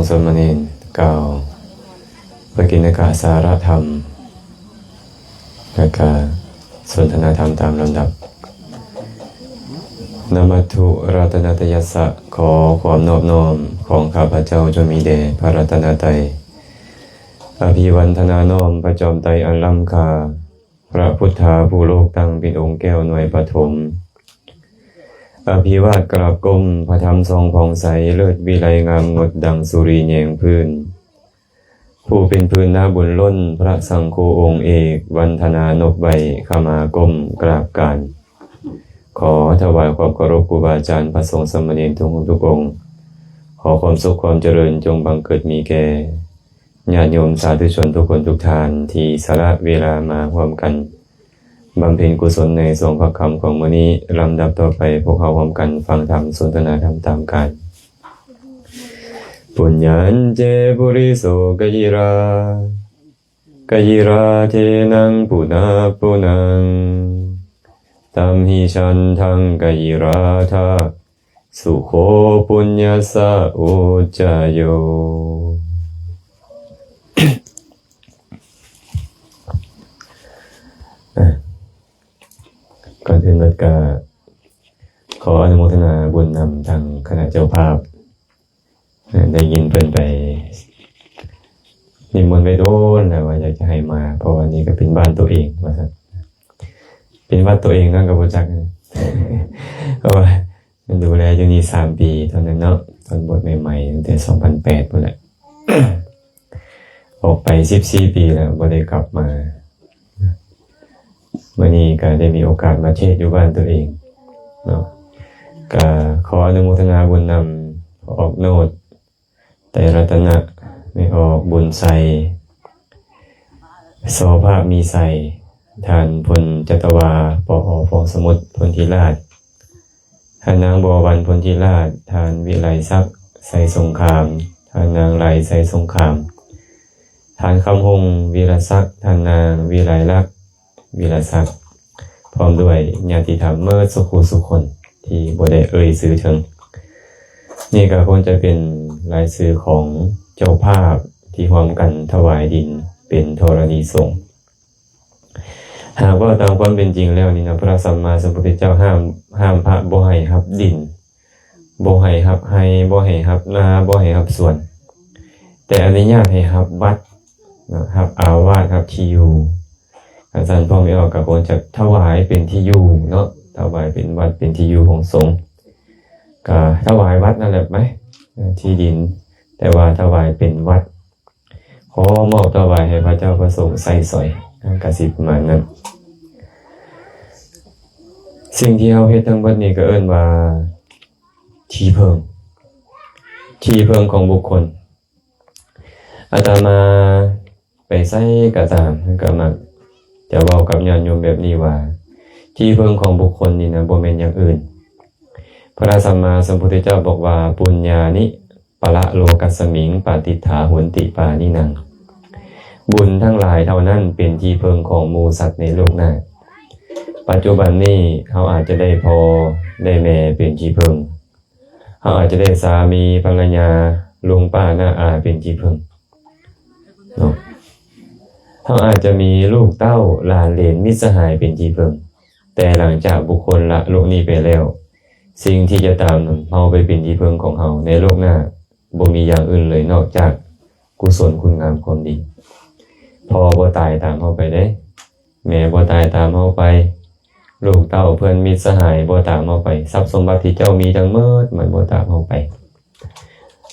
ສາມະເນນກ່າວປະກິນນະກະສາລະທຳ ແລະກະສົນທະນາທຳຕາມລຳດັບ. Namatthu ratanattayassa, ຂໍຄວາມນອບນ້ອມຂອງຂ້າພະເຈົ້າຈົ່ງມີແດ່ພະລັດຕະນະໄຕ. Abhivandanā, ນ້ອມພະຈອມໄຕອັນລ້ຳຄ່າ, ພະພຸດທາຜູ້ໂລກຕັ້ງເປັນອົງແກ້ວໜ່ວຍປະຖົມ. Abhivād, ກາບກົ້ມ, ພະທຳສ່ອງຜ່ອງໃສ, ເລີດວິໄລງາມງົດດັ່ງສຸຣີແຍງພື້ນ, ຜູ້ເປັນພື້ນນາບຸນລົ້ນ, ພະສັງໂຄອົງເອກ, ວັນທະນານົບໄຫວ້, ຂະມາກົ້ມກາບການ. ຂໍຖວາຍຄວາມເຄົາລົບຄູບາອາຈານ, ພະສົງສາມະເນນທຸກຮູບທຸກອົງ. ຂໍຄວາມສຸກຄວາມຈະເລີນຈົ່ງບັງເກີດມີແກ່ ຍາດໂຍມສາທຸຊົນທຸກຄົນທຸກທ່ານ ທີ່ສະຫຼະເວລາມາຮ່ວມກັນບຳເພັນກຸສົນໃນຊ່ວງພາກຄ່ຳຂອງມື້ນີ້. ລຳດັບຕໍ່ໄປ, ພວກເຮົາຮ່ວມກັນຟັງທຳ, ສົນທະນາທຳຕາມການ. Puññañce puriso kayirā, kayirā tenaṃ punapunaṃ, tamhi chandaṃ kayirātha, sukho puññassa uccayo. ກ່ອນອື່ນໝົດກໍຂໍອະນຸໂມທະນາບຸນນຳທາງຄະນະເຈົ້າພາບ. ໄດ້ຍິນເພິ່ນໄປນິມົນໄວ້ດົນແລ້ວວ່າຢາກຈະໃຫ້ມາ, ເພາະວ່ານີ້ກໍເປັນບ້ານໂຕເອງວ່າຊັ້ນ, ເປັນວັດໂຕເອງນຳກໍບໍ່ຈັກ, ເພາະວ່າ ແມ່ນ ດູແລຢູ່ນີ້ສາມປີເທົ່ານັ້ນເນາະ, ຕອນບວດໃໝ່ໆ ຕັ້ງແຕ່ສອງພັນແປດພຸ້ນແຫຼະ, ອອກໄປສິບສີ່ປີແລ້ວ ບໍ່ໄດ້ກັບມາ. ມື້ນີ້ກໍໄດ້ມີໂອກາດມາເທດຢູ່ບ້ານຕົວເອງເນາະ, ກໍຂໍອະນຸໂມທະນາບຸນນຳ ອອກໂນດ ໄຕລັດຕະນະ, ແມ່ອອກບຸນໄຊ, ໂສພາມີໄຊ, ທ່ານພົນຈັດຕະວາ ປອ ຟອງສະໝຸດ ພົນທິລາດ, ທ່ານນາງ ບໍວັນ ພົນທິລາດ, ທ່ານ ວິໄລສັກ ໄຊສົງຄາມ, ທ່ານນາງ ໄລ ໄຊສົງຄາມ, ທ່ານ ຄຳຫົງ ວິລະສັກ, ທ່ານນາງ ວິໄລລັກ ວິລະສັກ, ພ້ອມດ້ວຍຍາດຕິທຳເໝິດສຸຂູສຸຄົນທີ່ບໍ່ໄດ້ເອີ່ຍຊື່ເຖິງ. ນີ້ກໍຄົງຈະເປັນລາຍຊື່ຂອງເຈົ້າພາບທີ່ຮ່ວມກັນຖວາຍດິນເປັນທໍລະນີສົງ. ຫາກເວົ້າຕາມຄວາມເປັນຈິງແລ້ວນີ້ນະ, ພະສຳມາສຳພຸດທະເຈົ້າຫ້າມ, ຫ້າມພະບໍ່ໃຫ້ຮັບດິນ, ບໍ່ໃຫ້ຮັບໄຮ່, ບໍ່ໃຫ້ຮັບນາ, ບໍ່ໃຫ້ຮັບສວນ, ແຕ່ອະນຸຍາດໃຫ້ຮັບວັດເນາະ, ຮັບອາວາດ, ຮັບທີ່ຢູ່. ຄັນຊັ້ນ ພໍ່ແມ່ອອກກໍຄວນຈະຖວາຍເປັນທີ່ຢູ່ເນາະ, ຖວາຍເປັນວັດ ເປັນທີ່ຢູ່ຂອງສົງ, ກໍຖວາຍວັດນັ້ນແຫຼະໄປ, ທີ່ດິນ, ແຕ່ວ່າຖວາຍເປັນວັດ. ຂໍມອບຖວາຍໃຫ້ພະເຈົ້າພະສົງໃຊ້ສອຍ, ກໍຊິປະມານນັ້ນ. ສິ່ງທີ່ເຮົາເຮັດທັງເບິດນີ້ກໍເອີ້ນວ່າທີ່ເພິ່ງ, ທີ່ເພິ່ງຂອງບຸກຄົນ. ອາດຕະມາໄປໃສກໍຕາມ ກໍມັກຈະເວົ້າກັບຍາດໂຍມແບບນີ້ວ່າ ທີ່ເພິ່ງຂອງບຸກຄົນນີ້ນະ ບໍ່ແມ່ນຢ່າງອື່ນ. ພະສຳມາສຳພຸດທະເຈົ້າບອກວ່າ ປຸນຍານິ ປະລະໂລກັດສະມິງ ປະຕິດຖາຫົນຕິປານິນັງ. ບຸນທັງຫຼາຍເທົ່ານັ້ນເປັນທີ່ເພິ່ງຂອງໝູ່ສັດໃນໂລກໜ້າ. ປັດຈຸບັນນີ້ເຮົາອາດຈະໄດ້ພໍ່ໄດ້ແມ່ເປັນທີ່ເພິ່ງ, ເຮົາອາດຈະໄດ້ສາມີພັນລະຍາ, ລຸງປ້ານ້າອາເປັນທີ່ເພິ່ງເນາະ. ເຮົາອາດຈະມີລູກເຕົ້າ, ຫຼານເຫຼນ, ມິດສະຫາຍເປັນທີ່ເພິ່ງ, ແຕ່ຫຼັງຈາກບຸກຄົນລະໂລກນີ້ໄປແລ້ວ, ສິ່ງທີ່ຈະຕາມເຮົາໄປເປັນທີ່ເພິ່ງຂອງເຮົາໃນໂລກໜ້າ ບໍ່ມີຢ່າງອື່ນເລີຍນອກຈາກກຸສົນຄຸນງາມຄວາມດີ. ພໍ່ບໍ່ຕາຍຕາມເຮົາໄປເດ້, ແມ່ບໍ່ຕາຍຕາມເຮົາໄປ, ລູກເຕົ້າເພື່ອນມິດສະຫາຍບໍ່ຕາມເຮົາໄປ, ຊັບສົມບັດທີ່ເຈົ້າມີທັງໝົດມັນບໍ່ຕາມເຮົາໄປ.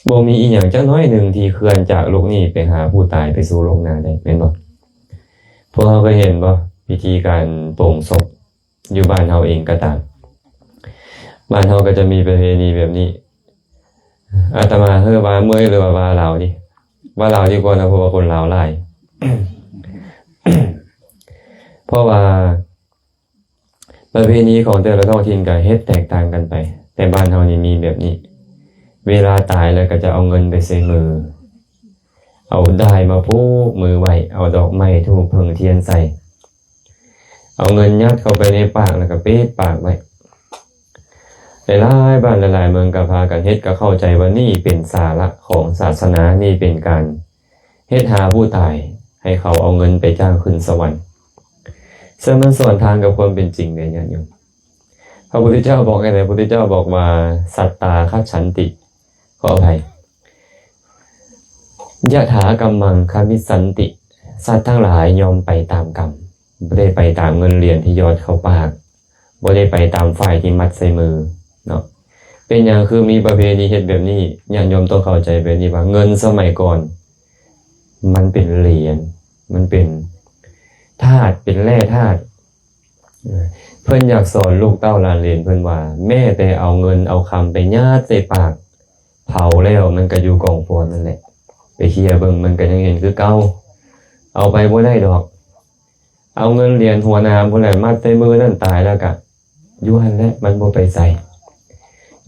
ບໍ່ມີອີ່ຫຍັງຈັກໜ້ອຍໜຶ່ງທີ່ເຄື່ອນຈາກໂລກນີ້ໄປຫາຜູ້ຕາຍໄປສູ່ໂລກໜ້າໄດ້, ແມ່ນບໍ່? ພວກເຮົາເຄີຍເຫັນບໍ່ ວິທີການໂປງສົບ ຢູ່ບ້ານເຮົາເອງກໍຕາມ, ບ້ານເຮົາກໍຈະມີປະເພນີແບບນີ້. ອາດຕະມາເຮີວ່າເມື່ອຍ ຫຼືວ່າວ່າລາວນີ້, ວ່າລາວດີກວ່າເນາະ, ເພາະວ່າຄົນລາວຫຼາຍ. ເພາະວ່າປະເພນີຂອງແຕ່ລະທ້ອງຖິ່ນກໍເຮັດແຕກຕ່າງກັນໄປ, ແຕ່ບ້ານເຮົານີ້ມີແບບນີ້, ເວລາຕາຍແລ້ວກໍຈະເອົາເງິນໄປໃສ່ມື, ເອົາດ້າຍມາຜູກມືໄວ້, ເອົາດອກໄມ້ທູບເຜິ້ງທຽນໃສ່, ເອົາເງິນຍັດເຂົ້າໄປໃນປາກ ແລ້ວກໍປິດປາກໄວ້. ຫຼາຍໆບ້ານຫຼາຍໆເມືອງກໍພາກັນເຮັດ ກໍເຂົ້າໃຈວ່ານີ້ເປັນສາລະຂອງສາສະໜາ, ນີ້ເປັນການເຮັດຫາຜູ້ຕາຍ ໃຫ້ເຂົາເອົາເງິນໄປຈ້າງຂຶ້ນສະຫວັນ. ເຊິ່ງມັນສວນທາງກັບຄວາມເປັນຈິງເດ້ຍາດໂຍມ. ພະພຸດທະເຈົ້າບອກຈັ່ງໃດ? ພະພຸດທະເຈົ້າບອກວ່າ ສັດຕາຄັດສັນຕິ ຂໍອະໄພ ຍະຖາກັມມັງຄະມິດສັນຕິ ສັດທັງຫຼາຍຍ່ອມໄປຕາມກຳ, ບໍ່ໄດ້ໄປຕາມເງິນຫຼຽນທີ່ຫຍອດເຂົ້າປາກ, ບໍ່ໄດ້ໄປຕາມຝ້າຍທີ່ມັດໃສ່ມືເນາະ. ເປັນຫຍັງຄືມີປະເພນີເຮັດແບບນີ້? ຍາດໂຍມຕ້ອງເຂົ້າໃຈແບບນີ້ວ່າ ເງິນສະໄໝກ່ອນມັນເປັນຫຼຽນ, ມັນເປັນທາດ, ເປັນແຮ່ທາດ. ເພິ່ນຢາກສອນລູກເຕົ້າຫຼານເຫຼນເພິ່ນວ່າ ແມ້ແຕ່ເອົາເງິນເອົາຄຳໄປຍາດໃສ່ປາກ ເຜົາແລ້ວມັນກໍຢູ່ກອງຟອນນັ້ນແຫຼະ, ໄປເຄຍເບິ່ງມັນກໍຍັງເຫັນຄືເກົ່າ, ເອົາໄປບໍ່ໄດ້ດອກ. ເອົາເງິນຫຼຽນຫົວໜາພຸ້ນແຫຼະ ມັດໃສ່ມືນັ້ນ ຕາຍແລ້ວກະຢູ່ຫັ້ນແຫຼະ ມັນບໍ່ໄປໃສ.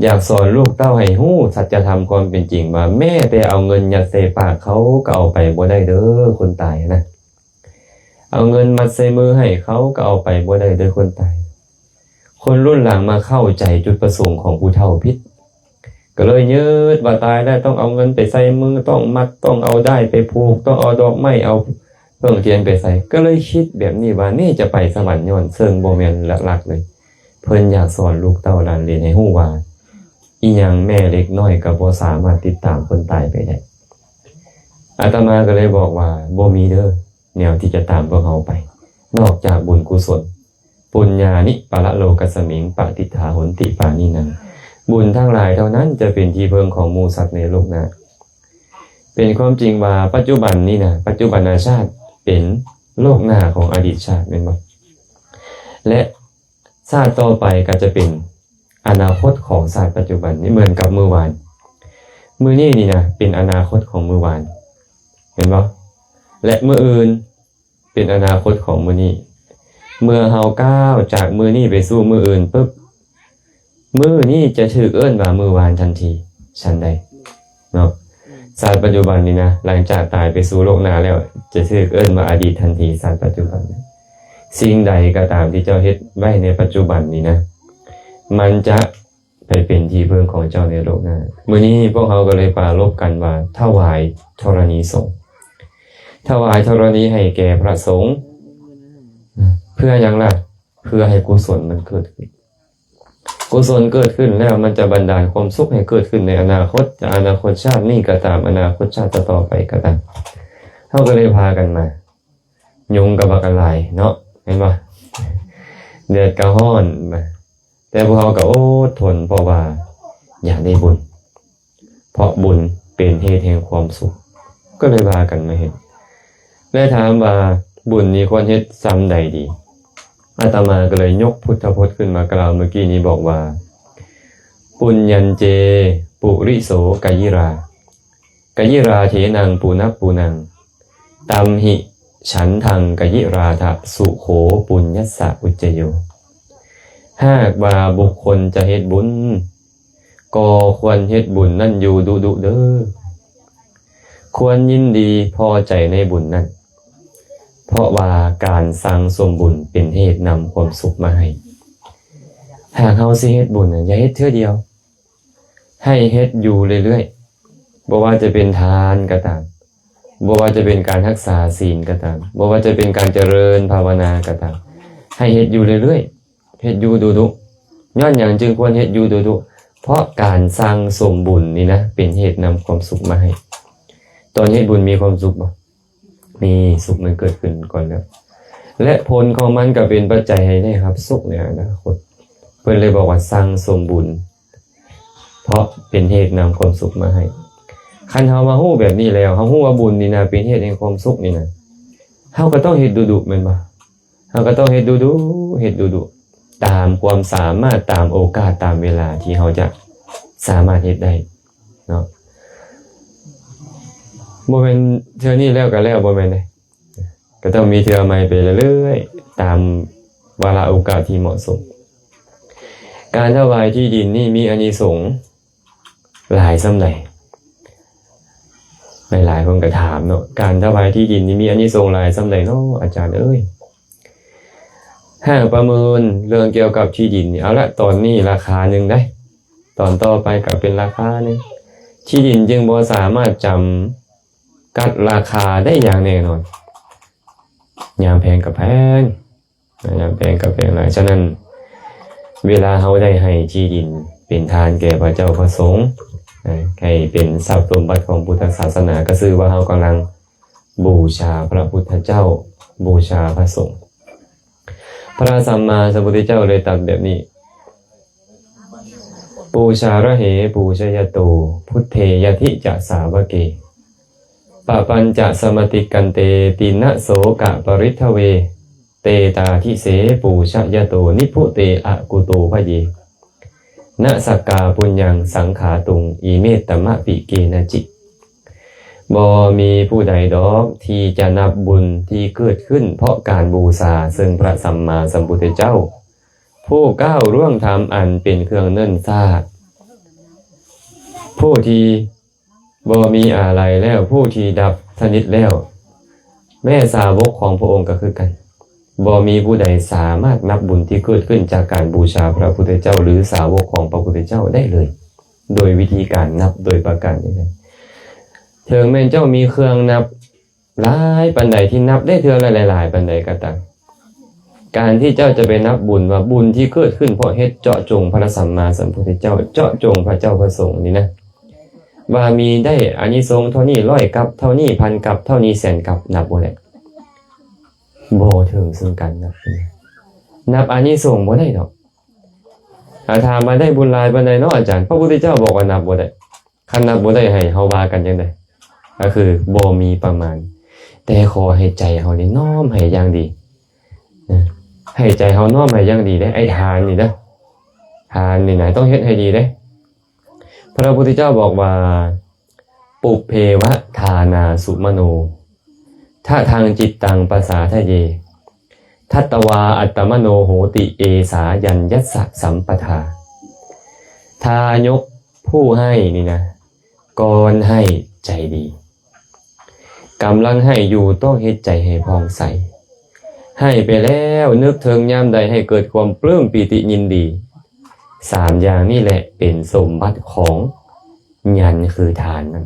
ຢາກສອນລູກເຕົ້າໃຫ້ຮູ້ສັດຈະທຳຄວາມເປັນຈິງວ່າ ແມ້ແຕ່ເອົາເງິນຍັດໃສ່ປາກເຂົາກໍເອົາໄປບໍ່ໄດ້ເດີ ຄົນຕາຍນະ. ເອົາເງິນມັດໃສ່ມືໃຫ້ເຂົາກໍເອົາໄປບໍ່ໄດ້ເດີຄົນຕາຍ. ຄົນລຸ້ນຫຼັງມາເຂົ້າໃຈຈຸດປະສົງຂອງຜູ້ເຖົ້າຜິດ, ກໍເລີຍຍຶດວ່າຕາຍແລ້ວຕ້ອງເອົາເງິນໄປໃສ່ມື, ຕ້ອງມັດ, ຕ້ອງເອົາດ້າຍໄປຜູກ, ຕ້ອງເອົາດອກໄມ້, ເອົາເຜິ້ງທຽນໄປໃສ່, ກໍເລີຍຄິດແບບນີ້ວ່ານີ້ຈະໄປສະຫວັນຍ້ອນ, ເຊິ່ງບໍ່ແມ່ນຫຼັກໆເລີຍ. ເພິ່ນຢາກສອນລູກເຕົ້າຫຼານເຫຼນໃຫ້ຮູ້ວ່າ ອີ່ຫຍັງແມ່ເຫຼັກນ້ອຍກໍບໍ່ສາມາດຕິດຕາມຄົນຕາຍໄປໄດ້. ອາດຕະມາກໍເລີຍບອກວ່າ ບໍ່ມີເດີ ແນວທີ່ຈະຕາມພວກເຮົາໄປ ນອກຈາກບຸນກຸສົນ. ປຸນຍານິປະລະໂລກັດສະມິງ ປະຕິດຖາຫົນຕິປານິນັງ. ບຸນທັງຫຼາຍເທົ່ານັ້ນຈະເປັນທີ່ເພິ່ງຂອງໝູ່ສັດໃນໂລກໜ້າ. ເປັນຄວາມຈິງວ່າປັດຈຸບັນນີ້ນະ, ປັດຈຸບັນນະຊາດເປັນໂລກໜ້າຂອງອະດີດຊາດ ແມ່ນບໍ່? ແລະ ຊາດຕໍ່ໄປກໍຈະເປັນອະນາຄົດຂອງຊາດປັດຈຸບັນນີ້ ເໝືອນກັບມື້ວານ. ມື້ນີ້ນີ້ນະ ເປັນອະນາຄົດຂອງມື້ວານ ເຫັນບໍ່? ແລະ ມື້ອື່ນເປັນອະນາຄົດຂອງມື້ນີ້. ເມື່ອເຮົາກ້າວຈາກມື້ນີ້ໄປສູ່ມື້ອື່ນປຶບ, ມື້ນີ້ຈະຖືກເອີ້ນວ່າມື້ວານທັນທີ. ສັນໃດເນາະ? ຊາດປັດຈຸບັນນີ້ນະ, ຫຼັງຈາກຕາຍໄປສູ່ໂລກໜ້າແລ້ວ, ຈະຖືກເອີ້ນວ່າອະດີດທັນທີ, ຊາດປັດຈຸບັນ. ສິ່ງໃດກໍຕາມທີ່ເຈົ້າເຮັດໄວ້ໃນປັດຈຸບັນນີ້ນະ, ມັນຈະໄປເປັນທີ່ເພິ່ງຂອງເຈົ້າໃນໂລກໜ້າ. ມື້ນີ້ພວກເຮົາກໍເລີຍປາລົບກັນວ່າ ຖວາຍທໍລະນີສົງ. ຖວາຍທໍລະນີໃຫ້ແກ່ພະສົງ. ເພື່ອຫຍັງລະ? ເພື່ອໃຫ້ກຸສົນມັນເກີດຂຶ້ນ. ກຸສົນເກີດຂຶ້ນແລ້ວ ມັນຈະບັນດານຄວາມສຸກໃຫ້ເກີດຂຶ້ນໃນອະນາຄົດ, ຈະອະນາຄົດຊາດນີ້ກໍຕາມ, ອະນາຄົດຊາດຕໍ່ໆໄປກໍຕາມ. ເຮົາກໍເລີຍພາກັນມາ. ຍຸງກໍບັກຫຼາຍເນາະ, ແມ່ນບໍ່? ແດດກໍຮ້ອນ, ແຕ່ພວກເຮົາກໍອົດທົນ ເພາະວ່າຢາກໄດ້ບຸນ. ເພາະບຸນເປັນເຫດແຫ່ງຄວາມສຸກ, ກໍເລີຍພາກັນມາເຮັດ. ແລະ ຖາມວ່າບຸນນີ້ຄວນເຮັດຊ່ຳໃດດີ? ອາດຕະມາກໍເລີຍຍົກພຸດທະພົດຂຶ້ນມາກ່າວເມື່ອກີ້ນີ້ ບອກວ່າ ປຸນຍັນເຈ ປຸລິໂສ ກະຢິຣາ ກະຢິຣາເທນັງ ປຸນະປຸນັງ ຕັມຫິ ສັນທັງ ກະຢິຣາທະ ສຸໂຂ ປຸນຍັດສະ ອຸດຈະໂຍ. ຫາກວ່າບຸກຄົນຈະເຮັດບຸນ, ກໍຄວນເຮັດບຸນນັ້ນຢູ່ດຸໆເດີ. ຄວນຍິນດີພໍໃຈໃນບຸນນັ້ນ, ເພາະວ່າການສັ່ງສົມບຸນເປັນເຫດນຳຄວາມສຸກມາໃຫ້. ຫາກເຮົາຊິເຮັດບຸນນະ, ຢ່າເຮັດເທື່ອດຽວ, ໃຫ້ເຮັດຢູ່ເລື້ອຍໆ. ບໍ່ວ່າຈະເປັນທານກໍຕາມ, ບໍ່ວ່າຈະເປັນການຮັກສາສິນກໍຕາມ, ບໍ່ວ່າຈະເປັນການຈະເລີນພາວະນາກໍຕາມ, ໃຫ້ເຮັດຢູ່ເລື້ອຍໆ. ເຮັດຢູ່ດຸໆ. ຍ້ອນຫຍັງຈຶ່ງຄວນເຮັດຢູ່ດຸໆ? ເພາະການສັ່ງສົມບຸນນີ້ນະ ເປັນເຫດນຳຄວາມສຸກມາໃຫ້. ຕອນເຮັດບຸນມີຄວາມສຸກບໍ່? ມີ, ສຸກມັນເກີດຂຶ້ນກ່ອນແລ້ວ. ແລະ ຜົນຂອງມັນກໍເປັນປັດໄຈໃຫ້ໄດ້ຮັບສຸກໃນອະນາຄົດ. ເພິ່ນເລີຍບອກວ່າສັ່ງສົມບຸນ ເພາະເປັນເຫດນຳຄວາມສຸກມາໃຫ້. ຄັນເຮົາມາຮູ້ແບບນີ້ແລ້ວ, ເຮົາຮູ້ວ່າບຸນນີ້ນະ ເປັນເຫດແຫ່ງຄວາມສຸກນີ້ນະ, ເຮົາກໍຕ້ອງເຮັດດຸໆ ແມ່ນບໍ່? ເຮົາກໍຕ້ອງເຮັດດຸໆ, ເຮັດດຸໆ ຕາມຄວາມສາມາດ, ຕາມໂອກາດ, ຕາມເວລາທີ່ເຮົາຈະສາມາດເຮັດໄດ້ເນາະ. ບໍ່ແມ່ນເທື່ອນີ້ແລ້ວກໍແລ້ວ, ບໍ່ແມ່ນເດ້. ກໍຕ້ອງມີເທື່ອໃໝ່ໄປເລື້ອຍໆ ຕາມວາລະໂອກາດທີ່ເໝາະສົມ. ການຖວາຍທີ່ດິນນີ້ມີອານິສົງຫຼາຍສ່ຳໃດ? ຫຼາຍໆຄົນກໍຖາມເນາະ, ການຖວາຍທີ່ດິນນີ້ມີອານິສົງຫຼາຍສ່ຳໃດເນາະ ອາຈານເອີຍ? ຫາກປະເມີນເລື່ອງກ່ຽວກັບທີ່ດິນນີ້, ເອົາລະ, ຕອນນີ້ລາຄາໜຶ່ງໄດ໋, ຕອນຕໍ່ໄປກໍເປັນລາຄາໜຶ່ງ. ທີ່ດິນຈຶ່ງບໍ່ສາມາດຈຳກັດລາຄາໄດ້ຢ່າງແນ່ນອນ. ຍາມແພງກໍແພງ ຍາມແພງກໍແພງຫຼາຍ. ສະນັ້ນ ເວລາເຮົາໄດ້ໃຫ້ທີ່ດິນເປັນທານແກ່ພະເຈົ້າພະສົງ ໃຫ້ເປັນຊັບສົມບັດຂອງພຸດທະສາສະໜາ ກໍຊື່ວ່າເຮົາກຳລັງ ບູຊາພະພຸດທະເຈົ້າ, ບູຊາພະສົງ. ພະສຳມາສຳພຸດທະເຈົ້າເລີຍຕັດແບບນີ້, Pūjarahē pūjayato, buddhe ñāti ca sāvake, papañca samatikkante, tiṇṇaṃ sokaparidevetu, etādise pūjayato, nibbute akuto bhave, na sakkā puññaṃ saṅkhātuṃ, imettamapi kenaci. ບໍ່ມີຜູ້ໃດດອກທີ່ຈະນັບບຸນທີ່ເກີດຂຶ້ນເພາະການບູຊາເຊິ່ງພະສຳມາສຳພຸດທະເຈົ້າ, ຜູ້ກ້າວລ່ວງທຳອັນເປັນເຄື່ອງເນີນຊາ, ຜູ້ທີ່ບໍ່ມີອາໄລແລ້ວ, ຜູ້ທີ່ດັບສະໜິດແລ້ວ, ແມ່ສາວົກຂອງພະອົງກໍຄືກັນ. ບໍ່ມີຜູ້ໃດສາມາດນັບບຸນທີ່ເກີດຂຶ້ນຈາກການບູຊາພະພຸດທະເຈົ້າ ຫຼື ສາວົກຂອງພະພຸດທະເຈົ້າໄດ້ເລີຍ ໂດຍວິທີການນັບໂດຍປະການໃດໆ. ເຖິງແມ່ນເຈົ້າມີເຄື່ອງນັບຫຼາຍປານໃດ ທີ່ນັບໄດ້ເທື່ອລະຫຼາຍໆປານໃດກໍຕາມ, ການທີ່ເຈົ້າຈະໄປນັບບຸນວ່າບຸນທີ່ເກີດຂຶ້ນເພາະເຫດເຈາະຈົງພະສຳມາສຳພຸດທະເຈົ້າ, ເຈາະຈົງພະເຈົ້າພະສົງນີ້ນະ, ວ່າມີໄດ້ອານິສົງເທົ່ານີ້ ຮ້ອຍກັບເທົ່ານີ້ ພັນກັບເທົ່ານີ້ ແສນກັບ, ນັບບໍ່ໄດ້. ບໍ່ເຖິງເຊິ່ງກັນນະ, ນັບອານິສົງບໍ່ໄດ້ດອກ. ຖ້າຖາມວ່າໄດ້ບຸນຫຼາຍປານໃດເນາະອາຈານ? ພະພຸດທະເຈົ້າບອກວ່ານັບບໍ່ໄດ້. ຄັນນັບບໍ່ໄດ້ໃຫ້ເຮົາວ່າກັນຈັ່ງໃດ? ກໍຄືບໍ່ມີປະມານ. ແຕ່ຂໍໃຫ້ໃຈເຮົານີ້ນ້ອມໃຫ້ຢ່າງດີນະ, ໃຫ້ໃຈເຮົານ້ອມໃຫ້ຢ່າງດີເດ້. ໄອ້ທານນີ້ນະ, ທານນີ້ນະ ຕ້ອງເຮັດໃຫ້ດີເດ້. ພະພຸດທະເຈົ້າບອກວ່າ Pubbeva dānā sumano, tadaṃ cittaṃ pasādaye, datvā attamano hoti, esā yaññassa sampadā. ທານຍົກຜູ້ໃຫ້ນີ້ນະ, ກ່ອນໃຫ້ໃຈດີ, ກຳລັງໃຫ້ຢູ່ຕ້ອງເຮັດໃຈໃຫ້ຜ່ອງໃສ. ໃຫ້ໄປແລ້ວນຶກເຖິງຍາມໃດໃຫ້ເກີດຄວາມປຶ້ມປີຕິຍິນດີ. ສາມຢ່າງນີ້ແຫຼະເປັນສົມບັດຂອງຍັນ ຄືທານນັ້ນ.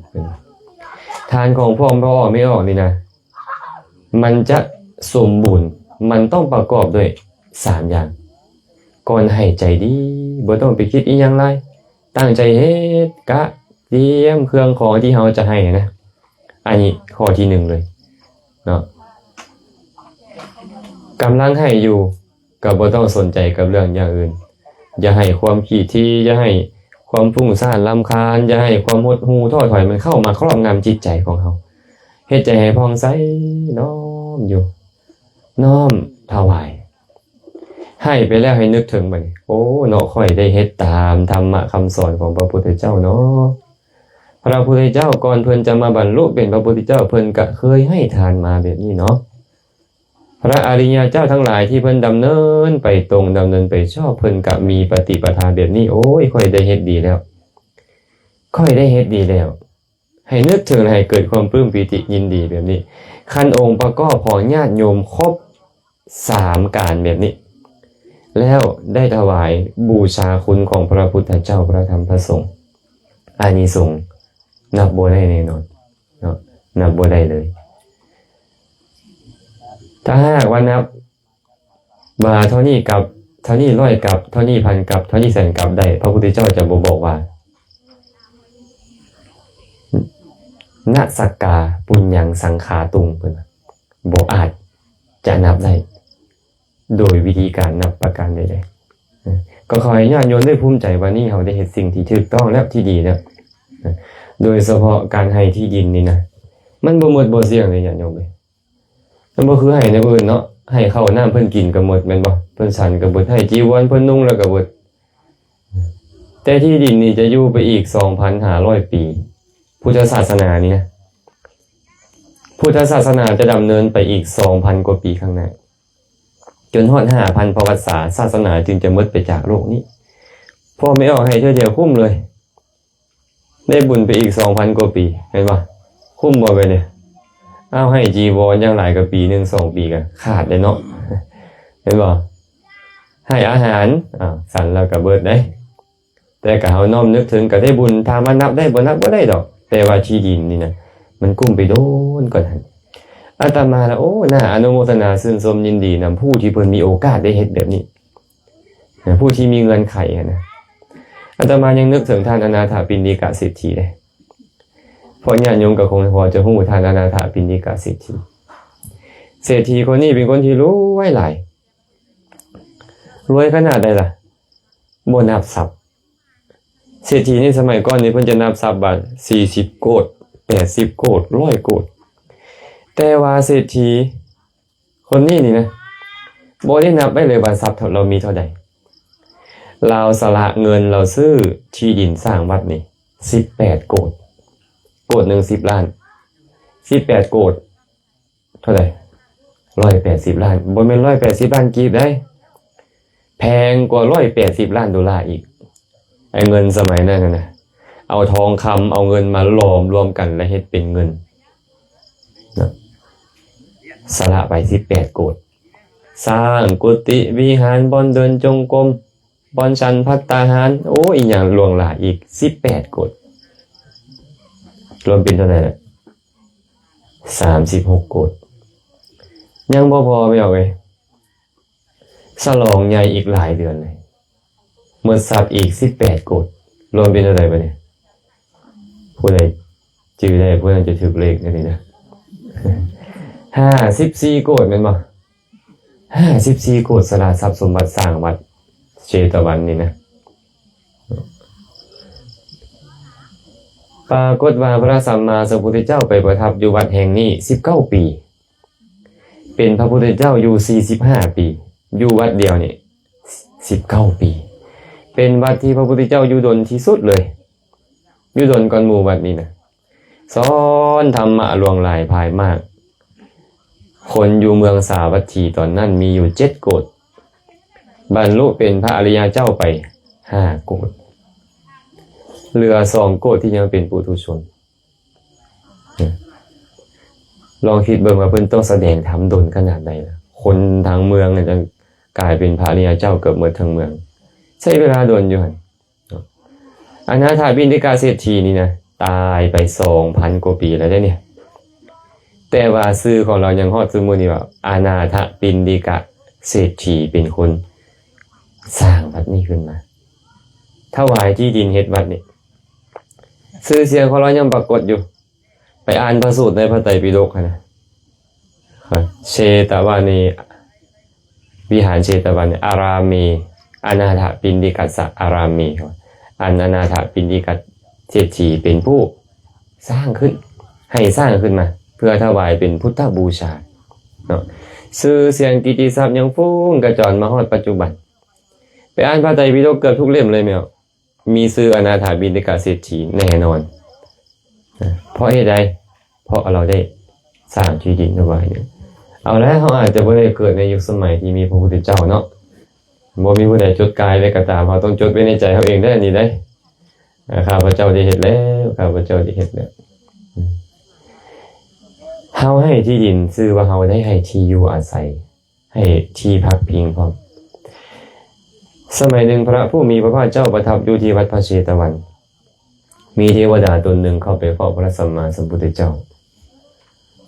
ທານຂອງພວກພໍ່ອອກແມ່ອອກນີ້ນະ ມັນຈະສົມບູນ, ມັນຕ້ອງປະກອບດ້ວຍສາມຢ່າງ. ກ່ອນໃຫ້ໃຈດີ, ບໍ່ຕ້ອງໄປຄິດອີ່ຫຍັງຫຼາຍ, ຕັ້ງໃຈເຮັດ, ກະຕຽມເຄື່ອງຂອງທີ່ເຮົາຈະໃຫ້ນະ. ອັນນີ້ຂໍ້ທີໜຶ່ງເລີຍເນາະ. ກຳລັງໃຫ້ຢູ່ ກໍບໍ່ຕ້ອງສົນໃຈກັບເລື່ອງຢ່າງອື່ນ. ຢ່າໃຫ້ຄວາມຂີ້ຖີ່, ຢ່າໃຫ້ຄວາມຟຸ້ງຊານລຳຄານ, ຢ່າໃຫ້ຄວາມຫົດຫູ່ທໍ້ຖອຍມັນເຂົ້າມາຄອບງຳຈິດໃຈຂອງເຮົາ. ເຮັດໃຈໃຫ້ຜ່ອງໃສ, ນ້ອມຢູ່, ນ້ອມຖວາຍ. ໃຫ້ໄປແລ້ວໃຫ້ນຶກເຖິງບັດນີ້, ໂອ້ ເນາະ, ຂ້ອຍໄດ້ເຮັດຕາມທຳມະຄຳສອນຂອງພະພຸດທະເຈົ້າເນາະ. ພະພຸດທະເຈົ້າກ່ອນເພິ່ນຈະມາບັນລຸເປັນພະພຸດທະເຈົ້າ, ເພິ່ນກະເຄີຍໃຫ້ທານມາແບບນີ້ເນາະ. ພະອະລິຍະເຈົ້າທັງຫຼາຍທີ່ເພິ່ນດຳເນີນໄປຕົງ, ດຳເນີນໄປຊອບ, ເພິ່ນກະມີປະຕິປະທາແບບນີ້. ໂອ້ຍ ຂ້ອຍໄດ້ເຮັດດີແລ້ວ, ຂ້ອຍໄດ້ເຮັດດີແລ້ວ. ໃຫ້ນຶກເຖິງ ແລະ ໃຫ້ເກີດຄວາມປຶ້ມປີຕິຍິນດີແບບນີ້. ຄັນອົງປະກອບຂອງຍາດໂຍມຄົບສາມການແບບນີ້ແລ້ວ, ໄດ້ຖວາຍບູຊາຄຸນຂອງພະພຸດທະເຈົ້າ, ພະທຳ, ພະສົງ, ອານິສົງນັບບໍ່ໄດ້ແນ່ນອນເນາະ, ນັບບໍ່ໄດ້ເລີຍ. ຖ້າຫາກວ່ານັບ ວ່າເທົ່ານີ້ກັບເທົ່ານີ້ ຮ້ອຍກັບເທົ່ານີ້ ພັນກັບເທົ່ານີ້ ແສນກັບໄດ້, ພະພຸດທະເຈົ້າຈະບໍ່ບອກວ່າ ນະສັກກາປຸນຍັງສັງຂາຕຸງ, ເພິ່ນວ່າບໍ່ອາດຈະນັບໄດ້ໂດຍວິທີການນັບປະການໃດໆ. ກໍຂໍໃຫ້ຍາດໂຍມໄດ້ພູມໃຈວ່ານີ້ເຮົາໄດ້ເຮັດສິ່ງທີ່ຖືກຕ້ອງແລ້ວ ທີ່ດີແລ້ວ. ໂດຍສະເພາະການໃຫ້ທີ່ດິນນີ້ນະ ມັນບໍ່ໝົດບໍ່ສ່ຽງເດ້ຍາດໂຍມເອີຍ. ມັນບໍ່ຄືໃຫ້ແນວອື່ນເນາະ, ໃຫ້ເຂົ້ານ້ຳເພິ່ນກິນກໍໝົດແມ່ນບໍ່? ເພິ່ນສັນກໍເບິດ, ໃຫ້ຈີວອນເພິ່ນນຸ່ງແລ້ວກໍເບິດ. ແຕ່ທີ່ດິນນີ້ຈະຢູ່ໄປອີກສອງພັນຫ້າຮ້ອຍປີ, ພຸດທະສາສະໜານີ້ນະ, ພຸດທະສາສະໜາຈະດຳເນີນໄປອີກສອງພັນກວ່າປີຂ້າງໜ້າ, ຈົນຮອດຫ້າພັນພະວັດສາ, ສາສະໜາຈຶ່ງຈະໝົດໄປຈາກໂລກນີ້. ພໍ່ແມ່ອອກໃຫ້ເທື່ອດຽວຄຸ້ມເລີຍ. ໄດ້ບຸນໄປອີກສອງພັນກວ່າປີ ແມ່ນບໍ່? ຄຸ້ມບໍ່ແບບນີ້? ເອົາ ໃຫ້ຈີວອນຢ່າງຫຼາຍກໍປີໜຶ່ງສອງປີກໍຂາດແລ້ວເນາະ ແມ່ນບໍ່? ໃຫ້ອາຫານ ອາ ສັນແລ້ວກໍເບິດເດ້. ແຕ່ກໍເຮົານ້ອມນຶກເຖິງກໍໄດ້ບຸນ, ຖາມວ່ານັບໄດ້ບໍ່? ນັບບໍ່ໄດ້ດອກ. ແຕ່ວ່າທີ່ດິນນີ້ນະ ມັນກຸ້ມໄປໂດນກ່ອນຫັ້ນ. ອາດຕະມາລະ ໂອ້ ໜ້າອະນຸໂມທະນາຊື່ນຊົມຍິນດີນຳຜູ້ທີ່ເພິ່ນມີໂອກາດໄດ້ເຮັດແບບນີ້ນະ, ຜູ້ທີ່ມີເງື່ອນໄຂຫັ້ນນະ. ອາດຕະມາຍັງນຶກເຖິງທ່ານອະນາຖະປິນດິກະເສດຖີເດ້, ເພາະຍາດໂຍມກໍຄົງພໍຈະຮູ້ທ່ານອະນາຖະປິນດິກະເສດຖີ. ເສດຖີຄົນນີ້ເປັນຄົນທີ່ລວຍຫຼາຍ. ລວຍຂະໜາດໃດລະ? ບໍ່ນັບຊັບ. ເສດຖີໃນສະໄໝກ່ອນນີ້ເພິ່ນຈະນັບຊັບວ່າສີ່ສິບໂກດ, ແປດສິບໂກດ, ຮ້ອຍໂກດ. ແຕ່ວ່າເສດຖີຄົນນີ້ນີ້ນະ ບໍ່ໄດ້ນັບໄວ້ເລີຍວ່າຊັບລາວມີເທົ່າໃດ. ລາວສະຫຼະເງິນ, ລາວຊື້ທີ່ດິນສ້າງວັດນີ້ສິບແປດໂກດ. ໂກດໜຶ່ງສິບລ້ານ, ສິບແປດໂກດ ເທົ່າໃດ? ຮ້ອຍແປດສິບລ້ານ. ບໍ່ແມ່ນຮ້ອຍແປດສິບລ້ານກີບໃດ, ແພງກວ່າຮ້ອຍແປດສິບລ້ານໂດລາອີກ. ໄອ້ເງິນສະໄໝນັ້ນນະ, ເອົາທອງຄຳ ເອົາເງິນມາຫຼອມລວມກັນ ແລ້ວເຮັດເປັນເງິນນະ. ສະຫຼະໄປສິບແປດໂກດ, ສ້າງກຸຕິວິຫານ, ບ່ອນເດີນຈົງກົມ, ບ່ອນສັນພັດຕາຫານ, ໂອ້ ອີຫຍັງຫຼວງຫຼາຍອີກສິບແປດໂກດ. ລວມເປັນເທົ່າໃດລະ? ສາມສິບຫົກໂກດ. ຍັງບໍ່ພໍ ແມ່ເອີຍ, ສະຫຼອງໃຫຍ່ອີກຫຼາຍເດືອນເລີຍ, ໝົດຊັບອີກສິບແປດໂກດ. ລວມເປັນເທົ່າໃດບາດນີ້? ຜູ້ໃດຈື່ໄດ້ ຜູ້ນັ້ນຈະຖືກເລກອັນນີ້ນະ. ຫ້າສິບສີ່ໂກດແມ່ນບໍ່? ຫ້າສິບສີ່ໂກດ ສະຫຼະຊັບສົມບັດສ້າງວັດເຊຕະວັນນີ້ນະ. ປາກົດວ່າພະສຳມາສຳພຸດທະເຈົ້າໄປປະທັບຢູ່ວັດແຫ່ງນີ້ສິບເກົ້າປີ, ເປັນພະພຸດທະເຈົ້າຢູ່ສີ່ສິບຫ້າປີ, ຢູ່ວັດດຽວນີ້ສິບເກົ້າປີ. ເປັນວັດທີ່ພະພຸດທະເຈົ້າຢູ່ດົນທີ່ສຸດເລີຍ, ຢູ່ດົນກ່ອນໝູ່ວັດນີ້ນະ. ສອນທຳມະຫຼວງຫຼາຍພາຍມາກ. ຄົນຢູ່ເມືອງສາວັດຖີຕອນນັ້ນມີຢູ່ເຈັດໂກດ, ບັນລຸເປັນພະອະລິຍະເຈົ້າໄປຫ້າໂກດ, ເຫຼືອສອງໂກດທີ່ຍັງເປັນປຸຖຸຊົນ. ລອງຄິດເບິ່ງວ່າເພິ່ນຕ້ອງສະແດງທຳດົນຂະໜາດໃດລະ, ຄົນທັງເມືອງຈັ່ງກາຍເປັນພະອະລິຍະເຈົ້າເກືອບໝົດທັງເມືອງ, ໃຊ້ເວລາດົນຢູ່ຫັ້ນ. ອະນາຖະປິນດິກະເສດຖີນີ້ນະ ຕາຍໄປສອງພັນກວ່າປີແລ້ວເດ້ນີ້, ແຕ່ວ່າຊື່ຂອງລາວຍັງຮອດຊຸມື້ນີ້ວ່າ ອະນາຖະປິນດິກະເສດຖີເປັນຄົນສ້າງວັດນີ້ຂຶ້ນມາ, ຖວາຍທີ່ດິນເຮັດວັດນີ້. ຊື່ສຽງຂອງລາວຍັງປາກົດຢູ່. ໄປອ່ານພະສູດໃນພະໄຕປິດົກຫັ້ນນະ, ເຊຕະວະນີ ວິຫານເຊຕະວະນີ ອາຣາມີ ອະນາຖະປິນດິກັດສະອາຣາມີ, ອັນອະນາຖະປິນດິກັດເສດຖີເປັນຜູ້ສ້າງຂຶ້ນ, ໃຫ້ສ້າງຂຶ້ນມາເພື່ອຖວາຍເປັນພຸດທະບູຊາເນາະ. ຊື່ສຽງກິດຕິສັບຍັງຟຸ້ງກະຈອນມາຮອດປັດຈຸບັນ. ໄປອ່ານພະໄຕປິດົກເກືອບທຸກເຫຼັ້ມເລີຍແມ່ນ ມີຊື່ອະນາຖະປິນດິກະເສດຖີແນ່ນອນ. ເພາະເຫດໃດ? ເພາະລາວໄດ້ສ້າງທີ່ດິນເອົາໄວ້. ເອົາລະ, ເຮົາອາດຈະບໍ່ໄດ້ເກີດໃນຍຸກສະໄໝທີ່ມີພະພຸດທະເຈົ້າເນາະ, ບໍ່ມີຜູ້ໃດຈົດກາຍໄວ້ກໍຕາມ, ເຮົາຕ້ອງຈົດໄວ້ໃນໃຈເຮົາເອງເດ້, ອັນນີ້ໄດ໋. ຂ້າພະເຈົ້າໄດ້ເຮັດແລ້ວ, ຂ້າພະເຈົ້າໄດ້ເຮັດແລ້ວ. ເຮົາໃຫ້ທີ່ດິນ, ຊື່ວ່າເຮົາໄດ້ໃຫ້ທີ່ຢູ່ອາໄສ, ໃຫ້ທີ່ພັກພິງພ້ອມ. ສະໄໝໜຶ່ງ ພະຜູ້ມີພະພາກເຈົ້າປະທັບຢູ່ທີ່ວັດພະເຊຕະວັນ, ມີເທວະດາຕົນໜຶ່ງເຂົ້າໄປເຝົ້າພະສຳມາສຳພຸດທະເຈົ້າ.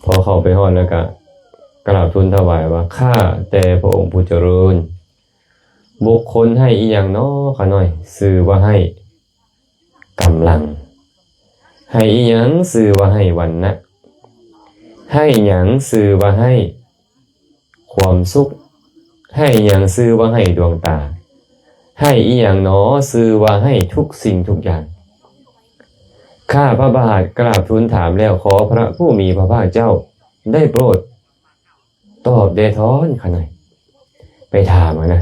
ພໍເຂົ້າໄປຮອດແລ້ວກະກາບທູນຖວາຍວ່າ, ຂ້າແຕ່ພະອົງຜູ້ຈະເລີນ, ບຸກຄົນໃຫ້ອີ່ຫຍັງນໍຂ້ານ້ອຍ? ຊື່ວ່າໃຫ້ກຳລັງ. ໃຫ້ອີ່ຫຍັງ? ຊື່ວ່າໃຫ້ວັນນະ. ໃຫ້ຫຍັງ? ຊື່ວ່າໃຫ້ຄວາມສຸກ. ໃຫ້ຫຍັງ? ຊື່ວ່າໃຫ້ດວງຕາ. ໃຫ້ອີ່ຫຍັງນໍ? ຊື່ວ່າໃຫ້ທຸກສິ່ງທຸກຢ່າງ. ຂ້າພະບາດກາບທູນຖາມແລ້ວ, ຂໍພະຜູ້ມີພະພາກເຈົ້າໄດ້ໂປດ ຕອບແດ່ທ້ອນຂະໜ້ອຍ. ໄປຖາມຫັ້ນນະ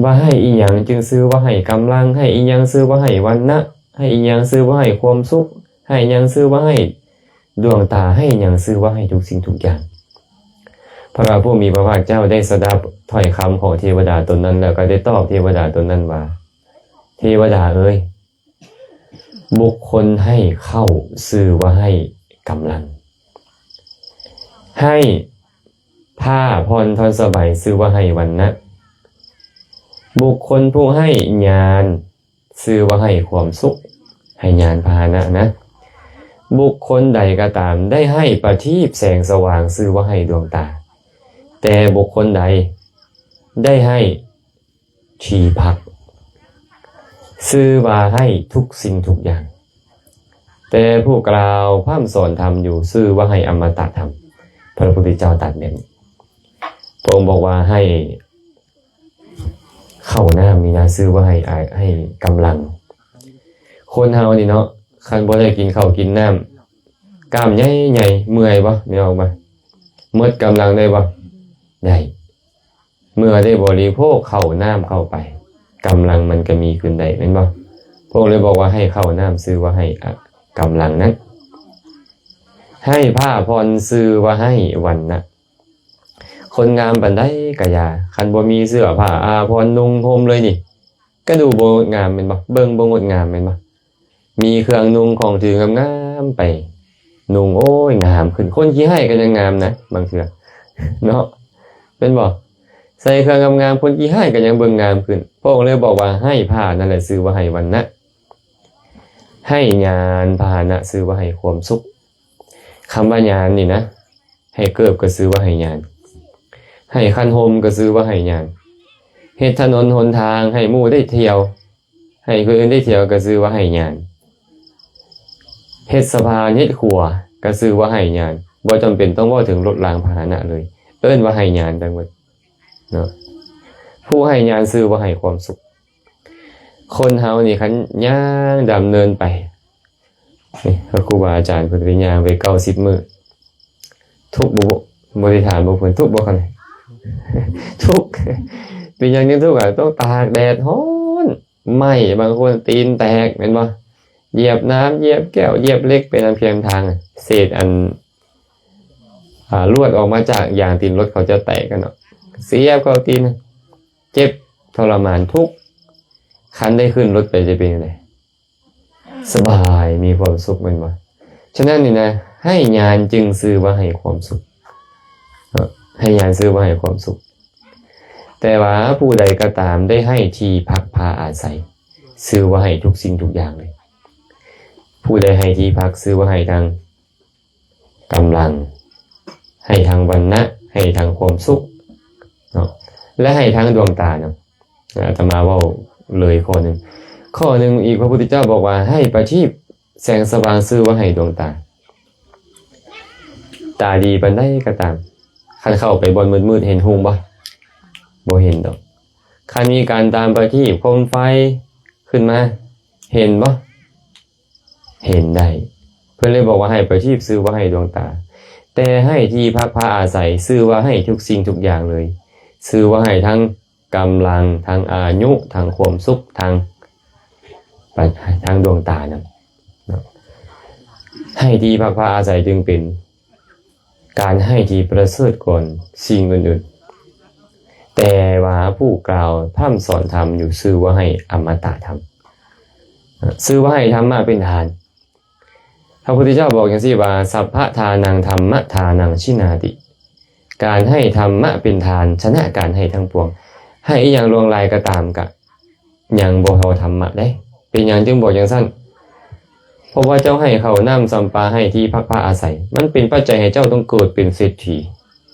ວ່າໃຫ້ອີ່ຫຍັງຈຶ່ງຊື່ວ່າໃຫ້ກຳລັງ, ໃຫ້ອີ່ຫຍັງຊື່ວ່າໃຫ້ວັນນະ, ໃຫ້ອີ່ຫຍັງຊື່ວ່າໃຫ້ຄວາມສຸກ, ໃຫ້ຫຍັງຊື່ວ່າໃຫ້ດວງຕາ, ໃຫ້ຫຍັງຊື່ວ່າໃຫ້ທຸກສິ່ງທຸກຢ່າງ. ພະຜູ້ມີພະພາກເຈົ້າໄດ້ສະດັບຖ້ອຍຄຳຂອງເທວະດາຕົນນັ້ນແລ້ວ ກໍໄດ້ຕອບເທວະດາຕົນນັ້ນວ່າ, ເທວະດາເອີຍ, ບຸກຄົນໃຫ້ເຂົ້າຊື່ວ່າໃຫ້ກຳລັງ, ໃຫ້ຜ້າຜ່ອນທ່ອນສະບາຍຊື່ວ່າໃຫ້ວັນນະ. ບຸກຄົນຜູ້ໃຫ້ຍານ ຊື່ວ່າໃຫ້ຄວາມສຸກ, ໃຫ້ຍານພາຫະນະນະ. ບຸກຄົນໃດກໍຕາມໄດ້ໃຫ້ປະທີບແສງສະຫວ່າງ ຊື່ວ່າໃຫ້ດວງຕາ, ແຕ່ບຸກຄົນໃດໄດ້ໃຫ້ທີ່ພັກ ຊື່ວ່າໃຫ້ທຸກສິ່ງທຸກຢ່າງ. ແຕ່ຜູ້ກ່າວພ້ຳສອນທຳຢູ່ ຊື່ວ່າໃຫ້ອະມະຕະທຳ. ພະພຸດທະເຈົ້າຕັດແບບນີ້. ພະອົງບອກວ່າໃຫ້ເຂົ້ານ້ຳນີ້ນະ ຊື່ວ່າໃຫ້ອາ ໃຫ້ກຳລັງ. ຄົນເຮົານີ້ເນາະ ຄັນບໍ່ໄດ້ກິນເຂົ້າກິນນ້ຳ ກ້າມໃຫຍ່ໆ ເມື່ອຍບໍ່? ແມ່ນອອກມາ ໝົດກຳລັງໄດ້ບໍ່? ໄດ້. ເມື່ອໄດ້ບໍລິໂພກເຂົ້ານ້ຳເຂົ້າໄປ ກຳລັງມັນກໍມີຂຶ້ນໄດ້ ແມ່ນບໍ່? ພະອົງເລີຍບອກວ່າໃຫ້ເຂົ້ານ້ຳ ຊື່ວ່າໃຫ້ ອະ ກຳລັງນັ້ນ, ໃຫ້ຜ້າຜ່ອນ ຊື່ວ່າໃຫ້ວັນນະ. ຄົນງາມປານໃດກໍຢ່າ ຄັນບໍ່ມີເສື້ອຜ້າອາພອນນຸ່ງຫົ່ມເລີຍນີ້ ກໍດູບໍ່ງົດງາມແມ່ນບໍ່? ເບິ່ງບໍ່ງົດງາມແມ່ນບໍ່? ມີເຄື່ອງນຸ່ງຂອງຖືງາມໆໄປນຸ່ງ ໂອ້ຍ ງາມຂຶ້ນ. ຄົນຂີ້ຮ້າຍກໍຍັງງາມນະ ບາງເທື່ອເນາະ ແມ່ນບໍ່? ໃສ່ເຄື່ອງງາມໆ ຄົນຂີ້ຮ້າຍກໍຍັງເບິ່ງງາມຂຶ້ນ. ພະອົງເລີຍບອກວ່າໃຫ້ຜ້ານັ້ນແຫຼະ ຊື່ວ່າໃຫ້ວັນນະ, ໃຫ້ຍານພາຫະນະ ຊື່ວ່າໃຫ້ຄວາມສຸກ. ຄຳວ່າຍານນີ້ນະ ໃຫ້ເກີບກໍຊື່ວ່າໃຫ້ຍານ, ໃຫ້ຄັນຫົ່ມກໍຊື່ວ່າໃຫ້ຍານ, ເຮັດຖະໜົນຫົນທາງໃຫ້ໝູ່ໄດ້ທ່ຽວ ໃຫ້ຜູ້ອື່ນໄດ້ທ່ຽວກໍຊື່ວ່າໃຫ້ຍານ, ເຮັດສະພານເຮັດຂົວກໍຊື່ວ່າໃຫ້ຍານ. ບໍ່ຈຳເປັນຕ້ອງເວົ້າເຖິງລົດລາງພາຫະນະເລີຍ ເອີ້ນວ່າໃຫ້ຍານທັງໝົດເນາະ. ຜູ້ໃຫ້ຍານຊື່ວ່າໃຫ້ຄວາມສຸກ. ຄົນເຮົານີ້ຄັນຍ່າງດຳເນີນໄປ ນີ້ ພະຄູບາອາຈານເພິ່ນໄປຍ່າງໄປເກົ້າສິບມື້ ທຸກບໍ່? ບໍ່ໄດ້ຖາມບໍ່ເພິ່ນ ທຸກບໍ່ຄັນ? ທຸກ. ເປັນຫຍັງຈຶ່ງທຸກ? ອາ ຕ້ອງຕາກແດດຮ້ອນ ໄໝ້ ບາງຄົນຕີນແຕກ ແມ່ນບໍ່? ຢຽບນ້ຳ ຢຽບແກ້ວ ຢຽບເຫຼັກ ໄປນຳພຽງທາງ ເສດອັນ ອາ ລວດອອກມາຈາກຢາງຕີນລົດເຂົາຈະແຕກກັນເນາະ ສຽບເຂົ້າຕີນ ເຈັບທໍລະມານ ທຸກ. ຄັນໄດ້ຂຶ້ນລົດໄປຈະເປັນຈັ່ງໃດ? ສະບາຍ ມີຄວາມສຸກ ແມ່ນບໍ່? ສະນັ້ນນີ້ນະ ໃຫ້ຍານຈຶ່ງຊື່ວ່າໃຫ້ຄວາມສຸກເນາະ ໃຫ້ຍານຊື່ວ່າໃຫ້ຄວາມສຸກ. ແຕ່ວ່າຜູ້ໃດກໍຕາມໄດ້ໃຫ້ທີ່ພັກພາອາໄສ ຊື່ວ່າໃຫ້ທຸກສິ່ງທຸກຢ່າງເລີຍ. ຜູ້ໃດໃຫ້ທີ່ພັກ ຊື່ວ່າໃຫ້ທັງ ກຳລັງ ໃຫ້ທັງວັນນະ ໃຫ້ທັງຄວາມສຸກເນາະ ແລະ ໃຫ້ທັງດວງຕານຳ. ອາດຕະມາເວົ້າເລີຍຂໍ້ໜຶ່ງ ຂໍ້ໜຶ່ງອີກ ພະພຸດທະເຈົ້າບອກວ່າໃຫ້ປະທີບແສງສະຫວ່າງ ຊື່ວ່າໃຫ້ດວງຕາ. ຕາດີປານໃດກໍຕາມ ຄັນເຂົ້າໄປບ່ອນມືດໆ ເຫັນຮຸ່ງບໍ່? ບໍ່ເຫັນດອກ. ຄັນມີການຕາມປະທີບໂຄມໄຟຂຶ້ນມາ ເຫັນບໍ່? ເຫັນໄດ້. ເພິ່ນເລີຍບອກວ່າໃຫ້ປະທີບຊື່ວ່າໃຫ້ດວງຕາ, ແຕ່ໃຫ້ທີ່ພັກພາອາໄສຊື່ວ່າໃຫ້ທຸກສິ່ງທຸກຢ່າງເລີຍ, ຊື່ວ່າໃຫ້ທັງກຳລັງ, ທັງອາຍຸ, ທັງຄວາມສຸກ, ທັງ ທັງດວງຕານຳເນາະ. ໃຫ້ທີ່ພັກພາອາໄສຈຶ່ງເປັນ ການໃຫ້ທີ່ປະເສີດກວ່າສິ່ງອື່ນໆ, ແຕ່ວ່າຜູ້ກ່າວພ້ຳສອນທຳຢູ່ຊື່ວ່າໃຫ້ອະມະຕະທຳ, ຊື່ວ່າໃຫ້ທຳມະເປັນທານ. ພະພຸດທະເຈົ້າບອກຈັ່ງຊີ້ວ່າ ສັບພະທານັງທຳມະທານັງຊິນາຕິ, ການໃຫ້ທຳມະເປັນທານຊະນະການໃຫ້ທັງປວງ. ໃຫ້ອີ່ຫຍັງຫຼວງຫຼາຍກໍຕາມກະ ຍັງບໍ່ເທົ່າທຳມະເດ້. ເປັນຫຍັງຈຶ່ງບອກຈັ່ງຊັ້ນ? ເພາະວ່າເຈົ້າໃຫ້ເຂົ້ານ້ຳຊຳປາ, ໃຫ້ທີ່ພັກພາອາໄສ, ມັນເປັນປັດໄຈໃຫ້ເຈົ້າຕ້ອງເກີດເປັນເສດຖີ,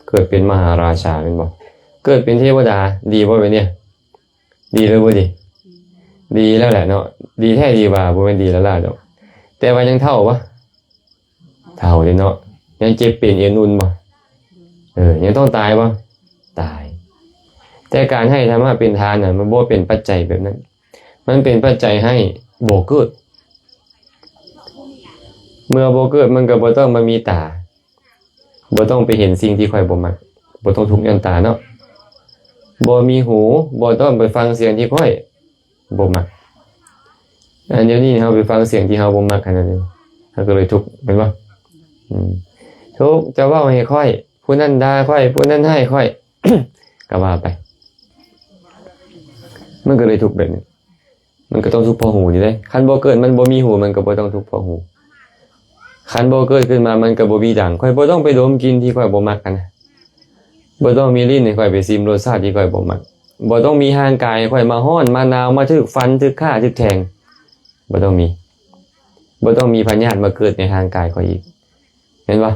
ເກີດເປັນມະຫາລາຊາແມ່ນບໍ່? ເກີດເປັນເທວະດາ, ດີບໍ່ແບບນີ້? ດີຫຼືບໍ່ດີ? ດີແລ້ວແຫຼະເນາະ, ດີແທ້ດີວ່າ, ບໍ່ແມ່ນດີລ້າໆດອກ. ແຕ່ວ່າຍັງເຖົ້າບໍ່? ເຖົ້າເດ້ເນາະ, ຍັງເຈັບເປັນເອັນອຸ່ນບໍ່? ເອີ, ຍັງຕ້ອງຕາຍບໍ່? ຕາຍ. ແຕ່ການໃຫ້ທຳມະເປັນທານນະ, ມັນບໍ່ເປັນປັດໄຈແບບນັ້ນ. ມັນເປັນປັດໄຈໃຫ້ບໍ່ເກີດ. ເມື່ອບໍ່ເກີດ, ມັນກໍບໍ່ຕ້ອງມາມີຕາ, ບໍ່ຕ້ອງໄປເຫັນສິ່ງທີ່ຂ້ອຍບໍ່ມັກ, ບໍ່ຕ້ອງທຸກຍ້ອນຕາເນາະ. ບໍ່ມີຫູ, ບໍ່ຕ້ອງໄປຟັງສຽງທີ່ຂ້ອຍ ບໍ່ມັກ. ອັນດຽວນີ້ເຮົາໄປຟັງສຽງທີ່ເຮົາບໍ່ມັກຫັ້ນນະ, ເຮົາກໍເລີຍທຸກ, ແມ່ນບໍ່? ອືມ, ທຸກ, ເຈົ້າເວົ້າໃຫ້ຂ້ອຍ, ຜູ້ນັ້ນດ່າຂ້ອຍ, ຜູ້ນັ້ນຮ້າຍຂ້ອຍ, ກໍວ່າໄປ. ມັນກໍເລີຍທຸກແບບນີ້. ມັນກໍຕ້ອງທຸກເພາະຫູນີ້ເດ້. ຄັນບໍ່ເກີດ, ມັນບໍ່ມີຫູ, ມັນກໍບໍ່ຕ້ອງທຸກເພາະຫູ. ຄັນບໍ່ເກີດຂຶ້ນມາ, ມັນກໍບໍ່ມີດັງ. ຂ້ອຍບໍ່ຕ້ອງໄປດົມກິ່ນທີ່ຂ້ອຍບໍ່ມັກຫັ້ນນະ. ບໍ່ຕ້ອງມີລີ້ນໃຫ້ຂ້ອຍໄປຊິມລົດຊາດທີ່ຂ້ອຍບໍ່ມັກ. ບໍ່ຕ້ອງມີຮ່າງກາຍໃຫ້ຂ້ອຍມາຮ້ອນ, ມາໜາວ, ມາຖືກຟັນ, ຖືກຂ້າ, ຖືກແທງ. ບໍ່ຕ້ອງມີ ບໍ່ຕ້ອງມີພະຍາດມາເກີດໃນຮ່າງກາຍຂ້ອຍອີກ ເຫັນບໍ່?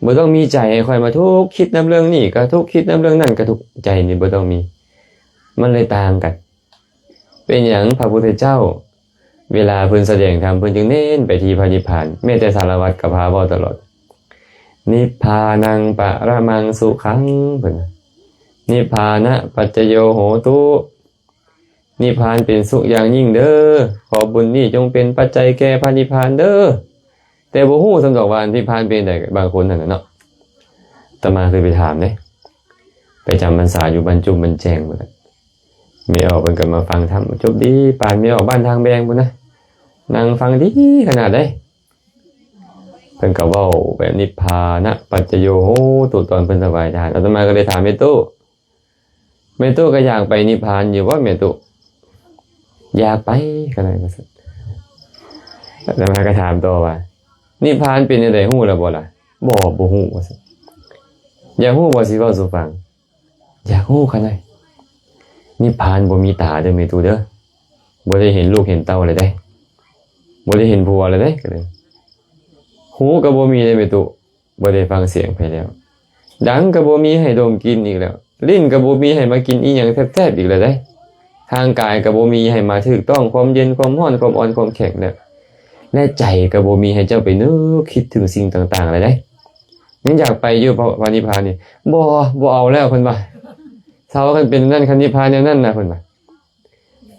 ບໍ່ຕ້ອງມີໃຈໃຫ້ຂ້ອຍມາທຸກ ຄິດນຳເລື່ອງນີ້ກໍທຸກ ຄິດນຳເລື່ອງນັ້ນກໍທຸກ ໃຈນີ້ບໍ່ຕ້ອງມີ ມັນເລີຍຕ່າງກັນ. ເປັນຫຍັງພະພຸດທະເຈົ້າ ເວລາເພິ່ນສະແດງທຳ ເພິ່ນຈຶ່ງເນັ້ນໄປທີ່ພະນິບພານ? ແມ້ແຕ່ສາລະວັດກໍພາເວົ້າຕະຫຼອດ ນິບພານັງປະຣະມັງສຸຂັງ ເພິ່ນວ່າ ນິບພານະປັດຈະໂຍໂຫຕຸ ນິບພານເປັນສຸກຢ່າງຍິ່ງເດີ ຂໍບຸນນີ້ຈົ່ງເປັນປັດໄຈແກ່ພະນິບພານເດີ. ແຕ່ບໍ່ຮູ້ຊ້ຳດອກວ່ານິບພານເປັນໃດ ບາງຄົນຫັ້ນນະເນາະ. ອາດຕະມາເຄີຍໄປຖາມເດ້ ໄປຈຳພັນສາຢູ່ບ້ານຈຸ້ມບ້ານແຈ້ງພຸ້ນນະ ແມ່ອອກເພິ່ນກໍມາຟັງທຳ ຈົບດີ ປານແມ່ອອກບ້ານທາງແບງພຸ້ນນະ ນັ່ງຟັງດີຂະໜາດໃດ. ເພິ່ນກໍເວົ້າແບບນິບພານະປັດຈະໂຍໂຫຕຸ ຕອນເພິ່ນຖວາຍທານ ອາດຕະມາກໍເລີຍຖາມແມ່ຕູ້ ແມ່ຕູ້ກໍຢາກໄປນິບພານຢູ່ບໍ່ແມ່ຕູ້? ຢາກໄປກໍໄດ້ວ່າຊັ້ນ. ອາດຕະມາກໍຖາມຕໍ່ວ່າ ນິບພານເປັນແນວໃດ ຮູ້ແລ້ວບໍ່ລະ? ບໍ່ ບໍ່ຮູ້ວ່າຊັ້ນ. ຢາກຮູ້ບໍ່ ຊິເວົ້າສູ່ຟັງ? ຢາກຮູ້ຂະໜາດ. ນິບພານບໍ່ມີຕາເດີແມ່ຕູ້ເດີ ບໍ່ໄດ້ເຫັນລູກເຫັນເຕົ້າແລ້ວເດ້ ບໍ່ໄດ້ເຫັນຜົວແລ້ວເດ້ ກໍເລີຍ ຫູກໍບໍ່ມີເດ້ແມ່ຕູ້ ບໍ່ໄດ້ຟັງສຽງໃຜແລ້ວ ດັງກໍບໍ່ມີໃຫ້ດົມກິ່ນອີກແລ້ວ ລີ້ນກໍບໍ່ມີໃຫ້ມາກິນອີ່ຫຍັງແຊບໆອີກແລ້ວເດ້ ຮ່າງກາຍກໍບໍ່ມີໃຫ້ມາຖືກຕ້ອງຄວາມເຢັນຄວາມຮ້ອນຄວາມອ່ອນຄວາມແຂງແລ້ວ ແລະ ໃຈກໍບໍ່ມີໃຫ້ເຈົ້າໄປນຶກຄິດເຖິງສິ່ງຕ່າງໆແລ້ວເດ້. ຍັງຢາກໄປຢູ່ພະ ພະນິບພານນີ້? ບໍ່ ບໍ່ເອົາແລ້ວ ເພິ່ນວ່າ ເຊົາ ຄັນເປັນນັ້ນ ຄັນນິບພານແນວນັ້ນນະ ເພິ່ນວ່າ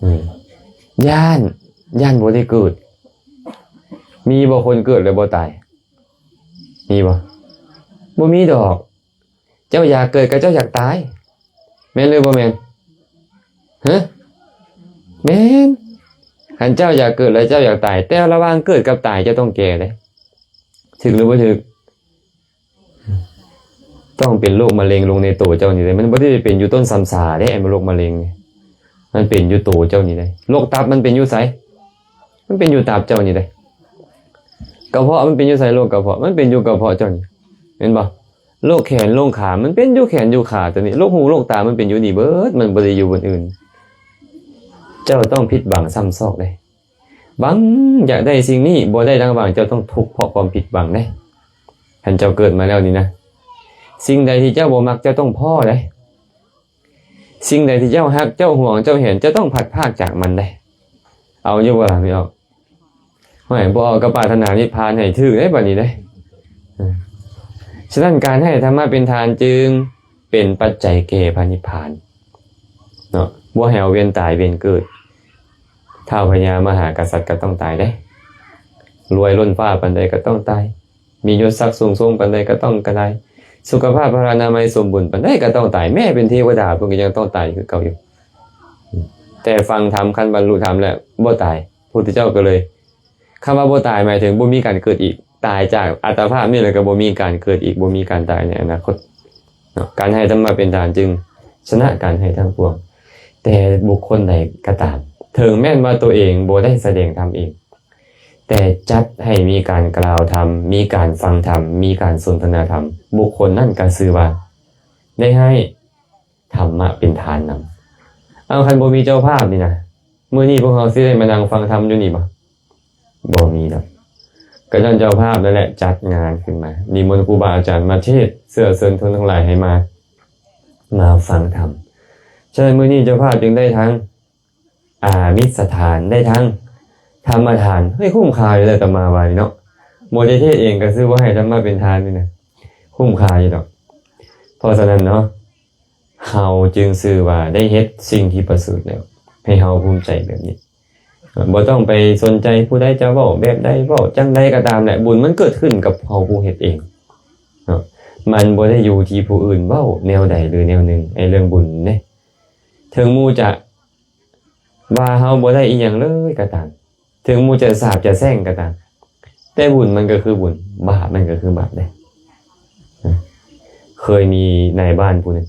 ອືມ ຢ້ານ ຢ້ານບໍ່ໄດ້ເກີດ. ມີບໍ່ຄົນເກີດແລ້ວບໍ່ຕາຍ? ມີບໍ່? ບໍ່ມີດອກ. ເຈົ້າຢາກເກີດກໍເຈົ້າຢາກຕາຍ ແມ່ນຫຼືບໍ່ແມ່ນ? ຮະ? ແມ່ນ. ຄັນເຈົ້າຢາກເກີດແລ້ວເຈົ້າຢາກຕາຍ ແຕ່ລະຫວ່າງເກີດກັບຕາຍເຈົ້າຕ້ອງແກ່ເດ້. ຖືກຫຼືບໍ່ຖືກ? ຕ້ອງເປັນໂລກມະເຮັງລົງໃນໂຕເຈົ້ານີ້ເດ້. ມັນບໍ່ໄດ້ເປັນຢູ່ຕົ້ນຊຳຊາເດ້ ໄອ້ໂລກມະເຮັງນີ້ ມັນເປັນຢູ່ໂຕເຈົ້ານີ້ເດ້. ໂລກຕັບມັນເປັນຢູ່ໃສ? ມັນເປັນຢູ່ຕັບເຈົ້ານີ້ເດ້. ກະເພາະມັນເປັນຢູ່ໃສ? ໂລກກະເພາະ ມັນເປັນຢູ່ກະເພາະເຈົ້ານີ້ ແມ່ນບໍ່? ໂລກແຂນໂລກຂາ ມັນເປັນຢູ່ແຂນຢູ່ຂາເຈົ້ານີ້. ໂລກຫູໂລກຕາ ມັນເປັນຢູ່ນີ້ເບີດ ມັນບໍ່ໄດ້ຢູ່ບ່ອນອື່ນ. ເຈົ້າຕ້ອງຜິດຫວັງຊ້ຳຊອກເດ້. ຫວັງຢາກໄດ້ສິ່ງນີ້ ບໍ່ໄດ້ດັ່ງຫວັງ ເຈົ້າຕ້ອງທຸກເພາະຄວາມຜິດຫວັງເດ້. ຄັນເຈົ້າເກີດມາແລ້ວນີ້ນະ ສິ່ງໃດທີ່ເຈົ້າບໍ່ມັກ ເຈົ້າຕ້ອງພໍ້ເດ້. ສິ່ງໃດທີ່ເຈົ້າຮັກ ເຈົ້າຫວງ ເຈົ້າແຫນ ເຈົ້າຕ້ອງພັດພາກຈາກມັນເດ້. ເອົາຢູ່ບໍ່ລະ? ບໍ່ເອົາ. ຫ້ອຍ ບໍ່ເອົາກໍປາດຖະໜານິບພານໃຫ້ຖືກເດ້ ບາດນີ້ເດ້. ເອີ ສະນັ້ນ ການໃຫ້ທຳມະເປັນທານຈຶ່ງເປັນປັດໄຈແກ່ພະນິບພານເນາະ. ບໍ່ໃຫ້ເອົາວຽນຕາຍວຽນເກີດ. ທ້າວພະຍາມະຫາກະສັດກໍຕ້ອງຕາຍເດ້. ລວຍລົ້ນຟ້າປານໃດກໍຕ້ອງຕາຍ. ມີຍົດສັກສູງສົ່ງປານໃດກໍຕ້ອງກະໄດ້. ສຸຂະພາບພະລານາໄມສົມບູນປານໃດກໍຕ້ອງຕາຍ. ແມ້ເປັນເທວະດາເພິ່ນກໍຍັງຕ້ອງຕາຍຄືເກົ່າຢູ່. ແຕ່ຟັງທຳ ຄັນບັນລຸທຳແລ້ວບໍ່ຕາຍ. ພຸດທະເຈົ້າກໍເລີຍ ຄຳວ່າບໍ່ຕາຍໝາຍເຖິງບໍ່ມີການເກີດອີກ. ຕາຍຈາກອັດຕະພາບນີ້ແລ້ວກໍບໍ່ມີການເກີດອີກ, ບໍ່ມີການຕາຍໃນອະນາຄົດເນາະ. ການໃຫ້ທຳມະເປັນທານຈຶ່ງຊະນະການໃຫ້ທັງປວງ. ແຕ່ບຸກຄົນໃດກໍຕາມ, ເຖິງແມ່ນວ່າຕົວເອງບໍ່ໄດ້ສະແດງທຳເອງ, ແຕ່ຈັດໃຫ້ມີການກ່າວທຳ, ມີການຟັງທຳ, ມີການສົນທະນາທຳ, ບຸກຄົນນັ້ນກໍຊື່ວ່າໄດ້ໃຫ້ທຳມະເປັນທານນຳ. ເອົາ, ຄັນບໍ່ມີເຈົ້າພາບນີ້ນະ, ມື້ນີ້ພວກເຮົາຊິໄດ້ມານັ່ງຟັງທຳຢູ່ນີ້ບໍ່? ບໍ່ມີດອກ. ກໍຍ້ອນເຈົ້າພາບນັ້ນແຫຼະຈັດງານຂຶ້ນມາ, ນິມົນຄູບາອາຈານມາເທດ, ເຊື້ອເຊີນຄົນທັງຫຼາຍໃຫ້ມາ, ມາຟັງທຳ. ສະນັ້ນ ມື້ນີ້ເຈົ້າພາບຈຶ່ງໄດ້ທັງ ອາມິສທານ ໄດ້ທັງທຳມະທານ. ເຮີ້ຍ, ຄຸ້ມຄ່າຢູ່ແລ້ວ ອາດຕະມາວ່ານີ້ເນາະ. ບໍ່ໄດ້ເທດເອງກໍຊື່ວ່າໃຫ້ທຳມະເປັນທານນີ້ນະ, ຄຸ້ມຄ່າຢູ່ດອກ. ເພາະສະນັ້ນເນາະ, ເຮົາຈຶ່ງຊື່ວ່າໄດ້ເຮັດສິ່ງທີ່ປະເສີດແລ້ວ, ໃຫ້ເຮົາພູມໃຈແບບນີ້. ບໍ່ຕ້ອງໄປສົນໃຈຜູ້ໃດຈະເວົ້າແບບໃດ, ເວົ້າຈັ່ງໃດກໍຕາມແຫຼະ, ບຸນມັນເກີດຂຶ້ນກັບເຮົາຜູ້ເຮັດເອງເນາະ. ມັນບໍ່ໄດ້ຢູ່ທີ່ຜູ້ອື່ນເວົ້າແນວໃດຫຼືແນວໜຶ່ງ, ໄອ້ເລື່ອງບຸນເດ້. ເຖິງໝູ່ຈະ ວ່າເຮົາບໍ່ໄດ້ອີ່ຫຍັງເລີຍກໍຕາມ, ເຖິງໝູ່ຈະສາບຈະແຊ່ງກໍຕາມ, ແຕ່ບຸນມັນກໍຄືບຸນ, ບາບມັນກໍຄືບາບເດ້. ເຄີຍມີນາຍບ້ານຜູ້ໜຶ່ງ,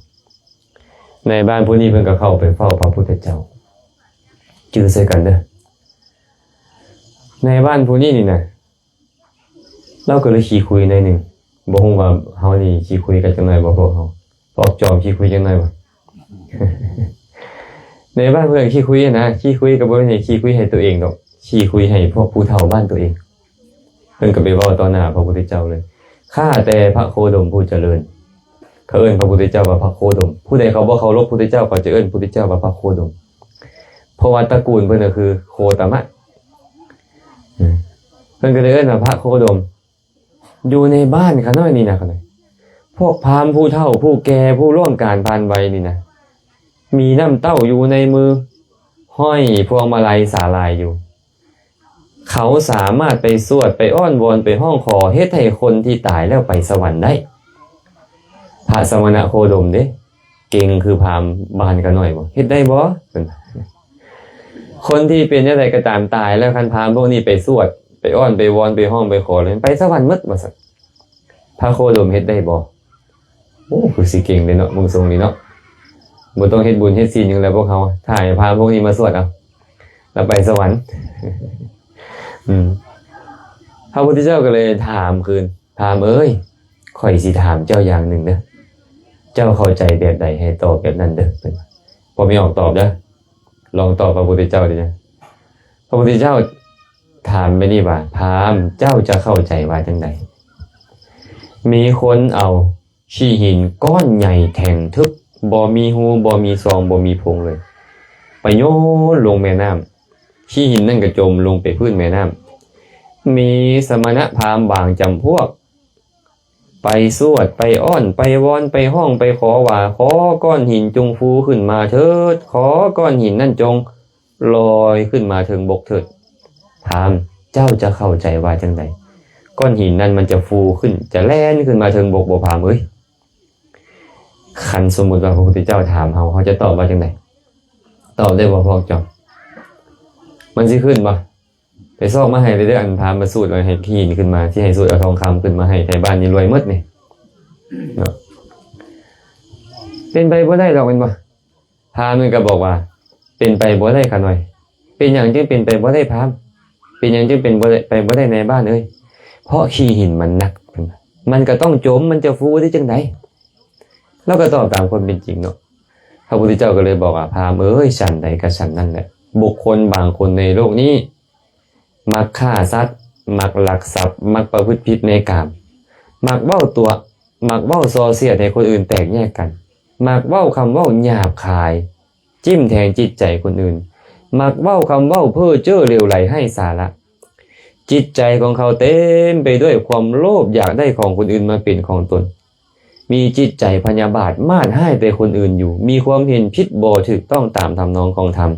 ນາຍບ້ານຜູ້ນີ້ເພິ່ນກໍເຂົ້າໄປເຝົ້າພະພຸດທະເຈົ້າ, ຈື່ໃສ່ກັນເດີ. ນາຍບ້ານຜູ້ນີ້ນີ້ນະ, ລາວກໍເລີຍຂີ້ຄຸຍໜ້ອຍໜຶ່ງ. ບໍ່ຮູ້ວ່າເຮົານີ້ຂີ້ຄຸຍກັນຈັກໜ້ອຍບໍ່ພວກເຮົາ? ພວກຈອມຂີ້ຄຸຍຈັກໜ້ອຍບໍ່? ໃນບ້ານເພິ່ນຂີ້ຄຸຍນະ, ຂີ້ຄຸຍກໍບໍ່ແມ່ນຂີ້ຄຸຍໃຫ້ຕົວເອງດອກ, ຂີ້ຄຸຍໃຫ້ພວກຜູ້ເຖົ້າບ້ານຕົວເອງ. ເພິ່ນກໍໄປເວົ້າຕໍ່ໜ້າພະພຸດທະເຈົ້າເລີຍ, ຂ້າແຕ່ພະໂຄດົມຜູ້ຈະເລີນ. ເຂົາເອີ້ນພະພຸດທະເຈົ້າວ່າພະໂຄດົມ. ຜູ້ໃດເຂົາບໍ່ເຄົາລົບພຸດທະເຈົ້າ ເຂົາຈະເອີ້ນພຸດທະເຈົ້າວ່າພະໂຄດົມ, ເພາະວ່າຕະກູນເພິ່ນກໍຄືໂຄຕະມະ. ເພິ່ນກໍເລີຍເອີ້ນວ່າພະໂຄດົມ. ຢູ່ໃນບ້ານຂ້ານ້ອຍນີ້ນະ, ຂ້ານ້ອຍ, ພວກພາມຜູ້ເຖົ້າຜູ້ແກ່ຜູ້ລ່ວງການຜ່ານໄວນີ້ນະ ມີນ້ຳເຕົ້າຢູ່ໃນມື, ຫ້ອຍພວງມາໄລສາລາຍຢູ່. ເຂົາສາມາດໄປສວດ, ໄປອ້ອນວອນ, ໄປຮ້ອງຂໍ, ເຮັດໃຫ້ຄົນທີ່ຕາຍແລ້ວໄປສະຫວັນໄດ້. ພະສະມະນະໂຄດົມເດ້ ເກັ່ງຄືພາມບ້ານຂ້ານ້ອຍບໍ່? ເຮັດໄດ້ບໍ່? ເພິ່ນ ຄົນທີ່ເປັນແນວໃດກໍຕາມ ຕາຍແລ້ວ ຄັນພາມພວກນີ້ໄປສວດ, ໄປອ້ອນ, ໄປວອນ, ໄປຮ້ອງ, ໄປຂໍ ແລ້ວໄປສະຫວັນໝົດ ວ່າຊັ້ນ. ພະໂຄດົມເຮັດໄດ້ບໍ່? ໂອ້ ຄືຊິເກັ່ງເດ້ເນາະ ເບິ່ງຊົງນີ້ເນາະ. ບໍ່ຕ້ອງເຮັດບຸນເຮັດສິນຫຍັງແລ້ວພວກເຮົາ, ຖ້າໃຫ້ພາມພວກນີ້ມາສວດເອົາ ແລ້ວໄປສະຫວັນ. ອືມ ພະພຸດທະເຈົ້າກໍເລີຍຖາມຄືນ, ພາມເອີຍ, ຂ້ອຍຊິຖາມເຈົ້າຢ່າງໜຶ່ງເດີ, ເຈົ້າເຂົ້າໃຈແບບໃດໃຫ້ຕອບແບບນັ້ນເດີ. ເພິ່ນວ່າ ບໍ່ມີອອກຕອບເດີ, ລອງຕອບພະພຸດທະເຈົ້າເດີ. ພະພຸດທະເຈົ້າຖາມແບບນີ້ວ່າ, ພາມ, ເຈົ້າຈະເຂົ້າໃຈວ່າຈັ່ງໃດ? ມີຄົນເອົາຂີ້ຫີນກ້ອນໃຫຍ່ແທ່ງທຶບ, ບໍ່ມີຮູ, ບໍ່ມີຊ່ອງ, ບໍ່ມີໂພງເລີຍ, ໄປໂຍນລົງແມ່ນ້ຳ. ຂີ້ຫີນນັ້ນກໍຈົມລົງໄປພື້ນແມ່ນ້ຳ. ມີສະມະນະພາມບາງຈຳພວກ ໄປສວດ, ໄປອ້ອນ, ໄປວອນ, ໄປຮ້ອງ, ໄປຂໍວ່າ, ຂໍກ້ອນຫີນຈົ່ງຟູຂຶ້ນມາເຖີດ, ຂໍກ້ອນຫີນນັ້ນຈົ່ງລອຍຂຶ້ນມາເທິງບົກເຖີດ. ພາມ, ເຈົ້າຈະເຂົ້າໃຈວ່າຈັ່ງໃດ? ກ້ອນຫີນນັ້ນມັນຈະຟູຂຶ້ນ, ຈະແລ່ນຂຶ້ນມາເທິງບົກບໍ່ ພາມເອີຍ? ຄັນສົມມຸດວ່າພະພຸດທະເຈົ້າຖາມເຮົາ, ເຮົາຈະຕອບວ່າຈັ່ງໃດ? ຕອບໄດ້ບໍ່ພວກເຈົ້າ? ມັນຊິຂຶ້ນບໍ່? ໄປຊອກມາໃຫ້ເດີ ອັນພາມມາສູດແລ້ວໃຫ້ຫີນຂຶ້ນມາ, ຊິໃຫ້ສູດເອົາທອງຄຳຂຶ້ນມາໃຫ້, ໄທບ້ານນີ້ລວຍໝົດນີ້ເນາະ. ເປັນໄປບໍ່ໄດ້ດອກແມ່ນບໍ່? ພາມນັ້ນກໍບອກວ່າ ເປັນໄປບໍ່ໄດ້ຂະນ້ອຍ. ເປັນຫຍັງຈຶ່ງເປັນໄປບໍ່ໄດ້ພາມ? ເປັນຫຍັງຈຶ່ງເປັນບໍ່ໄດ້ ໄປບໍ່ໄດ້ນາຍບ້ານເອີຍ? ເພາະຂີ້ຫີນມັນໜັກ, ມັນກໍຕ້ອງຈົມ, ມັນຈະຟູໄດ້ຈັ່ງໃດ? ລາວກໍຕອບຕາມຄວາມເປັນຈິງເນາະ. ພະພຸດທະເຈົ້າກໍເລີຍບອກວ່າ ພາມເອີຍ, ສັນໃດກໍສັນນັ້ນແຫຼະ, ບຸກຄົນບາງຄົນໃນໂລກນີ້ ມັກຂ້າສັດ, ມັກລັກຊັບ, ມັກປະພຶດຜິດໃນກາມ, ມັກເວົ້າຕົວະ, ມັກເວົ້າສໍ່ສຽດໃຫ້ຄົນອື່ນແຕກແຍກກັນ, ມັກເວົ້າຄຳເວົ້າຫຍາບຄາຍ, ຈິ້ມແທງຈິດໃຈຄົນອື່ນ, ມັກເວົ້າຄຳເວົ້າເພ້ອເຈ້ອເຫຼວໄຫຼໄຮ້ສາລະ. ຈິດໃຈຂອງເຂົາເຕັມໄປດ້ວຍຄວາມໂລບຢາກໄດ້ຂອງຄົນອື່ນມາເປັນຂອງຕົນ. ມີຈິດໃຈພະຍາບາດມາດຮ້າຍໃສ່ຄົນອື່ນຢູ່, ມີຄວາມເຫັນຜິດບໍ່ຖືກຕ້ອງຕາມທຳນອງຂອງທຳ.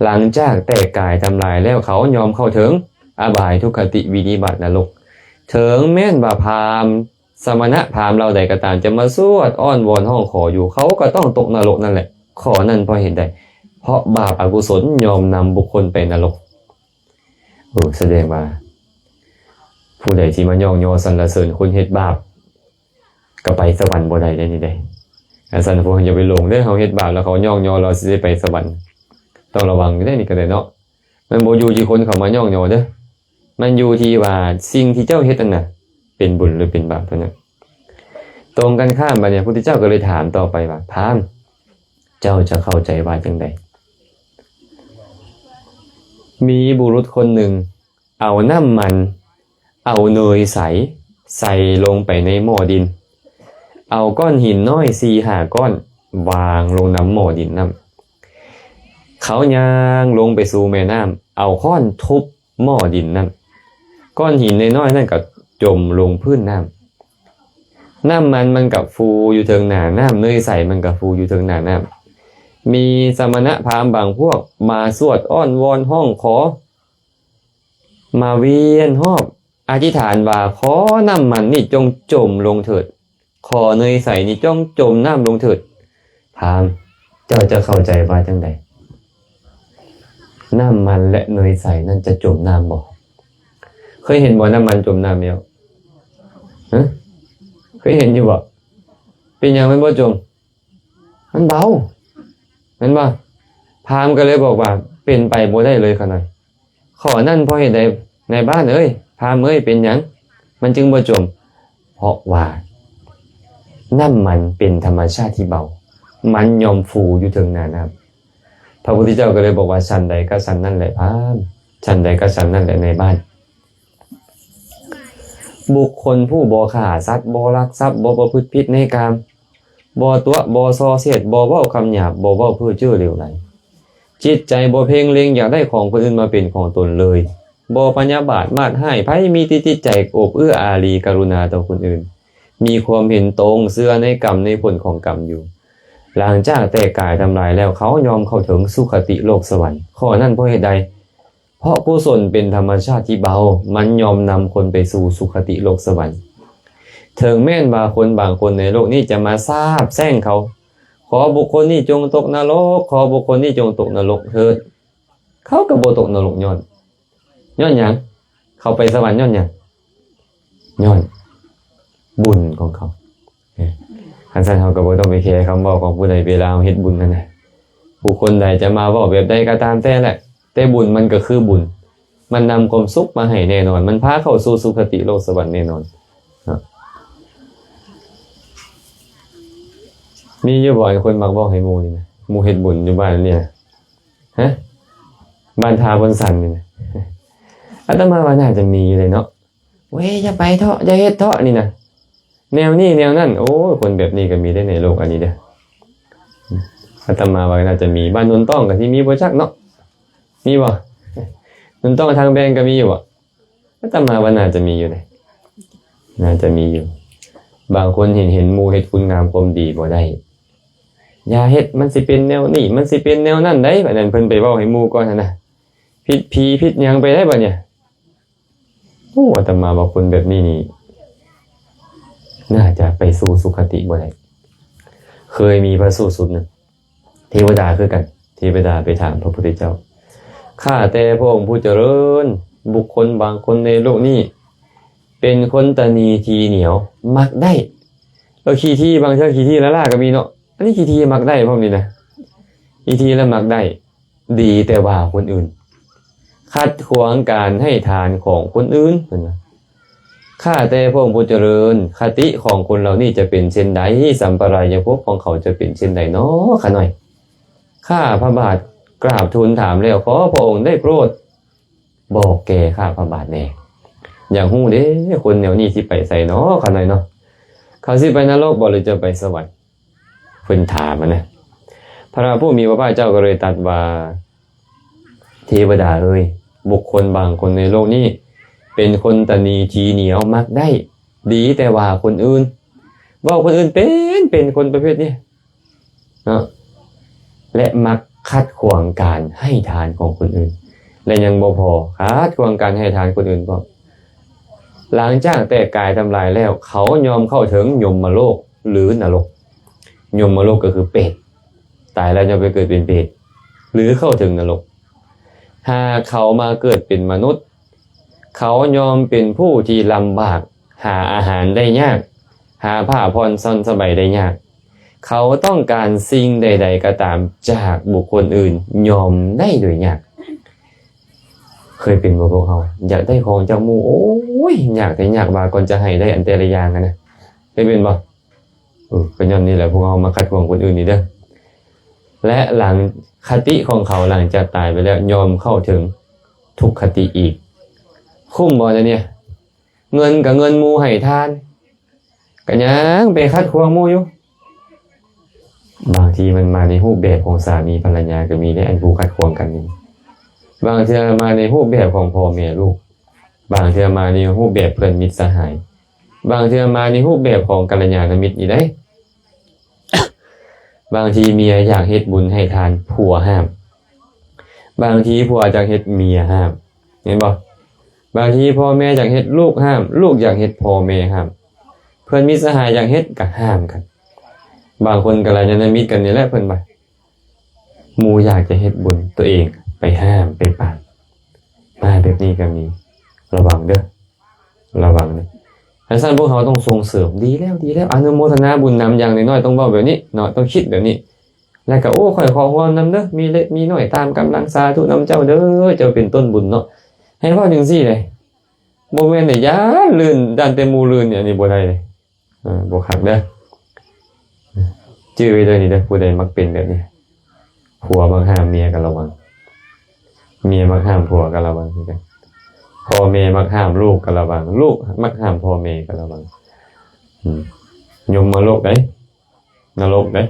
ຫຼັງຈາກແຕກກາຍທຳລາຍແລ້ວ, ເຂົາຍອມເຂົ້າເຖິງອະບາຍ, ທຸກຄະຕິ, ວິນິບາດ, ນະລົກ. ເຖິງແມ່ນວ່າພາມ, ສະມະນະພາມເຫຼົ່າໃດກໍຕາມ ຈະມາສວດອ້ອນວອນຮ້ອງຂໍຢູ່, ເຂົາກໍຕ້ອງຕົກນະລົກນັ້ນແຫຼະ. ຂໍ້ນັ້ນເພາະເຫດໃດ? ເພາະບາບອະກຸສົນຍອມນຳບຸກຄົນໄປນະລົກ. ເອີ ສະແດງວ່າ ຜູ້ໃດທີ່ມາຍ້ອງຍໍສັນລະເສີນຄົນເຮັດບາບ ກໍໄປສະຫວັນບໍ່ໄດ້ເດ້ນີ້ເດ້. ອັນຊັ້ນພວກເຮົາຢ່າໄປຫຼົງເດີ, ເຮົາເຮັດບາບແລ້ວເຂົາຍ້ອງຍໍ ເຮົາຊິໄດ້ໄປສະຫວັນ. ຕ້ອງລະວັງຢູ່ເດ້ນີ້ກໍໄດ້ເນາະ. ມັນບໍ່ຢູ່ທີ່ຄົນເຂົາມາຍ້ອງຍໍເດີ, ມັນຢູ່ທີ່ວ່າສິ່ງທີ່ເຈົ້າເຮັດນັ້ນນະ ເປັນບຸນຫຼືເປັນບາບເທົ່ານັ້ນ. ຕົງກັນຂ້າມ ບາດນີ້ ພຸດທະເຈົ້າກໍເລີຍຖາມຕໍ່ໄປວ່າ, ພາມ, ເຈົ້າຈະເຂົ້າໃຈວ່າຈັ່ງໃດ? ມີບຸລຸດຄົນໜຶ່ງ ເອົານ້ຳມັນ, ເອົາເນີຍໃສ ໃສ່ລົງໄປໃນໝໍ້ດິນ, ເອົາກ້ອນຫີນນ້ອຍສີ່ຫ້າກ້ອນ ວາງລົງນຳໝໍ້ດິນນັ້ນ. ເຂົາຍ່າງລົງໄປສູ່ແມ່ນ້ຳ, ເອົາຄ້ອນທຸບໝໍ້ດິນນັ້ນ. ກ້ອນຫີນນ້ອຍໆນັ້ນກໍຈົມລົງພື້ນນ້ຳ. ນ້ຳມັນມັນກໍຟູຢູ່ເທິງໜ້ານ້ຳ, ເນີຍໃສມັນກໍຟູຢູ່ເທິງໜ້ານ້ຳ. ມີສະມະນະພາມບາງພວກມາສວດອ້ອນວອນຮ້ອງຂໍ, ມາວຽນຮອບອະທິຖານວ່າ, ຂໍນ້ຳມັນນີ້ຈົ່ງຈົມລົງເຖີດ, ຂໍເນີຍໃສນີ້ຈົ່ງຈົມນ້ຳລົງເຖີດ. ພາມ, ເຈົ້າຈະເຂົ້າໃຈວ່າຈັ່ງໃດ? ນ້ຳມັນ ແລະ ເນີຍໃສນັ້ນຈະຈົມນ້ຳບໍ່? ເຄີຍເຫັນບໍ່ ນ້ຳມັນຈົມນ້ຳແລ້ວ? ຮະ? ເຄີຍເຫັນຢູ່ບໍ່? ເປັນຫຍັງມັນບໍ່ຈົມ? ມັນເບົາ ແມ່ນບໍ່? ພາມກໍເລີຍບອກວ່າ ເປັນໄປບໍ່ໄດ້ເລີຍຂະນ້ອຍ. ຂໍ້ນັ້ນເພາະເຫດໃດ ນາຍບ້ານເອີຍ, ພາມເອີຍ, ເປັນຫຍັງມັນຈຶ່ງບໍ່ຈົມ? ເພາະວ່ານ້ຳມັນເປັນທຳມະຊາດທີ່ເບົາ, ມັນຍອມຟູຢູ່ເທິງໜ້ານ້ຳ. ພະພຸດທະເຈົ້າກໍເລີຍບອກວ່າ ສັນໃດກໍສັນນັ້ນແຫຼະພາມ, ຊັ້ນໃດກໍຊັ້ນນັ້ນແຫຼະໃນບ້ານ. ບຸກຄົນຜູ້ບໍ່ຂ້າສັດ, ບໍ່ລັກຊັບ, ບໍ່ປະພຶດຜິດໃນກາມ, ບໍ່ຕົວະ, ບໍ່ສໍ້ເສດ, ບໍ່ເວົ້າຄຳຫຍາບ, ບໍ່ເວົ້າເພ້ອເຈີ້ເຫຼວໄຫຼ, ຈິດໃຈບໍ່ເພງເລັງຢາກໄດ້ຂອງຄົນອື່ນມາເປັນຂອງຕົນເລີຍ, ບໍ່ພະຍາບາດມາດຮ້າຍໃຜ, ມີແຕ່ຈິດໃຈໂອບເອື້ອອາຣີ ກະລຸນາຕໍ່ຄົນອື່ນ, ມີຄວາມເຫັນຕົງ, ເຊື່ອໃນກຳໃນຜົນຂອງກຳຢູ່. ຫຼັງຈາກແຕກກາຍທຳລາຍແລ້ວ, ເຂົາຍ່ອມເຂົ້າເຖິງສຸຄະຕິໂລກສະຫວັນ. ຂໍ້ນັ້ນເພາະເຫດໃດ? ເພາະກຸສົນເປັນທຳມະຊາດທີ່ເບົາ, ມັນຍ່ອມນຳຄົນໄປສູ່ສຸຄະຕິໂລກສະຫວັນ. ເຖິງແມ່ນວ່າຄົນບາງຄົນໃນໂລກນີ້ຈະມາສາບແຊ່ງເຂົາ, ຂໍບຸກຄົນນີ້ຈົ່ງຕົກນະລົກ, ຂໍບຸກຄົນນີ້ຈົ່ງຕົກນະລົກເທີດ, ເຂົາກໍບໍ່ຕົກນະລົກ. ຍ້ອນ ຍ້ອນຫຍັງ? ເຂົາໄປສະຫວັນຍ້ອນຫຍັງ? ຍ້ອນບຸນຂອງເຂົາ. ເອີ ຄັນຊັ້ນເຮົາກໍບໍ່ຕ້ອງໄປແຄຄຳເວົ້າຂອງຜູ້ໃດເວລາເຮົາເຮັດບຸນຫັ້ນນະ. ຜູ້ຄົນໃດຈະມາເວົ້າແບບໃດກໍຕາມແຕ່ແຫຼະ, ແຕ່ບຸນມັນກໍຄືບຸນ, ມັນນຳຄວາມສຸກມາໃຫ້ແນ່ນອນ, ມັນພາເຂົ້າສູ່ສຸຄະຕິໂລກສະຫວັນແນ່ນອນເນາະ. ມີຢູ່ບໍ່ ອັນຄົນມັກເວົ້າໃຫ້ໝູ່ນີ້ນະ, ໝູ່ເຮັດບຸນຢູ່ບ້ານນີ້ນະ? ຮະ? ບ້ານທ່າບົນສັນນີ້ນະ? ອາດຕະມາວ່າໜ້າຈະມີຢູ່ເດເນາະ. ເວີຍ ຢ່າໄປເທາະ, ຢ່າເຮັດເທາະ ນີ້ນະ, ແນວນີ້ແນວນັ້ນ. ໂອ້ຍ ຄົນແບບນີ້ກໍມີເດ້ໃນໂລກອັນນີ້ເດ້. ອາດຕະມາວ່າໜ້າຈະມີ, ບ້ານໂນນຕ້ອງກໍຊິມີບໍ່ຈັກເນາະ, ມີບໍ່? ໂນນຕ້ອງທາງແບງກໍມີຢູ່ບໍ່? ອາດຕະມາວ່າໜ້າຈະມີຢູ່ເດ້, ໜ້າຈະມີຢູ່. ບາງຄົນເຫັນ ເຫັນໝູ່ເຮັດຄຸນງາມຄວາມດີບໍ່ໄດ້, ຢ່າເຮັດ, ມັນຊິເປັນແນວນີ້, ມັນຊິເປັນແນວນັ້ນໄດ໋, ບັດນັ້ນເພິ່ນໄປເວົ້າໃຫ້ໝູ່ກ່ອນຫັ້ນນະ, ຜິດຜີຜິດຫຍັງໄປໄດ໋ບັດນີ້. ໂອ້ ອາດຕະມາວ່າຄົນແບບນີ້ນີ້ ໜ້າຈະໄປສູ່ສຸຄະຕິບໍ່ໄດ້. ເຄີຍມີພະສູດຊຸດໜຶ່ງ, ເທວະດາຄືກັນ, ເທວະດາໄປຖາມພະພຸດທະເຈົ້າ, ຂ້າແຕ່ພະອົງຜູ້ຈະເລີນ, ບຸກຄົນບາງຄົນໃນໂລກນີ້ ເປັນຄົນຕະໜີທີ່ໜຽວ, ມັກໄດ້. ເອີ ຂີ້ຖີ່, ບາງເທື່ອຂີ້ຖີ່ລ້າໆກໍມີເນາະ, ອັນນີ້ຂີ້ຖີ່ມັກໄດ້ພ້ອມນີ້ນະ, ຂີ້ຖີ່ແລ້ວມັກໄດ້. ດີແຕ່ວ່າຄົນອື່ນ, ຂັດຂວາງການໃຫ້ທານຂອງຄົນອື່ນ, ເພິ່ນວ່າ. ຂ້າແຕ່ພະອົງຜູ້ຈະເລີນ, ຄະຕິຂອງຄົນເຫຼົ່ານີ້ຈະເປັນເຊັ່ນໃດ? ສຳປະລາຍະພົບຂອງເຂົາຈະເປັນເຊັ່ນໃດນໍ ຂ້ານ້ອຍ? ຂ້າພະບາດກາບທູນຖາມແລ້ວ, ຂໍພະອົງໄດ້ໂປດບອກແກ່ຂ້າພະບາດແດ່. ຢາກຮູ້ເດ້, ຄົນແນວນີ້ຊິໄປໃສນໍ ຂ້ານ້ອຍນໍ? ເຂົາຊິໄປນະລົກບໍ ຫຼືຈະໄປສະຫວັນ? ເພິ່ນຖາມຫັ້ນນະ. ພະຜູ້ມີພະພາກເຈົ້າກໍເລີຍຕັດວ່າ, ເທວະດາເອີຍ, ບຸກຄົນບາງຄົນໃນໂລກນີ້ ເປັນຄົນຕະໜີທີ່ໜຽວ, ມັກໄດ້, ດີແຕ່ວ່າຄົນອື່ນ, ເວົ້າຄົນອື່ນເປັນ, ເປັນຄົນປະເພດນີ້ເນາະ, ແລະ ມັກຂັດຂວາງການໃຫ້ທານຂອງຄົນອື່ນ, ແລະ ຍັງບໍ່ພໍ, ຂັດຂວາງການໃຫ້ທານຄົນອື່ນພ້ອມ. ຫຼັງຈາກແຕກກາຍທຳລາຍແລ້ວ, ເຂົາຍ່ອມເຂົ້າເຖິງຍົມມະໂລກ ຫຼື ນະລົກ. ຍົມມະໂລກກໍຄືເປດ, ຕາຍແລ້ວຍ່ອມໄປເກີດເປັນເປດ ຫຼື ເຂົ້າເຖິງນະລົກ. ຫາກເຂົາມາເກີດເປັນມະນຸດ, ເຂົາຍ່ອມເປັນຜູ້ທີ່ລຳບາກ, ຫາອາຫານໄດ້ຍາກ, ຫາຜ້າຜ່ອນຊ່ອນສະບາຍໄດ້ຍາກ. ເຂົາຕ້ອງການສິ່ງໃດໆກໍຕາມຈາກບຸກຄົນອື່ນ, ຍ່ອມໄດ້ໂດຍຍາກ. ເຄີຍເປັນບໍ່ພວກເຮົາ? ຢາກໄດ້ຂອງຈາກໝູ່, ໂອ້ຍ ຍາກແທ້ຍາກວ່າ ກ່ອນຈະໃຫ້ໄດ້ອັນແຕ່ລະຢ່າງຫັ້ນນະ, ເຄີຍເປັນບໍ່? ເອີ ກໍຍ້ອນນີ້ແຫຼະ ພວກເຮົາມາຂັດຂວາງຄົນອື່ນນີ້ເດີ. ແລະ ຫຼັງຄະຕິຂອງເຂົາ ຫຼັງຈາກຕາຍໄປແລ້ວ ຍ່ອມເຂົ້າເຖິງທຸກຄະຕິອີກ. ຄຸ້ມບໍ່ລະນີ້? ເງິນກໍເງິນໝູ່ໃຫ້ທານ, ກໍຍັງໄປຂັດຂວາງໝູ່ຢູ່. ບາງທີມັນມາໃນຮູບແບບຂອງສາມີພັນລະຍາກໍມີເດ້ ອັນຜູ້ຂັດຂວາງກັນນີ້. ບາງເທື່ອມາໃນຮູບແບບຂອງພໍ່ແມ່ລູກ, ບາງເທື່ອມາໃນຮູບແບບເພື່ອນມິດສະຫາຍ, ບາງເທື່ອມາໃນຮູບແບບຂອງກັນລະຍານະມິດນີ້ໄດ໋. ບາງທີເມຍຢາກເຮັດບຸນໃຫ້ທານ ຜົວຫ້າມ, ບາງທີຜົວຢາກເຮັດເມຍຫ້າມ, ເຫັນບໍ່? ບາງທີພໍ່ແມ່ຢາກເຮັດລູກຫ້າມ, ລູກຢາກເຮັດພໍ່ແມ່ຫ້າມ, ເພື່ອນມິດສະຫາຍຢາກເຮັດກໍຫ້າມກັນ. ບາງຄົນກັນລະຍານະມິດກັນນີ້ແຫຼະ ເພິ່ນວ່າ ໝູ່ຢາກຈະເຮັດບຸນ ຕົວເອງໄປຫ້າມໄປປາມ, ມາແບບນີ້ກໍມີ. ລະວັງເດີ, ລະວັງເດີ. ຄັນຊັ້ນພວກເຮົາຕ້ອງສົ່ງເສີມ, ດີແລ້ວ, ດີແລ້ວ, ອະນຸໂມທະນາບຸນນຳ, ຢ່າງໜ້ອຍໆຕ້ອງເວົ້າແບບນີ້ເນາະ, ຕ້ອງຄິດແບບນີ້. ແລ້ວກໍ ໂອ້ ຂ້ອຍຂໍຮ່ວມນຳເດີ, ມີເລັກມີນ້ອຍຕາມກຳລັງ, ສາທຸນຳເຈົ້າເດີ, ເຈົ້າເປັນຕົ້ນບຸນເນາະ. ໃຫ້ເວົ້າຈັ່ງຊີ້ເດ້, ບໍ່ແມ່ນໄດ້ຢ້ານລື່ນ, ຢ້ານແຕ່ໝູ່ລື່ນນີ້, ອັນນີ້ບໍ່ໄດ້ເດ້. ເອີ ບໍ່ຄັກເດີ, ຈື່ໄວ້ເດີນີ້ເດີ, ຜູ້ໃດມັກເປັນແບບນີ້, ຜົວມັກຫ້າມເມຍກໍລະວັງ. ເມຍມັກຫ້າມຜົວກໍລະວັງຄືກັນ. ພໍ່ແມ່ມັກຫ້າມລູກກໍລະວັງ. ລູກມັກຫ້າມພໍ່ແມ່ກໍລະວັງ. ອືມ. ຍົມມະໂລກເດ້. ນະລົກເດ້.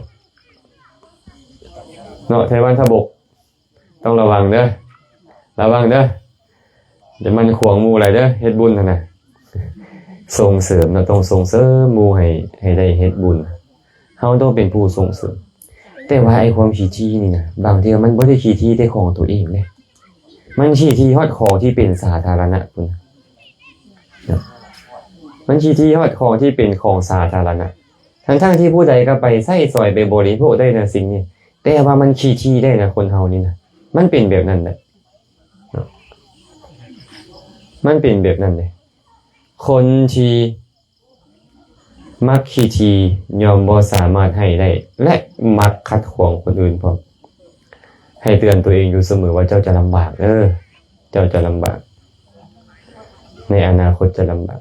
ເນາະ ໄທວັນທະບົກ. ຕ້ອງລະວັງເດີ້ ລະວັງເດີ້ ຢ່າມັນຂວາງໝູ່ຫຼາຍເດີ້ ເຮັດບຸນຫັ້ນນະ. ສົ່ງເສີມເນາະ ຕ້ອງສົ່ງເສີມໝູ່ໃຫ້ ໃຫ້ໄດ້ເຮັດບຸນ. ເຮົາຕ້ອງເປັນຜູ້ສົ່ງເສີມ. ແຕ່ວ່າໄອ້ຄວາມຂີ້ຖີ່ນີ້ນະ ບາງເທື່ອມັນບໍ່ໄດ້ຂີ້ຖີ່ແຕ່ຂອງຕົວເອງເດ້ ມັນຂີ້ຖີ່ຮອດຂອງທີ່ເປັນສາທາລະນະພຸ້ນນະ. ມັນຂີ້ຖີ່ຮອດຂອງທີ່ເປັນຂອງສາທາລະນະ ທັງໆທີ່ຜູ້ໃດກໍໄປໃຊ້ສອຍ ໄປບໍລິໂພກໄດ້ນະສິ່ງນີ້. ແຕ່ວ່າມັນຂີ້ຖີ່ໄດ້ນະ ຄົນເຮົານີ້ນະ ມັນເປັນແບບນັ້ນແຫຼະ ມັນເປັນແບບນັ້ນເດ້. ຄົນທີ່ມັກຂີ້ຖີ່ຍ່ອມບໍ່ສາມາດໃຫ້ໄດ້ ແລະ ມັກຂັດຂວາງຄົນອື່ນພ້ອມ. ໃຫ້ເຕືອນຕົວເອງຢູ່ສະເໝີວ່າເຈົ້າຈະລຳບາກເດີ້ ເຈົ້າຈະລຳບາກ ໃນອະນາຄົດຈະລຳບາກ.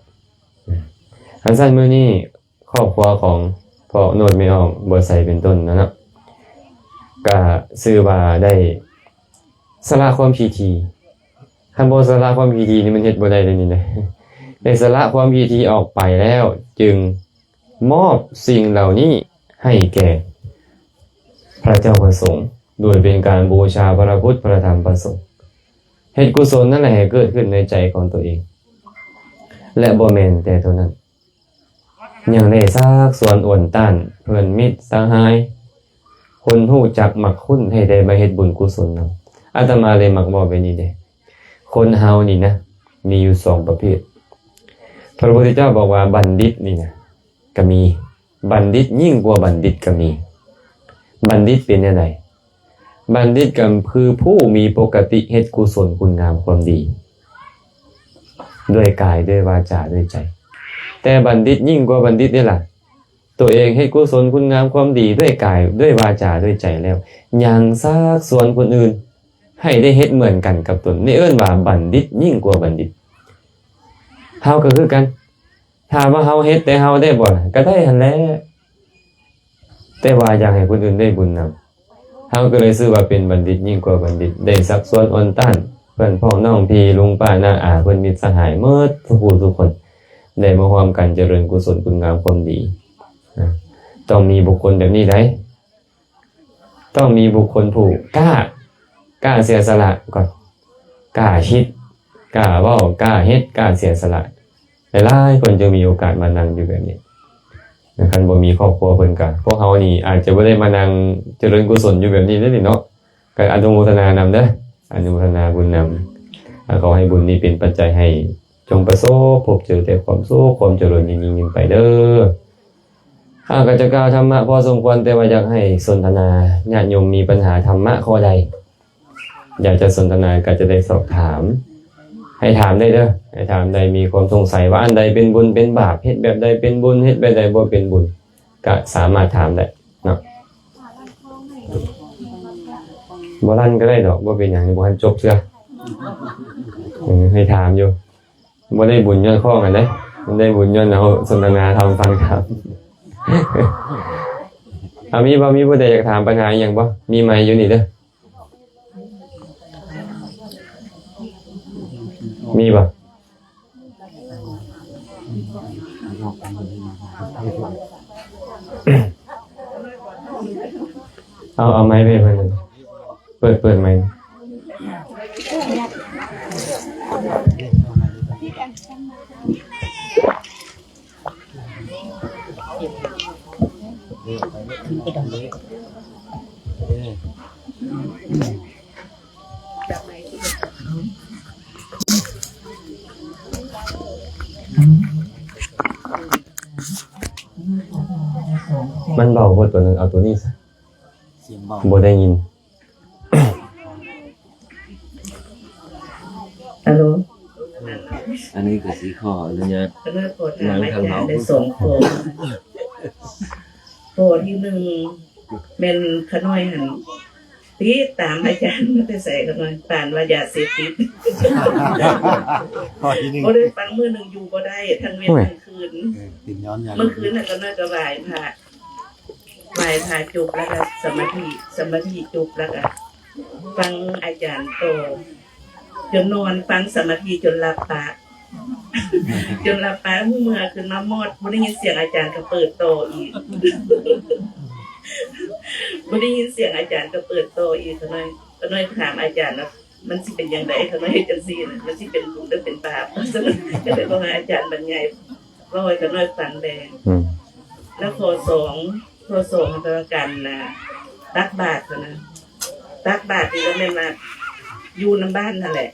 ຄັນຊັ້ນມື້ນີ້ ຄອບຄົວຂອງພໍ່ໂນດ ແມ່ອອກ ບົວໄຊ ເປັນຕົ້ນນະເນາະ ກະຊື່ວ່າໄດ້ສະຫຼະຄວາມຂີ້ຖີ່. ຄັນບໍ່ສະຫຼະຄວາມຂີ້ຖີ່ນີ້ ມັນເຮັດບໍ່ໄດ້ເດ້ນີ້ນະ. ໄດ້ສະຫຼະຄວາມຂີ້ຖີ່ອອກໄປແລ້ວ ຈຶ່ງມອບສິ່ງເຫຼົ່ານີ້ໃຫ້ແກ່ພະເຈົ້າພະສົງ ໂດຍເປັນການບູຊາພະພຸດ ພະທຳ ພະສົງ. ເຮັດກຸສົນນັ້ນແຫຼະໃຫ້ເກີດຂຶ້ນໃນໃຈຂອງຕົວເອງ ແລະ ບໍ່ແມ່ນແຕ່ເທົ່ານັ້ນ ຍັງໄດ້ຊັກຊວນອວນຕ້ານເພື່ອນມິດສະຫາຍ ຄົນຮູ້ຈັກມັກຄຸ້ນໃຫ້ໄດ້ມາເຮັດບຸນກຸສົນນຳ. ອາດຕະມາເລີຍມັກເວົ້າແບບນີ້ເດ້ ຄົນເຮົານີ້ນະ ມີຢູ່ສອງປະເພດ. ພະພຸດທະເຈົ້າບອກວ່າບັນດິດນີ້ນະ ກະມີ ບັນດິດຍິ່ງກວ່າບັນດິດກະມີ. ບັນດິດເປັນແນວໃດ? ບັນດິດກໍຄືຜູ້ມີປົກກະຕິເຮັດກຸສົນຄຸນງາມຄວາມດີ ດ້ວຍກາຍ ດ້ວຍວາຈາ ດ້ວຍໃຈ. ແຕ່ບັນດິດຍິ່ງກວ່າບັນດິດເດ້ລະ ຕົວເອງເຮັດກຸສົນຄຸນງາມຄວາມດີດ້ວຍກາຍ ດ້ວຍວາຈາ ດ້ວຍໃຈແລ້ວ ຍັງຊັກຊວນຄົນອື່ນໃຫ້ໄດ້ເຮັດເໝືອນກັນກັບຕົນ. ນີ້ເອີ້ນວ່າບັນດິດຍິ່ງກວ່າບັນດິດ. ເຮົາກໍຄືກັນ ຖາມວ່າເຮົາເຮັດແຕ່ເຮົາໄດ້ບໍ່ລະ? ກໍໄດ້ຫັ້ນແຫຼະ ແຕ່ວ່າຢາກໃຫ້ຄົນອື່ນໄດ້ບຸນນຳ. ເຮົາກໍເລີຍຊື່ວ່າເປັນບັນດິດຍິ່ງກວ່າບັນດິດ ໄດ້ຊັກຊວນອວນຕ້ານເພື່ອນພ້ອມນ້ອງພີ່ລຸງປ້ານ້າອາ ເພື່ອນມິດສະຫາຍໝົດທຸກຜູ້ທຸກຄົນ ໄດ້ມາຮ່ວມກັນຈະເລີນກຸສົນຄຸນງາມຄວາມດີ. ນະ ຕ້ອງມີບຸກຄົນແບບນີ້ໄດ໋. ຕ້ອງມີບຸກຄົນຜູ້ກ້າ ກ້າເສຍສະຫຼະກ່ອນ ກ້າຄິດ ກ້າເວົ້າ ກ້າເຮັດ ກ້າເສຍສະຫຼະ. ຫຼາຍໆຄົນຈຶ່ງມີໂອກາດມານັ່ງຢູ່ແບບນີ້. ຄັນບໍ່ມີຄອບຄົວເພິ່ນກະ ພວກເຮົານີ້ອາດຈະບໍ່ໄດ້ມານັ່ງຈະເລີນກຸສົນຢູ່ແບບນີ້ເດ້ນີ້ເນາະ. ກະອະນຸໂມທະນານຳເດີ ອະນຸໂມທະນາບຸນນຳ. ຂໍໃຫ້ບຸນນີ້ເປັນປັດໄຈໃຫ້ຈົ່ງປະສົບພົບເຈີແຕ່ຄວາມສຸກຄວາມຈະເລີນຍິ່ງໆຂຶ້ນໄປເດີ. ຂ້າພະເຈົ້າກ່າວທຳມະພໍສົມຄວນ ແຕ່ວ່າຢາກໃຫ້ສົນທະນາ ຍາດໂຍມມີປັນຫາທຳມະຂໍ້ໃດ ຢາກຈະສົນທະນາກໍຈະໄດ້ສອບຖາມ ໃຫ້ຖາມໄດ້ເດີ ໃຫ້ຖາມໄດ້ ມີຄວາມສົງໄສວ່າອັນໃດເປັນບຸນເປັນບາບ ເຮັດແບບໃດເປັນບຸນ ເຮັດແບບໃດບໍ່ເປັນບຸນ ກໍສາມາດຖາມໄດ້ເນາະ. ບໍ່ລັນກໍໄດ້ດອກ ບໍ່ເປັນຫຍັງ ຍັງບໍ່ທັນຈົບເທື່ອ ເອີ ໃຫ້ຖາມຢູ່. ບໍ່ໄດ້ບຸນຍ້ອນຂອງຫັ້ນເດ້ ມັນໄດ້ບຸນຍ້ອນເຮົາສົນທະນາທຳຟັງທຳ. ເອົາ ມີບໍ່? ມີຜູ້ໃດຢາກຖາມປັນຫາອີ່ຫຍັງບໍ່? ມີໄມຢູ່ນີ້ເດີ ມີບໍ່? ເອົາ ເອົາໄມໄປເພິ່ນ ເປີດ ເປີດໄມ. ມັນເບົາໂພດຕົວນັ້ນ ເອົາຕົວນີ້ຊະ. ສຽງເບົາ ບໍ່ໄດ້ຍິນ. ອາໂລ ອັນນີ້ກໍຊິຂໍອະນຸຍາດ ກໍເລີຍຂໍຖາມອາຈານໄດ້ສອງຂໍ້. ຂໍ້ທີໜຶ່ງ ແມ່ນຂະນ້ອຍຫັ້ນ ຕິດຕາມອາຈານມາແຕ່ໃສຂະນ້ອຍ? ປານວ່າຢາເສບຕິດ. ຂໍ້ທີໜຶ່ງ ບໍ່ໄດ້ຟັງ ມື້ໜຶ່ງຢູ່ບໍ່ໄດ້ ທັງເວັນທັງຄືນ. ເອີ ເປັນຍ້ອນຫຍັງ? ມື້ຄືນນະ ຂະນ້ອຍກໍໄຫວ້ພະ ໄຫວ້ພະຈົບແລ້ວກໍສະມາທິ ສະມາທິຈົບແລ້ວກໍຟັງອາຈານຕໍ່. ຈົນນອນຟັງສະມາທິຈົນຫຼັບປະ ຈົນຫຼັບປະ ຮູ້ເມື່ອຂຶ້ນມາໝົດ ບໍ່ໄດ້ຍິນສຽງອາຈານກໍເປີດຕໍ່ອີກ ບໍ່ໄດ້ຍິນສຽງອາຈານກໍເປີດຕໍ່ອີກ. ຂະນ້ອຍ ຂະນ້ອຍຖາມອາຈານວ່າ ມັນຊິເປັນຈັ່ງໃດ ຂະນ້ອຍເຮັດຈັ່ງຊີ້ນະ ມັນຊິເປັນບຸນຫຼືເປັນບາບ? ກໍເລີຍບອກໃຫ້ອາຈານບັນຍາຍ ເວົ້າໃຫ້ຂະນ້ອຍຟັງແດ່. ອືມ ແລ້ວຂໍ້ສອງ ຂໍ້ສອງ ແປວ່າການ ນະ ຕັກບາດນະ ຕັກບາດນີ້ກໍແມ່ນວ່າຢູ່ນຳບ້ານຫັ້ນແຫຼະ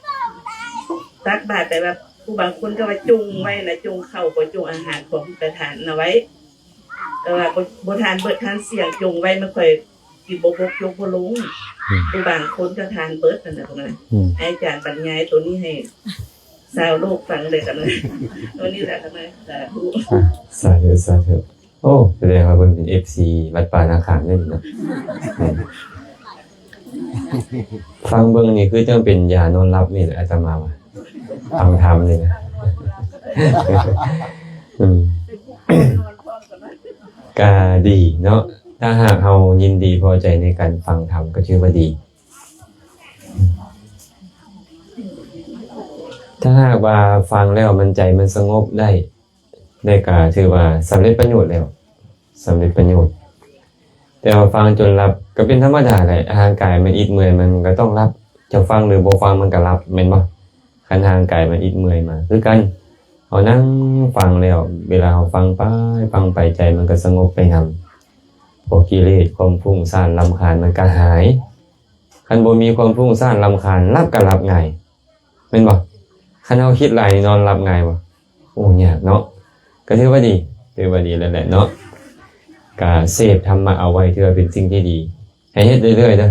ຕັກບາດ ແຕ່ວ່າຜູ້ບາງຄົນກໍວ່າຈົ່ງໄວ້ນະ ຈົ່ງເຂົ້າບໍ່ ຈົ່ງອາຫານຂອງໄປທານນະໄວ້ ແຕ່ວ່າບໍ່ ບໍ່ທານເບິດທານສ່ຽງ ຈົ່ງໄວ້ ມັນຄ່ອຍ ຊິບໍ່ບົກຈົກບໍ່ລົງ. ອືມ ຜູ້ບາງຄົນກໍທານເບິດຫັ້ນນະ ອືມ ໃຫ້ອາຈານບັນຍາຍໂຕນີ້ໃຫ້ຊາວໂລກຟັງເດີ ກັນນະ ໂຕນີ້ແຫຼະ ກັນນະ ສາທຸ ອ່າ ສາທຸ ສາທຸ. ໂອ້ ສະແດງວ່າເພິ່ນເປັນເອັຟຊີວັດປ່ານາຂາມເດ້ເນາະ. ອືມ ຟັງເບິ່ງນີ້ຄືຈັ່ງເປັນຢານອນຫຼັບນີ້ແຫຼະ ອາດຕະມາວ່າ ຟັງທຳນີ້ນະ. ອືມ ກະດີເນາະ ຖ້າຫາກເຮົາຍິນດີພໍໃຈໃນການຟັງທຳ ກໍຖືວ່າດີ. ຖ້າຫາກວ່າຟັງແລ້ວມັນໃຈມັນສະຫງົບໄດ້ ໄດ້ກະຖືວ່າສຳເລັດປະໂຫຍດແລ້ວ ສຳເລັດປະໂຫຍດ. ແຕ່ວ່າຟັງຈົນຫຼັບກໍເປັນທຳມະດາແຫຼະ ຮ່າງກາຍມັນອິດເມື່ອຍ ມັນກໍຕ້ອງຫຼັບ. ເຈົ້າຟັງຫຼືບໍ່ຟັງມັນກໍຫຼັບ ແມ່ນບໍ່? ຄັນຮ່າງກາຍມັນອິດເມື່ອຍມາ ຄືກັນ ເຮົານັ່ງຟັງແລ້ວ ເວລາເຮົາຟັງໄປ ຟັງໄປ ໃຈມັນກໍສະຫງົບໄປນຳ ພວກກິເລດ ຄວາມຟຸ້ງຊ້ານ ລຳຄານ ມັນກໍຫາຍ. ຄັນບໍ່ມີຄວາມຟຸ້ງຊ້ານ ລຳຄານ ຫຼັບກໍຫຼັບງ່າຍ ແມ່ນບໍ່? ຄັນເຮົາຄິດຫຼາຍນີ້ນອນຫຼັບງ່າຍບໍ່? ໂອ້ ຍາກເນາະ. ກໍຖືວ່າດີ ຖືວ່າດີແລ້ວແຫຼະເນາະ. ກະເສບທຳມະເອົາໄວ້ ຖືວ່າເປັນສິ່ງທີ່ດີ ໃຫ້ເຮັດເລື້ອຍໆເດີ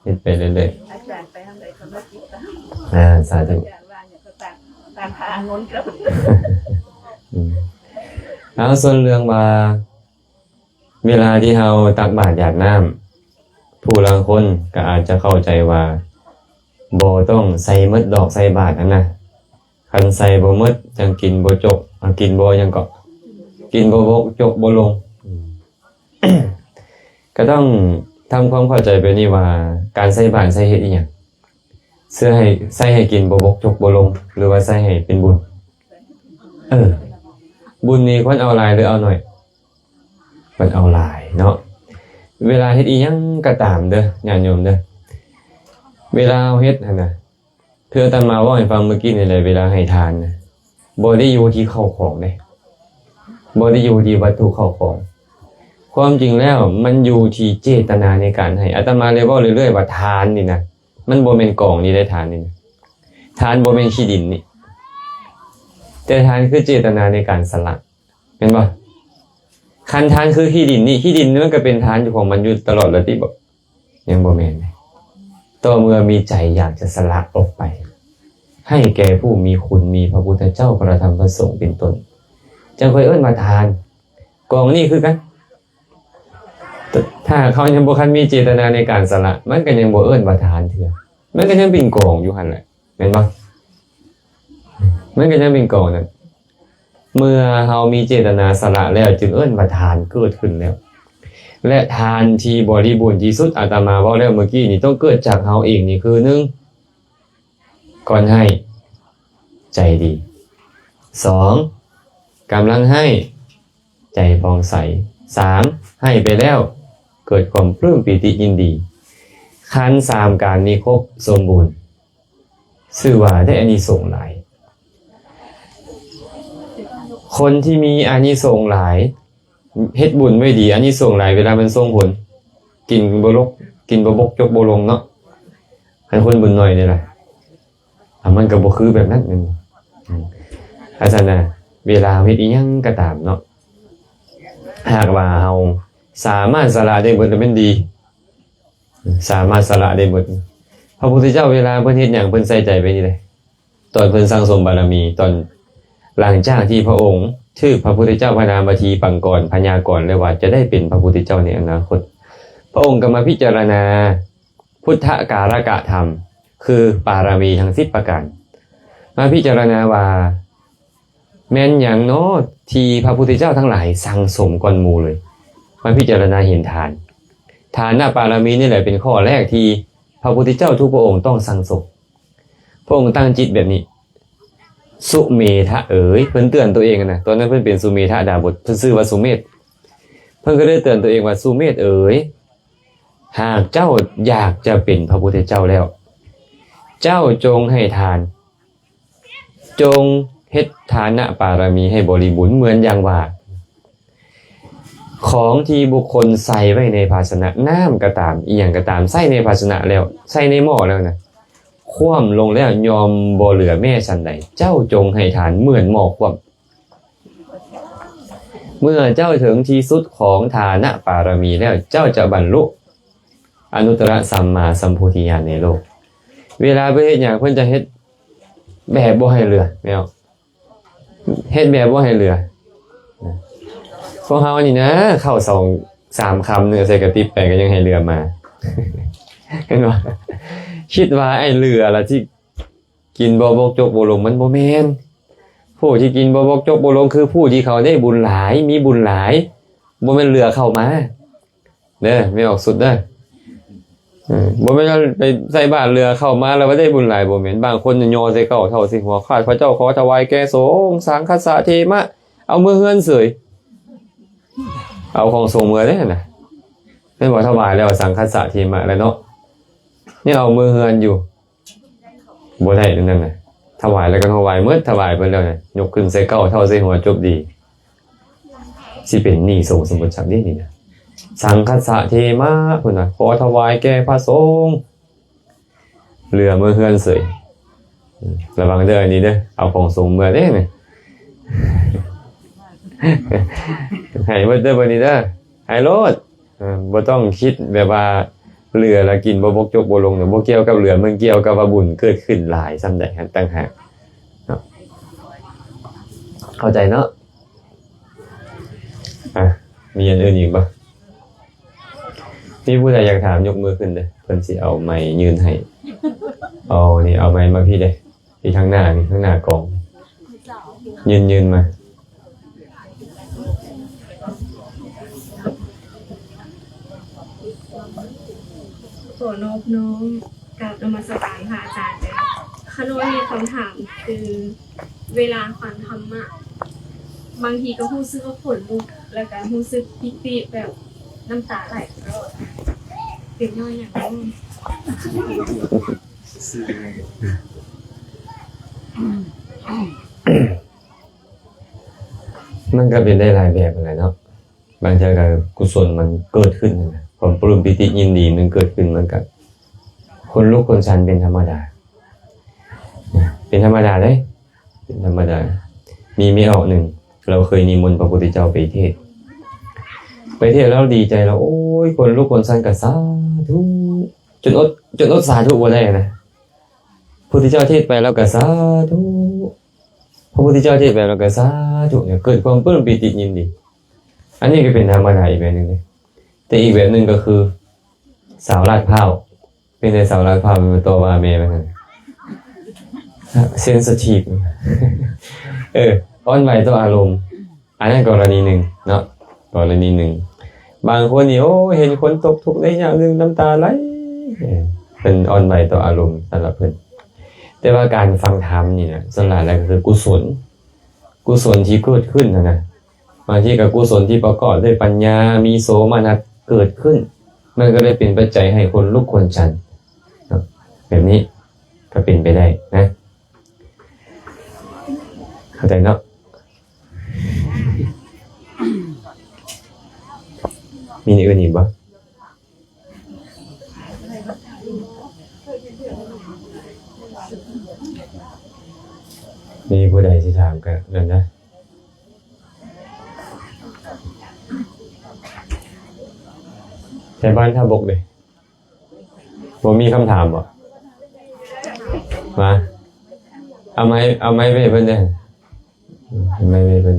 ເຮັດໄປເລື້ອຍໆ. ອາຈານໄປທາງໃດກໍມາຕິດຕາມ. ອາ ສາທຸ. ອາຈານວ່າຫຍັງກໍຕາມ ຕາມພະອານົນກັບ ອືມ ເອົາ ສ່ວນເລື່ອງວ່າ ເວລາທີ່ເຮົາຕັກບາດຢາດນ້ຳ ຜູ້ລາງຄົນກໍອາດຈະເຂົ້າໃຈວ່າ ບໍ່ຕ້ອງໃສ່ໝົດດອກໃສ່ບາດຫັ້ນນະ. ຄັນໃສ່ບໍ່ໝົດ ຈັ່ງກິນບໍ່ຈົບ ເອົາ ກິນບໍ່ຫຍັງເກາະ ກິນບໍ່ບົກຈົກບໍ່ລົງ. ອືມ ກໍຕ້ອງທຳຄວາມເຂົ້າໃຈແບບນີ້ວ່າ ການໃສ່ບາດໃສ່ເຮັດອີ່ຫຍັງ? ໃສ່ໃຫ້ ໃສ່ໃຫ້ກິນບໍ່ບົກຈົກບໍ່ລົງ ຫຼືວ່າໃສ່ໃຫ້ເປັນບຸນ? ເອີ ບຸນນີ້ຄວນເອົາຫຼາຍ ຫຼືເອົາໜ້ອຍ? ເພິ່ນເອົາຫຼາຍເນາະ. ເວລາເຮັດອີ່ຫຍັງກໍຕາມເດີ ຍາດໂຍມເດີ ເວລາເຮົາເຮັດຫັ້ນນະ ຄືອາດຕະມາເວົ້າໃຫ້ຟັງມື້ກີ້ນີ້ແຫຼະ ເວລາໃຫ້ທານນະ ບໍ່ໄດ້ຢູ່ທີ່ເຂົ້າຂອງເດ້ ບໍ່ໄດ້ຢູ່ທີ່ວັດຖຸເຂົ້າຂອງ. ຄວາມຈິງແລ້ວມັນຢູ່ທີ່ເຈດຕະນາໃນການໃຫ້. ອາດຕະມາເລີຍເວົ້າເລື້ອຍໆວ່າ ທານນີ້ນະ ມັນບໍ່ແມ່ນກອງນີ້ເດ້ ທານນີ້ນະ ທານບໍ່ແມ່ນຂີ້ດິນນີ້ ແຕ່ທານຄືເຈດຕະນາໃນການສະຫຼະ. ແມ່ນບໍ່? ຄັນທານຄືຂີ້ດິນນີ້ ຂີ້ດິນນີ້ມັນກໍເປັນທານຢູ່ຂອງມັນຢູ່ຕະຫຼອດແລ້ວຕິບໍ? ຍັງບໍ່ແມ່ນເດ້. ຕໍ່ເມື່ອມີໃຈຢາກຈະສະຫຼະອອກໄປ ໃຫ້ແກ່ຜູ້ມີຄຸນ ມີພະພຸດທະເຈົ້າ ພະທຳ ພະສົງ ເປັນຕົ້ນ ຈັ່ງຄ່ອຍເອີ້ນວ່າທານ. ກອງນີ້ຄືກັນ ຖ້າເຮົາຍັງບໍ່ທັນມີເຈດຕະນາໃນການສະຫຼະ ມັນກໍຍັງບໍ່ເອີ້ນວ່າທານເທື່ອ ມັນກໍຍັງເປັນກອງຢູ່ຫັ້ນແຫຼະ ແມ່ນບໍ່? ມັນກໍຍັງເປັນກອງນັ້ນ. ເມື່ອເຮົາມີເຈດຕະນາສະຫຼະແລ້ວ ຈຶ່ງເອີ້ນວ່າທານເກີດຂຶ້ນແລ້ວ. ແລະ ທານທີ່ບໍລິບູນທີ່ສຸດ ອາດຕະມາເວົ້າແລ້ວເມື່ອກີ້ນີ້ ຕ້ອງເກີດຈາກເຮົາເອງນີ້ຄື ໜຶ່ງ ກ່ອນໃຫ້ ໃຈດີ. ສອງ ກຳລັງໃຫ້ ໃຈຜ່ອງໃສ. ສາມ ໃຫ້ໄປແລ້ວເກີດຄວາມປຶ້ມປີຕິຍິນດີ. ຄັນສາມການນີ້ຄົບສົມບູນ ຊື່ວ່າໄດ້ອານິສົງຫຼາຍ. ຄົນທີ່ມີອານິສົງຫຼາຍ ເຮັດບຸນໄວ້ດີ ອານິສົງຫຼາຍ ເວລາມັນສົ່ງຜົນ ກິນບໍ່ລົກ ກິນບໍ່ບົກຈົກບໍ່ລົງເນາະ. ຄັນຄົນບຸນໜ້ອຍນີ້ລະ ອາ ມັນກໍບໍ່ຄືແບບນັ້ນແມ່ນບໍ່? ອືມ ອັນຊັ້ນນະ ເວລາເຮົາເຮັດອີ່ຫຍັງກໍຕາມເນາະ ຫາກວ່າເຮົາສາມາດສະຫຼະໄດ້ເບິດລະແມ່ນດີ ສາມາດສະຫຼະໄດ້ເບິດ. ພະພຸດທະເຈົ້າເວລາເພິ່ນເຮັດຫຍັງ ເພິ່ນໃສ່ໃຈໄປນີ້ເດ້. ຕອນເພິ່ນສັ່ງສົມບາລະມີ ຕອນຫຼັງຈາກທີ່ພະອົງຖືກພະພຸດທະເຈົ້າພະນາມາທີປັງກອນ ພະຍາກອນແລ້ວວ່າຈະໄດ້ເປັນພະພຸດທະເຈົ້າໃນອະນາຄົດ ພະອົງກໍມາພິຈາລະນາ ພຸດທະກາລະກະທຳ ຄືປາລະມີທັງສິບປະການ ມາພິຈາລະນາວ່າ ແມ່ນຫຍັງເນາະທີ່ພະພຸດທະເຈົ້າທັງຫຼາຍສັ່ງສົມກ່ອນໝູ່ເລີຍ? ມາພິຈາລະນາເຫັນທານ ທານະປາລະມີນີ້ແຫຼະເປັນຂໍ້ແລກທີ່ພະພຸດທະເຈົ້າທຸກພະອົງຕ້ອງສັ່ງສົມ. ພ ພະອົງຕັ້ງຈິດແບບນີ້ ສຸເມທະເອີຍ ເພິ່ນເຕືອນຕົວເອງນະ ຕອນນັ້ນເພິ່ນເປັນສຸເມທະດາບົດ ເພິ່ນຊື່ວ່າສຸເມດ ເພິ່ນກໍເລີຍເຕືອນຕົວເອງວ່າ ສຸເມດເອີຍ ຫາກເຈົ້າຢາກຈະເປັນພະພຸດທະເຈົ້າແລ້ວ ເຈົ້າຈົ່ງໃຫ້ທານ ຈົ່ງເຮັດທານະປາລະມີໃຫ້ບໍລິບູນເໝືອນຢ່າງວ່າ ຂອງທີ່ບຸກຄົນໃສ່ໄວ້ໃນພາຊະນະ ນ້ຳກໍຕາມ ອີ່ຫຍັງກໍຕາມ ໃສ່ໃນພາຊະນະແລ້ວ ໃສ່ໃນໝໍ້ແລ້ວນະ ຄວ່ຳລົງແລ້ວຍ່ອມບໍ່ເຫຼືອແມ້ຊັ້ນໃດ ເຈົ້າຈົ່ງໃຫ້ທານເໝືອນໝໍ້ຄວ່ຳ. ເມື່ອເຈົ້າເຖິງທີ່ສຸດຂອງທານະປາລະມີແລ້ວ ເຈົ້າຈະບັນລຸອະນຸດຕະລະສຳມາສຳໂພທິຍານໃນໂລກ. ເວລາເພິ່ນເຮັດຫຍັງ ເພິ່ນຈະເຮັດແບບບໍ່ໃຫ້ເຫຼືອ ແມ່ນບໍ່? ເຮັດແບບບໍ່ໃຫ້ເຫຼືອ. ພວກເຮົານີ້ນະ ເຂົ້າສອງສາມຄຳ ເນື້ອໃສ່ກະຕິບໄປກໍຍັງໃຫ້ເຫຼືອມາ ເຫັນບໍ່? ຄິດວ່າໄອ້ເຫຼືອລະທີ່ ກິນບໍ່ບົກຈົກບົກລົງ ມັນບໍ່ແມ່ນ. ຜູ້ທີ່ກິນບໍ່ບົກຈົກບົກລົງ ຄືຜູ້ທີ່ເຂົາໄດ້ບຸນຫຼາຍ ມີບຸນຫຼາຍ ບໍ່ແມ່ນເຫຼືອເຂົ້າມາເດີ ແມ່ອອກສຸດເດີ. ເອີ ບໍ່ແມ່ນວ່າໄປໃສ່ບາດເຫຼືອເຂົ້າມາແລ້ວວ່າໄດ້ບຸນຫຼາຍ ບໍ່ແມ່ນ. ບາງຄົນຍໍໃສ່ເກົ້າເທົ່າໃສ່ຫົວ ຂ້າພະເຈົ້າຂໍຖວາຍແກ່ສົງ ສັງຄັດສະເທມະ ເອົາເມືອເຮືອນເສີຍ ເອົາຂອງສົງເມືອເດ້ຫັ້ນນະ ແມ່ນບໍ່? ຖວາຍແລ້ວສັງຄັດສະເທມະແລ້ວເນາະ ຍັງເອົາເມືອເຮືອນຢູ່. ບໍ່ໄດ້ແນວນັ້ນນະ ຖວາຍແລ້ວກໍຖວາຍໝົດ ຖວາຍເພິ່ນແລ້ວນະ ຍົກຂຶ້ນໃສ່ເກົ້າເທົ່າໃສ່ຫົວ ຈົບດີ. ຊິເປັນໜີ້ສົງສົມບັດສັກເດ້ນີ້ນະ. ສັງຄັດສະເທມະ ເພິ່ນວ່າ ຂໍຖວາຍແກ່ພະສົງ ເຫຼືອເມືອເຮືອນເສີຍ. ອືມ ລະວັງເດີ ອັນນີ້ເດີ ເອົາຂອງສົງເມືອເດ້ນີ້ ໃຫ້ໝົດເດີ ບັດນີ້ເດີ ໃຫ້ໂລດ. ເອີ ບໍ່ຕ້ອງຄິດແບບວ່າເຫຼືອລະກິນບໍ່ບົກຈົກບົກລົງເດີ ບໍ່ກ່ຽວກັບເຫຼືອ ມັນກ່ຽວກັບວ່າບຸນເກີດຂຶ້ນຫຼາຍສ່ຳໃດຫັ້ນຕ່າງຫາກເນາະ. ເຂົ້າໃຈເນາະ? ອ່ະ ມີອັນອື່ນອີກບໍ່? ມີຜູ້ໃດຢາກຖາມຍົກມືຂຶ້ນເດີ ເພິ່ນຊິເອົາໄມຍື່ນໃຫ້. ເອົານີ້ ເອົາໄມມາພີ້ເດ້. ທີ່ທາງໜ້ານີ້ ທາງໜ້າກອງ ຍື່ນ ຍື່ນມາ. ຂໍນອບນ້ອມກາບນະມັດສະການພະອາຈານເດີ. ຂ້ານ້ອຍມີຄຳຖາມຄື ເວລາຟັງທຳມະ ບາງທີກໍຮູ້ສຶກວ່າຂົນລຸກ ແລ້ວກໍຮູ້ສຶກປີຕິແບບນ້ຳຕາໄຫຼຕະຫຼອດ ເປັນຍ້ອນຫຍັງ? ມັນກໍເປັນໄດ້ຫຼາຍແບບຫັ້ນແຫຼະເນາະ. ບາງເທື່ອກໍກຸສົນມັນເກີດຂຶ້ນນະ ຄວາມປະປື້ມປີຕິຍິນດີມັນເກີດຂຶ້ນ ມັນກໍຂົນລຸກຂົນຊັນເປັນທຳມະດາ ເປັນທຳມະດາເດ້ ເປັນທຳມະດາ. ມີແມ່ອອກໜຶ່ງ ລາວເຄີຍນິມົນພະພຸດທະເຈົ້າໄປເທດ ໄປເທດແລ້ວດີໃຈ ລາວ ໂອ້ຍ ຂົນລຸກຂົນຊັນ ກໍສາທຸ ຈົນອົດ ຈົນອົດສາທຸບໍ່ໄດ້ນະ. ພຸດທະເຈົ້າເທດໄປ ລາວກໍສາທຸ ພະພຸດທະເຈົ້າເທດໄປ ລາວກໍສາທຸ ເກີດຄວາມປຶ້ມປີຕິຍິນດີ. ອັນນີ້ກໍເປັນທຳມະດາອີກແບບໜຶ່ງເດ້. ແຕ່ອີກແບບໜຶ່ງກໍຄື ສາວລາດພ້າວ ເປັນໄດ ສາວລາດພ້າວ ແມ່ນບໍ່ ຕໍ່ວ່າແມ່ວ່າຊັ້ນ ເຊັນຊິທີບ ເອີ ອ່ອນໄຫວຕໍ່ອາລົມ. ອັນນັ້ນກໍລະນີໜຶ່ງເນາະ ກໍລະນີໜຶ່ງ. ບາງຄົນນີ້ ໂອ້ ເຫັນຄົນຕົກທຸກໄດ້ຍາກ ນ້ຳຕາໄຫຼ ເອີ ເພິ່ນອ່ອນໄຫວຕໍ່ອາລົມສຳລັບເພິ່ນ. ແຕ່ວ່າການຟັງທຳນີ້ນະ ສ່ວນຫຼາຍແລ້ວກໍຄືກຸສົນ ກຸສົນທີ່ເກີດຂຶ້ນຫັ້ນນະ ບາງທີກໍກຸສົນທີ່ປະກອບດ້ວຍປັນຍາ ມີໂສມະນັດເກີດຂຶ້ນ ມັນກໍເລີຍເປັນປັດໄຈໃຫ້ຂົນລຸກຂົນຊັນເນາະ. ແບບນີ້ກໍເປັນໄປໄດ້ນະ. ເຂົ້າໃຈເນາະ? ມີແນວອື່ນອີກບໍ່? ມີຜູ້ໃດຊິຖາມກໍນັ້ນນະ. ແຖວບ້ານທ່າບົກເດ? ບໍ່ມີຄຳຖາມບໍ່? ມາ ເອົາໄມ ເອົາໄມໄປໃຫ້ເພິ່ນເດ້ ເອົາໄມໄປໃຫ້ເພິ່ນ.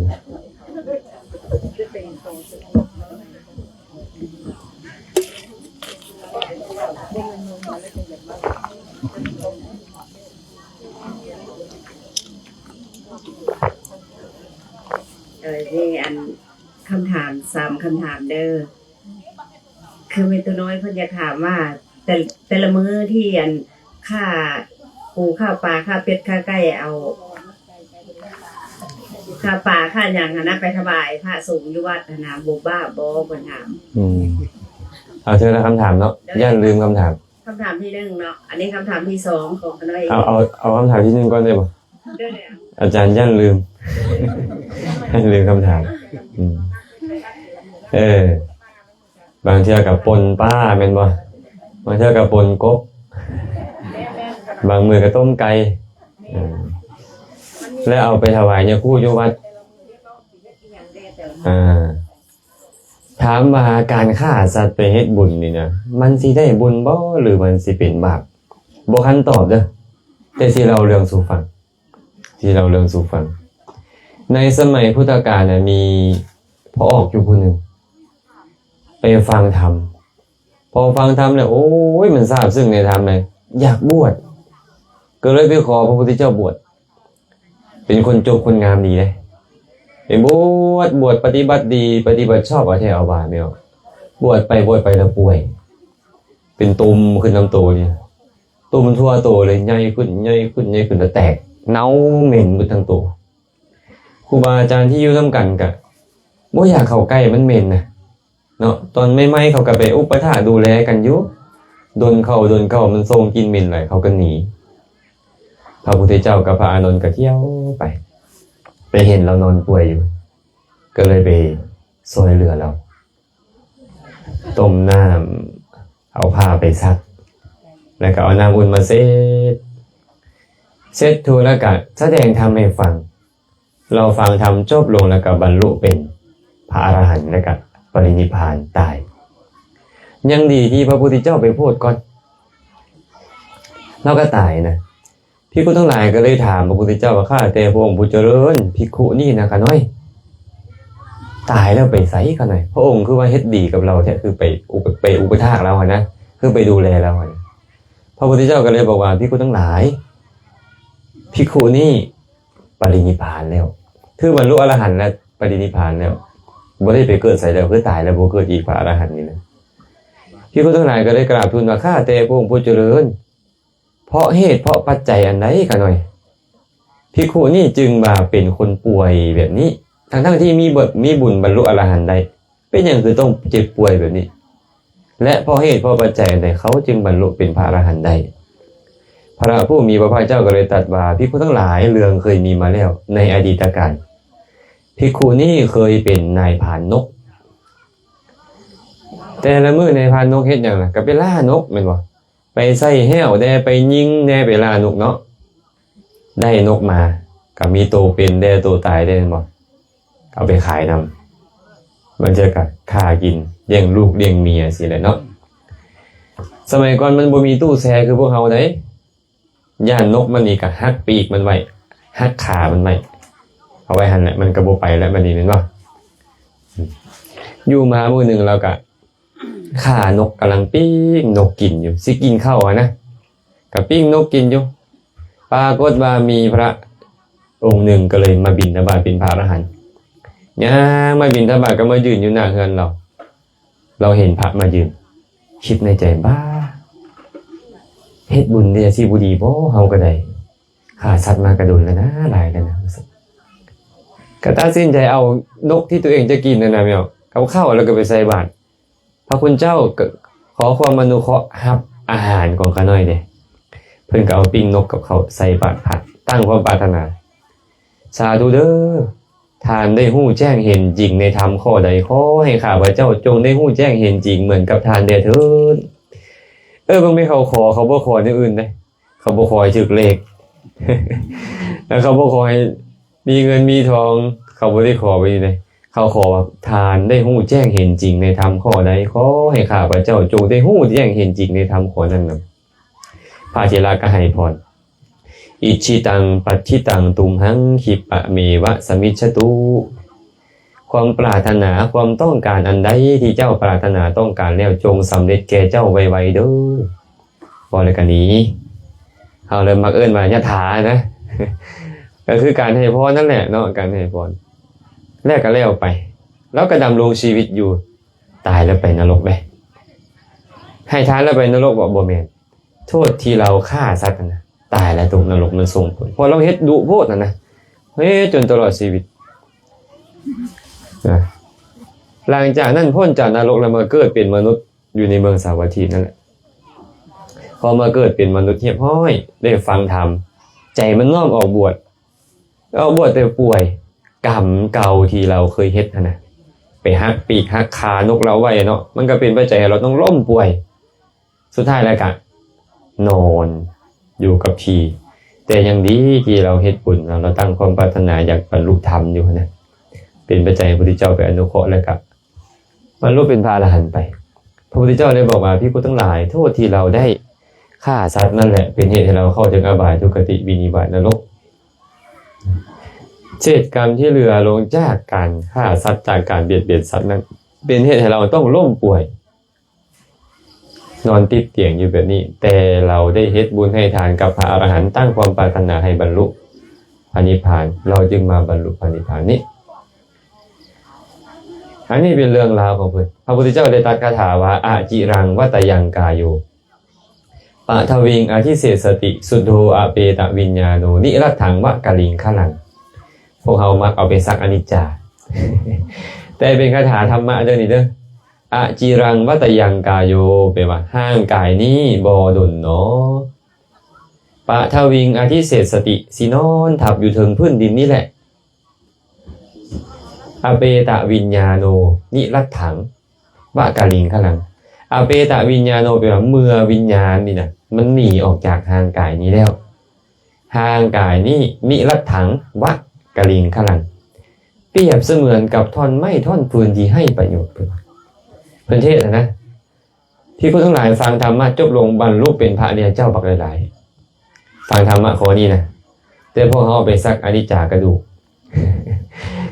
ເອີ ມີອັນ ຄຳຖາມສາມຄຳຖາມເດີ. ຄືແມ່ຕົວນ້ອຍເພິ່ນຢາກຖາມວ່າ ແຕ່ ແຕ່ລະມື້ທີ່ອັນ ຂ້າ ປູຂ້າປາ ຂ້າເປັດ ຂ້າໄກ່ ເອົາຂ້າປາ ຂ້າຫຍັງຫັ້ນນະ ໄປຖວາຍພະສົງຢູ່ວັດຫັ້ນນະ ບົບບາບບໍ່ ເພິ່ນຖາມ. ອືມ ເອົາເທື່ອລະຄຳຖາມເນາະ ໂດຍ ຢ້ານລືມຄຳຖາມ. ຄຳຖາມທີໜຶ່ງເນາະ ອັນນີ້ຄຳຖາມທີສອງຂອງຂ້ານ້ອຍ. ເອົາ ເອົາ ເອົາຄຳຖາມທີໜຶ່ງກ່ອນໄດ້ບໍ່? ໂດຍແລ້ວ ອາຈານຢ້ານລືມ ຢ້ານລືມຄຳຖາມ. ອືມ ເອີ ບາງເທື່ອກໍປົ່ນປາແມ່ນບໍ່? ບາງເທື່ອກໍປົ່ນກົບ ບາງມື້ກໍຕົ້ມໄກ່ ເອີ ແລ້ວເອົາໄປຖວາຍຍາຄູຢູ່ວັດ. ອ່າ ຖາມວ່າການຂ້າສັດໄປເຮັດບຸນນີ້ນະ ມັນຊິໄດ້ບຸນບໍ່ ຫຼື ມັນຊິເປັນບາບ? ບໍ່ທັນຕອບເດີ້ ແຕ່ຊິເລົ່າເລື່ອງສູ່ຟັງ. ທີ່ເລົ່າເລື່ອງສູ່ຟັງ. ໃນສະໄໝພຸດທະການນະ ມີພໍ່ອອກຢູ່ຜູ້ໜຶ່ງ ໄປຟັງທຳ. ພໍຟັງທຳແລ້ວ ໂອ້ຍ ມັນຊາບຊຶ້ງໃນທຳເລີຍ ຢາກບວດ ກໍເລີຍໄປຂໍພະພຸດທະເຈົ້າບວດ. ເປັນຄົນຈົບຄົນງາມດີເດ້ ໄປບວດ ບວດປະຕິບັດດີ ປະຕິບັດຊອບ ເອົາແທ້ເອົາວ່າແມ່ນ ບວດໄປບວດໄປແລ້ວປ່ວຍ ເປັນຕຸ່ມຂຶ້ນນຳໂຕນີ້ ຕຸ່ມທົ່ວໂຕເລີຍ ໃຫຍ່ຂຶ້ນ ໃຫຍ່ຂຶ້ນ ໃຫຍ່ຂຶ້ນ ແລ້ວແຕກ ເນົ່າເໝັນເບິດທັງໂຕ. ຄູບາອາຈານທີ່ຢູ່ນຳກັນກະບໍ່ຢາກເຂົ້າໃກ້ ມັນເໝັນນະເນາະ. ຕອນໃໝ່ໆ ເຂົາກະໄປອຸປະຖາກດູແລກັນຢູ່ ດົນເຂົ້າດົນເຂົ້າ ມັນສົ່ງກິ່ນເໝັນຫຼາຍ ເຂົາກະໜີ. ພະພຸດທະເຈົ້າກັບພະອານົນກະທ່ຽວໄປ ໄປເຫັນລາວນອນປ່ວຍຢູ່ ກະເລີຍໄປຊ່ວຍເຫຼືອລາວ. ຕົ້ມນ້ຳ ເອົາຜ້າໄປຊັກ ແລ້ວກໍເອົານ້ຳອຸ່ນມາເຊັດ ເຊັດທົ່ວ ແລ້ວກໍສະແດງທຳໃຫ້ຟັງ. ລາວຟັງທຳຈົບລົງ ແລ້ວກໍບັນລຸເປັນພະອະລະຫັນ ແລ້ວກໍປະລິນິບພານຕາຍ. ຍັງດີທີ່ພະພຸດທະເຈົ້າໄປໂພດກ່ອນ ລາວກໍຕາຍນະ. ພິກຂຸທັງຫຼາຍກໍເລີຍຖາມພະພຸດທະເຈົ້າວ່າ ຂ້າແຕ່ພະອົງຜູ້ຈະເລີນ ພິກຂຸນີ້ນະຂ້ານ້ອຍ ຕາຍແລ້ວໄປໃສຂ້ານ້ອຍ? ພະອົງຄືວ່າເຮັດດີກັບລາວແທ້ ຄືໄປອຸປະ ໄປອຸປະຖາກລາວຫັ້ນນະ ຄືໄປດູແລລາວຫັ້ນ. ພະພຸດທະເຈົ້າກໍເລີຍບອກວ່າ ພິກຂຸທັງຫຼາຍ ພິກຂຸນີ້ປະລິນິບພານແລ້ວ ຄືບັນລຸອະລະຫັນແລ້ວ ປະລິນິບພານແລ້ວ ບໍ່ໄດ້ໄປເກີດໃສແລ້ວ ຄືຕາຍແລ້ວບໍ່ເກີດອີກ ພະອະລະຫັນນີ້ນະ. ພິກຂຸທັງຫຼາຍກໍເລີຍກາບທູນວ່າ ຂ້າແຕ່ພະອົງຜູ້ຈະເລີນ ເພາະເຫດເພາະປັດໄຈອັນໃດຂ້ານ້ອຍ ພິກຂຸນີ້ຈຶ່ງວ່າເປັນຄົນປ່ວຍແບບນີ້ ທັງໆທີ່ມີບົດ ມີບຸນບັນລຸອະລະຫັນໄດ້ ເປັນຫຍັງຄືຕ້ອງເຈັບປ່ວຍແບບນີ້ ແລະ ເພາະເຫດເພາະປັດໄຈອັນໃດເຂົາຈຶ່ງບັນລຸເປັນພະອະລະຫັນໄດ້? ພະຜູ້ມີພະພາກເຈົ້າກໍເລີຍຕັດວ່າ ພິກຂຸທັງຫຼາຍ ເລື່ອງເຄີຍມີມາແລ້ວໃນອະດີດຕະການ ພິກຂຸນີ້ເຄີຍເປັນນາຍພານນົກ ແຕ່ລະມື້ນາຍພານນົກເຮັດຫຍັງລະ ກໍໄປລ່ານົກແມ່ນບໍ່? ໄປໃສ່ແຫ້ວແດ່ ໄປຍິງແດ່ ໄປລ່ານົກເນາະ ໄດ້ນົກມາ ກໍມີໂຕເປັນແດ່ ໂຕຕາຍແດ່ແມ່ນບໍ່? ເອົາໄປຂາຍນຳ ບາງເທື່ອກໍຂ້າກິນ ລ້ຽງລູກລ້ຽງເມຍຊີ້ແຫຼະເນາະ. ສະໄໝກ່ອນມັນບໍ່ມີຕູ້ແຊ່ຄືພວກເຮົາໃດ ຢ້ານນົກມັນນີ້ກໍຫັກປີກມັນໄວ້ ຫັກຂາມັນໄວ້ ເອົາໄວ້ຫັ້ນແຫຼະ ມັນກໍບໍ່ໄປແລ້ວບັດນີ້ແມ່ນບໍ່? ຢູ່ມາມື້ໜຶ່ງລາວກໍຂ້ານົກ ກຳລັງປີ້ງນົກກິນຢູ່ ຊິກິນເຂົ້າຫັ້ນນະ ກໍປີ້ງນົກກິນຢູ່ ປາກົດວ່າມີພະອົງໜຶ່ງກໍເລີຍມາບິນທະບາດເປັນພະອະລະຫັນ ຍ່າງມາບິນທະບາດກໍມາຢືນຢູ່ໜ້າເຮືອນລາວ ລາວເຫັນພະມາຢືນ ຄິດໃນໃຈ ບ້າ ເຮັດບຸນແທ້ຊິບໍ່ດີບໍ່ ເຮົາກໍໄດ້ຂ້າສັດມາກະດົນແລ້ວນະ ຫຼາຍແລ້ວນະ ວ່າຊັ້ນ ກໍຕັດສິນໃຈເອົານົກທີ່ຕົວເອງຈະກິນນັ້ນນະ ແມ່ນບໍ່ ກັບເຂົ້າ ແລ້ວກໍໄປໃສ່ບາດ ພະຄຸນເຈົ້າກໍຂໍຄວາມອະນຸເຄາະຮັບອາຫານຂອງຂ້ານ້ອຍແດ່ ເພິ່ນກໍເອົາປີ້ງນົກກັບເຂົ້າໃສ່ບາດພະ ຕັ້ງຄວາມປາດຖະໜາ ສາທຸເດີ້ ທ່ານໄດ້ຮູ້ແຈ້ງເຫັນຈິງໃນທຳຂໍ້ໃດ ຂໍໃຫ້ຂ້າພະເຈົ້າຈົ່ງໄດ້ຮູ້ແຈ້ງເຫັນຈິງເໝືອນກັບທ່ານແດ່ເທີ້ນ. ເອີ ເບິ່ງແມ່ນເຂົາຂໍ ເຂົາບໍ່ຂໍແນວອື່ນເດ້ ເຂົາບໍ່ຂໍໃຫ້ຖືກເລກ ແລະ ເຂົາບໍ່ຂໍໃຫ້ມີເງິນມີທອງ ເຂົາບໍ່ໄດ້ຂໍແບບນີ້ເດ້ ເຂົາຂໍວ່າ ທ່ານໄດ້ຮູ້ແຈ້ງເຫັນຈິງໃນທຳຂໍ້ໃດ ຂໍໃຫ້ຂ້າພະເຈົ້າຈົ່ງໄດ້ຮູ້ແຈ້ງເຫັນຈິງໃນທຳຂໍ້ນັ້ນນຳ. ພະເຖລະກໍໃຫ້ພອນ ອິດຊິຕັງ ປັດຖິຕັງ ຕຸມຫັງ ຂິບປະເມວະ ສະມິດສະຕຸ ຄວາມປາດຖະໜາ ຄວາມຕ້ອງການອັນໃດທີ່ເຈົ້າປາດຖະໜາຕ້ອງການແລ້ວ ຈົ່ງສຳເລັດແກ່ເຈົ້າໄວໆເດີ້. ເວົ້າແລ້ວກໍໜີ ເຮົາເລີຍມັກເອີ້ນວ່າຍະຖານະ ກໍຄືການໃຫ້ພອນນັ້ນແຫຼະເນາະ ການໃຫ້ພອນ ແລ້ວກໍແລ້ວໄປ ລາວກໍດຳລົງຊີວິດຢູ່ ຕາຍແລ້ວໄປນະລົກເດ້. ໃຫ້ທານແລ້ວໄປນະລົກບໍ່? ບໍ່ແມ່ນ ໂທດທີ່ລາວຂ້າສັດຫັ້ນນະ ຕາຍແລ້ວຕົກນະລົກ ມັນສົ່ງຜົນ ເພາະລາວເຮັດດຸໂພດຫັ້ນນະ ເຮັດຈົນຕະຫຼອດຊີວິດນະ. ຫຼັງຈາກນັ້ນພົ້ນຈາກນະລົກແລ້ວ ມາເກີດເປັນມະນຸດຢູ່ໃນເມືອງສາວັດຖີນັ້ນແຫຼະ. ພໍມາເກີດເປັນມະນຸດຮຽບຮ້ອຍ ໄດ້ຟັງທຳ ໃຈມັນນ້ອມອອກບວດ ອອກບວດແຕ່ປ່ວຍ ກຳເກົ່າທີ່ລາວເຄີຍເຮັດຫັ້ນນະ ໄປຫັກປີກຫັກຂານົກລາວໄວ້ເນາະ ມັນກໍເປັນປັດໄຈໃຫ້ລາວຕ້ອງລົ້ມປ່ວຍ. ສຸດທ້າຍແລ້ວກະນອນຢູ່ກັບທີ່ ແຕ່ຍັງດີທີ່ລາວເຮັດບຸນເນາະ ລາວຕັ້ງຄວາມປາດຖະໜາຢາກບັນລຸທຳຢູ່ຫັ້ນນະ ເປັນປັດໄຈໃຫ້ພະພຸດທະເຈົ້າໄປອະນຸເຄາະ ແລ້ວກະບັນລຸເປັນພະອະລະຫັນໄປ. ພະພຸດທະເຈົ້າໄດ້ບອກວ່າ ພິກຂຸທັງຫຼາຍ ໂທດທີ່ລາວໄດ້ຂ້າສັດນັ້ນແຫຼະ ເປັນເຫດໃຫ້ລາວເຂົ້າເຖິງອະບາຍ ທຸກຄະຕິ ວິນິບາດ ນະລົກ. ເສດກຳທີ່ເຫຼືອລົງຈາກການຂ້າສັດ ຈາກການບຽດບຽນສັດນັ້ນ ເປັນເຫດໃຫ້ລາວຕ້ອງລົ້ມປ່ວຍ ນອນຕິດຕຽງຢູ່ແບບນີ້ ແຕ່ລາວໄດ້ເຮັດບຸນໃຫ້ທານກັບພະອະລະຫັນ ຕັ້ງຄວາມປາດຖະໜາໃຫ້ບັນລຸພະນິບພານ ລາວຈຶ່ງມາບັນລຸພະນິບພານນີ້. ອັນນີ້ເປັນເລື່ອງລາວຂອງເພິ່ນ. ພະພຸດທະເຈົ້າໄດ້ຕັດຄາຖາວ່າ ອະຈິລັງວັດຕະຍັງກາໂຍ ປະທະວິງອະທິເສດສະຕິ ສຸດໂທອະເປຕະວິນຍາໂນ ນິລັດຖັງວະກະລິງຄະລັງ. ພວກເຮົາມັກເອົາໄປສັກອະນິດຈາ ແຕ່ເປັນຄາຖາທຳມະເດີນີ້ເດີ. ອະຈິລັງວັດຕະຍັງກາໂຍ ແປວ່າຮ່າງກາຍນີ້ບໍ່ດົນໜໍ ປະທະວິງອະທິເສດສະຕິ ຊິນອນທັບຢູ່ເທິງພື້ນດິນນີ້ແຫຼະ. ອະເປຕະວິນຍາໂນ ນິລັດຖັງ ວະກະລິງຄະລັງ. ອະເປຕະວິນຍາໂນ ແປວ່າເມື່ອວິນຍານນີ້ນະ ມັນໜີອອກຈາກຮ່າງກາຍນີ້ແລ້ວ ຮ່າງກາຍນີ້ ນິລັດຖັງ ວະກະລິງຄະລັງ ປຽບສະເໝືອນກັບທ່ອນໄມ້ທ່ອນຟືນທີ່ໄຮ້ປະໂຫຍດ. ເພິ່ນວ່າ ເພິ່ນເທດນະ ທີ່ຄົນທັງຫຼາຍຟັງທຳມະຈົບລົງ ບັນລຸເປັນພະອະລິຍະເຈົ້າບັກຫຼາຍໆ ຟັງທຳມະຂໍ້ນີ້ນະ ແຕ່ພວກເຮົາເອົາໄປສັກອະນິດຈາກະດູກ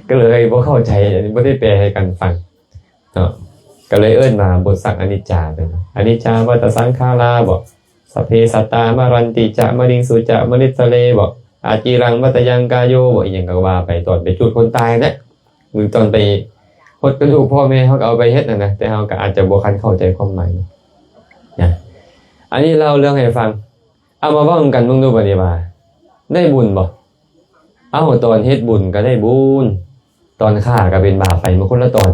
ກໍເລີຍບໍ່ເຂົ້າໃຈ ບໍ່ໄດ້ແປໃຫ້ກັນຟັງເນາະ. ກໍເລີຍເອີ້ນວ່າບົດສັກອະນິດຈາ ອະນິດຈາວັດຕະສັງຂາລາບໍ ສັບເພສັດຕາມະຣັນຕິຈະ ມະລິງສຸຈະ ມະນິດສະເລບໍ ອະຈິລັງວັດຕະຍັງກາໂຍບໍ ອີ່ຫຍັງກໍວ່າໄປ ຕອນໄປຈູດຄົນຕາຍແຫຼະ ຫຼືຕອນໄປຫົດກະດູກພໍ່ແມ່ ເຮົາກໍເອົາໄປເຮັດຫັ້ນນະ ແຕ່ເຮົາກໍອາດຈະບໍ່ທັນເຂົ້າໃຈຄວາມໝາຍນະ. ອັນນີ້ເລົ່າເລື່ອງໃຫ້ຟັງ ເອົາມາເວົ້ານຳກັນເບິ່ງດູບັດນີ້ວ່າ ໄດ້ບຸນບໍ່? ເອົ້າ ຕອນເຮັດບຸນກໍໄດ້ບຸນ ຕອນຂ້າກໍເປັນບາບໄປ ມັນຄົນລະຕອນ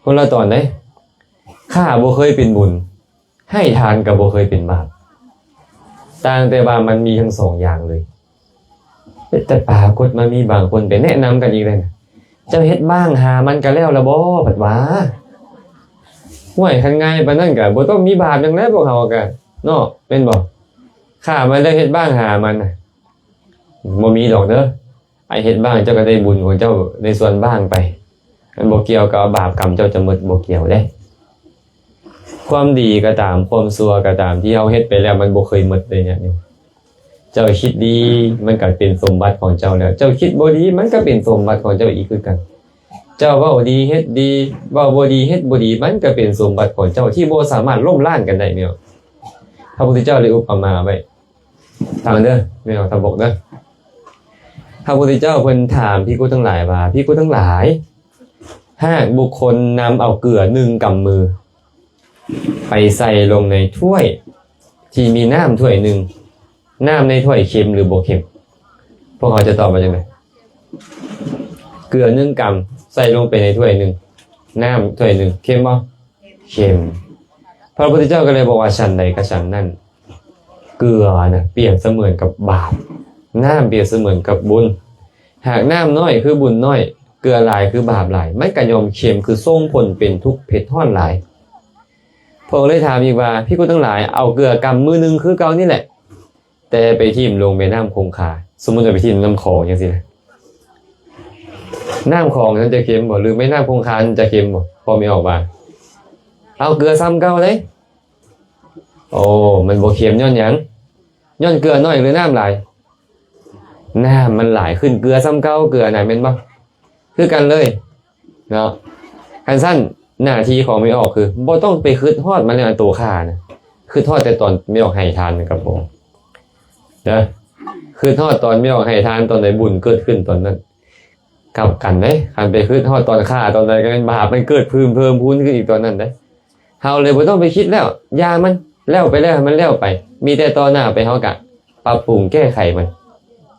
ຄົນລະຕອນເດ້. ຂ້າບໍ່ເຄີຍເປັນບຸນ ໃຫ້ທານກໍບໍ່ເຄີຍເປັນບາບ ຕ່າງແຕ່ວ່າມັນມີທັງສອງຢ່າງເລີຍ. ແຕ່ປາກົດມາມີບາງຄົນໄປແນະນຳກັນອີກເດ້ ເຈົ້າເຮັດບ້າງຫາມັນກໍແລ້ວລະບໍ ພັດວ່າ ຫ້ວຍ ຄັນງ່າຍປານນັ້ນກໍບໍ່ຕ້ອງມີບາບຫຍັງແລ້ວ ພວກເຮົາກໍເນາະ ແມ່ນບໍ່? ຂ້າມັນແລ້ວເຮັດບ້າງຫາມັນນະ ບໍ່ມີດອກເດີ. ໄອ້ເຮັດບ້າງ ເຈົ້າກໍໄດ້ບຸນຂອງເຈົ້າໃນສ່ວນບ້າງໄປ ມັນບໍ່ກ່ຽວກັບວ່າບາບກຳເຈົ້າຈະໝົດ ບໍ່ກ່ຽວເດ້. ຄວາມດີກໍຕາມ ຄວາມຊົ່ວກໍຕາມ ທີ່ເຮົາເຮັດໄປແລ້ວ ມັນບໍ່ເຄີຍໝົດເລີຍຍາດໂຍມ. ເຈົ້າຄິດດີ ມັນກໍເປັນສົມບັດຂອງເຈົ້າແລ້ວ ເຈົ້າຄິດບໍ່ດີ ມັນກໍເປັນສົມບັດຂອງເຈົ້າອີກຄືກັນ. ເຈົ້າເວົ້າດີເຮັດດີ ເວົ້າບໍ່ດີເຮັດບໍ່ດີ ມັນກໍເປັນສົມບັດຂອງເຈົ້າທີ່ບໍ່ສາມາດລົ້ມລ້າງກັນໄດ້ແມ່ນບໍ່? ພະພຸດທະເຈົ້າໄດ້ອຸປະມາໄວ້ ຟັງເດີ ແມ່ນບໍ່ ທະບົກເດີ. ພະພຸດທະເຈົ້າເພິ່ນຖາມພິກຂຸທັງຫຼາຍວ່າ ພິກຂຸທັງຫຼາຍ ຫາກບຸກຄົນນຳເອົາເກືອໜຶ່ງກຳມື ໄປໃສ່ລົງໃນຖ້ວຍທີ່ມີນ້ຳຖ້ວຍໜຶ່ງ ນ້ຳໃນຖ້ວຍເຄັມຫຼືບໍ່ເຄັມ? ພວກເຮົາຈະຕອບວ່າຈັ່ງໃດ? ເກືອໜຶ່ງກຳໃສ່ລົງໄປໃນຖ້ວຍໜຶ່ງ ນ້ຳຖ້ວຍໜຶ່ງ ເຄັມບໍ່? ເຄັມ. ພະພຸດທະເຈົ້າກໍເລີຍບອກວ່າ ສັນໃດກໍສັນນັ້ນ ເກືອນະປຽບສະເໝືອນກັບບາບ ນ້ຳປຽບສະເໝືອນກັບບຸນ. ຫາກນ້ຳນ້ອຍຄືບຸນນ້ອຍ ເກືອຫຼາຍຄືບາບຫຼາຍ ມັນກໍຍ່ອມເຄັມ ຄືສົ່ງຜົນເປັນທຸກເຜັດຮ້ອນຫຼາຍ. ພະອົງເລີຍຖາມອີກວ່າ ພິກຂຸທັງຫຼາຍ ເອົາເກືອກຳມືໜຶ່ງຄືເກົ່ານີ້ແຫຼະ ແຕ່ໄປຖິ້ມລົງແມ່ນ້ຳຄົງຄາ ສົມມຸດວ່າໄປຖິ້ມນ້ຳຂອງຈັ່ງຊີ້ນະ ນ້ຳຂອງນັ້ນຈະເຄັມບໍ່ ຫຼືແມ່ນ້ຳຄົງຄານັ້ນຈະເຄັມບໍ່? ພໍ່ແມ່ອອກວ່າ ເອົາເກືອສ່ຳເກົ່າເດ້. ໂອ້ ມັນບໍ່ເຄັມຍ້ອນຫຍັງ? ຍ້ອນເກືອໜ້ອຍຫຼືນ້ຳຫຼາຍ? ນ້ຳມັນຫຼາຍຂຶ້ນ ເກືອສ່ຳເກົ່າ ເກືອນະ ແມ່ນບໍ່? ຄືກັນເລີຍເນາະ. ຄັນຊັ້ນ ໜ້າທີ່ຂອງແມ່ອອກຄື ບໍ່ຕ້ອງໄປຄຶດຮອດມັນເລີຍ ອັນໂຕຂ້ານະ ຄຶດຮອດແຕ່ຕອນແມ່ອອກໃຫ້ທານນັ້ນກໍພໍເດີ. ຄຶດຮອດຕອນແມ່ອອກໃຫ້ທານຕອນໃດ ບຸນເກີດຂຶ້ນຕອນນັ້ນ. ກັບກັນເດ້ ຄັນໄປຄຶດຮອດຕອນຂ້າຕອນໃດ ກໍແມ່ນບາບມັນເກີດເພີ່ມເພີ່ມພູນຂຶ້ນອີກຕອນນັ້ນເດ້. ເຮົາເລີຍບໍ່ຕ້ອງໄປຄິດແລ້ວ ຢ່າມັນ ແລ້ວໄປແລ້ວ ໃຫ້ມັນແລ້ວໄປ ມີແຕ່ຕໍ່ໜ້າໄປ ເຮົາກະ ປັບປຸງແກ້ໄຂມັນ.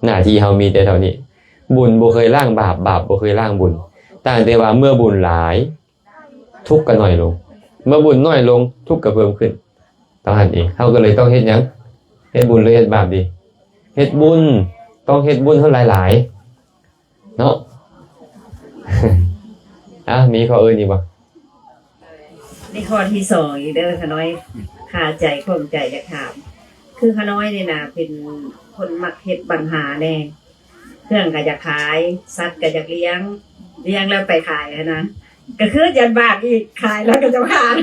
ໜ້າທີ່ເຮົາມີແຕ່ເທົ່ານີ້. ບຸນບໍ່ເຄີຍລ້າງບາບ, ບາບບໍ່ເຄີຍລ້າງບຸນ. ຕ່າງແຕ່ວ່າເມື່ອບຸນຫຼາຍ, ທຸກກໍໜ້ອຍລົງ, ເມື່ອບຸນໜ້ອຍລົງ, ທຸກກໍເພີ່ມຂຶ້ນ. ເທົ່ານັ້ນເອງ. ເຮົາກໍເລີຍຕ້ອງເຮັດຫຍັງ? ເຮັດບຸນຫຼືເຮັດບາບດີ? ເຮັດບຸນ. ຕ້ອງເຮັດບຸນໃຫ້ຫຼາຍໆ ເນາະ. ອາ ມີຂໍ້ອື່ນອີກບໍ່? ນີ້ຂໍ້ທີສອງອີກເດີ ຂ້ານ້ອຍຄາໃຈຂ້ອງໃຈຢາກຖາມ. ຄືຂ້ານ້ອຍນີ້ນະ ເປັນຄົນມັກເຮັດບັນຫາແດ່, ເຄື່ອງກໍຢາກຂາຍ, ສັດກໍຢາກລ້ຽງ, ລ້ຽງແລ້ວໄປຂາຍຫັ້ນນະ ກໍຄືຢ້ານບາບອີກ, ຂາຍແລ້ວກໍຈະຂາຍ.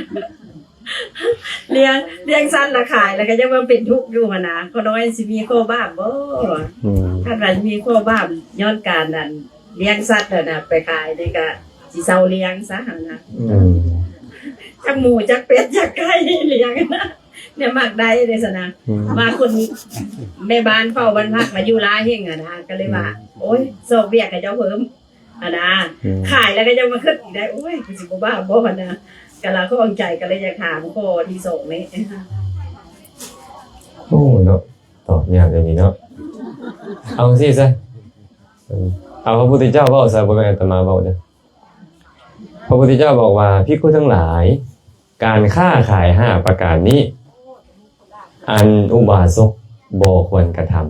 ລ້ຽງ, ລ້ຽງສັດລະຂາຍ ແລ້ວກໍຍັງວ່າເປັນທຸກຢູ່ຫັ້ນນະ. ຂ້ານ້ອຍຊິມີຂໍ້ບາບບໍ່? ອືມ ຄັນວ່າມີຂໍ້ບາບຍ້ອນການອັນລ້ຽງສັດຫັ້ນນະ ໄປຂາຍນີ້ກໍຊິເຊົາລ້ຽງຊະຫັ້ນນະ. ອືມ ຈັກໝູ ຈັກເປັດ ຈັກໄກ່ລ້ຽງນະ ແນວມັກໄດ້ເດ້ຊັ້ນນະ. ອືມ ວ່າຄົນແມ່ບ້ານເຝົ້າບ້ານພັກມາຢູ່ຫຼາຍແຮງຫັ້ນນະ ກໍເລີຍວ່າ ອືມ ໂອ້ຍ ຊອກວຽກໃຫ້ເຈົ້າເພີ່ມ. ອັນນະ ອືມ ຂາຍແລ້ວກໍຍັງມາຄິດອີກໄດ້ ໂອ້ຍ ຄືຊິບໍ່ບາບບໍ່ຫັ້ນນະ. ກະລະຂ້ອງໃຈ ກະເລີຍຢາກຖາມຂໍ້ທີສອງນີ້. ໂອ້ ເນາະ ຕອບຍາກເດ້ນີ້ເນາະ. ເອົາຈັ່ງຊີ້ຊະ ເອົາພະພຸດທະເຈົ້າເວົ້າຊະ ບໍ່ແມ່ນອາດຕະມາເວົ້າເດີ້. ພະພຸດທະເຈົ້າບອກວ່າ ພິກຂຸທັງຫຼາຍ, ການຄ້າຂາຍຫ້າປະການນີ້ ອັນອຸບາສົກບໍ່ຄວນກະທຳ.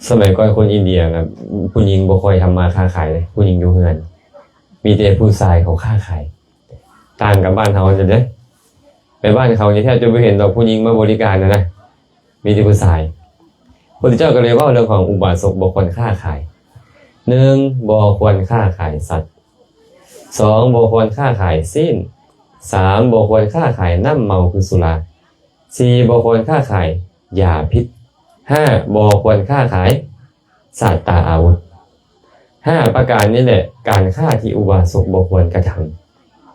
ສະໄໝກ່ອນຄົນອິນເດຍນະ ຜູ້ຍິງບໍ່ຄ່ອຍທຳມາຄ້າຂາຍເດ້, ຜູ້ຍິງຢູ່ເຮືອນ, ມີແຕ່ຜູ້ຊາຍເຂົາຄ້າຂາຍ. ຕ່າງກັບບ້ານເຮົາເດ້. ໄປບ້ານເຂົານີ້ແທບຈະບໍ່ເຫັນດອກຜູ້ຍິງມາບໍລິການນະ, ມີແຕ່ຜູ້ຊາຍ. ພຸດທະເຈົ້າກໍເລີຍເວົ້າເລື່ອງຂອງອຸບາສົກບໍ່ຄວນຄ້າຂາຍ. ໜຶ່ງ ບໍ່ຄວນຄ້າຂາຍສັດ. ສອງ ບໍ່ຄວນຄ້າຂາຍຊີ້ນ. ສາມ ບໍ່ຄວນຄ້າຂາຍນ້ຳເມົາຄືສຸລາ. ສີ່ ບໍ່ຄວນຄ້າຂາຍຢາພິດ. ຫ້າ ບໍ່ຄວນຄ້າຂາຍສາດຕາອາວຸດ. ຫ້າປະການນີ້ແຫຼະ ການຄ້າທີ່ອຸບາສົກບໍ່ຄວນກະທຳ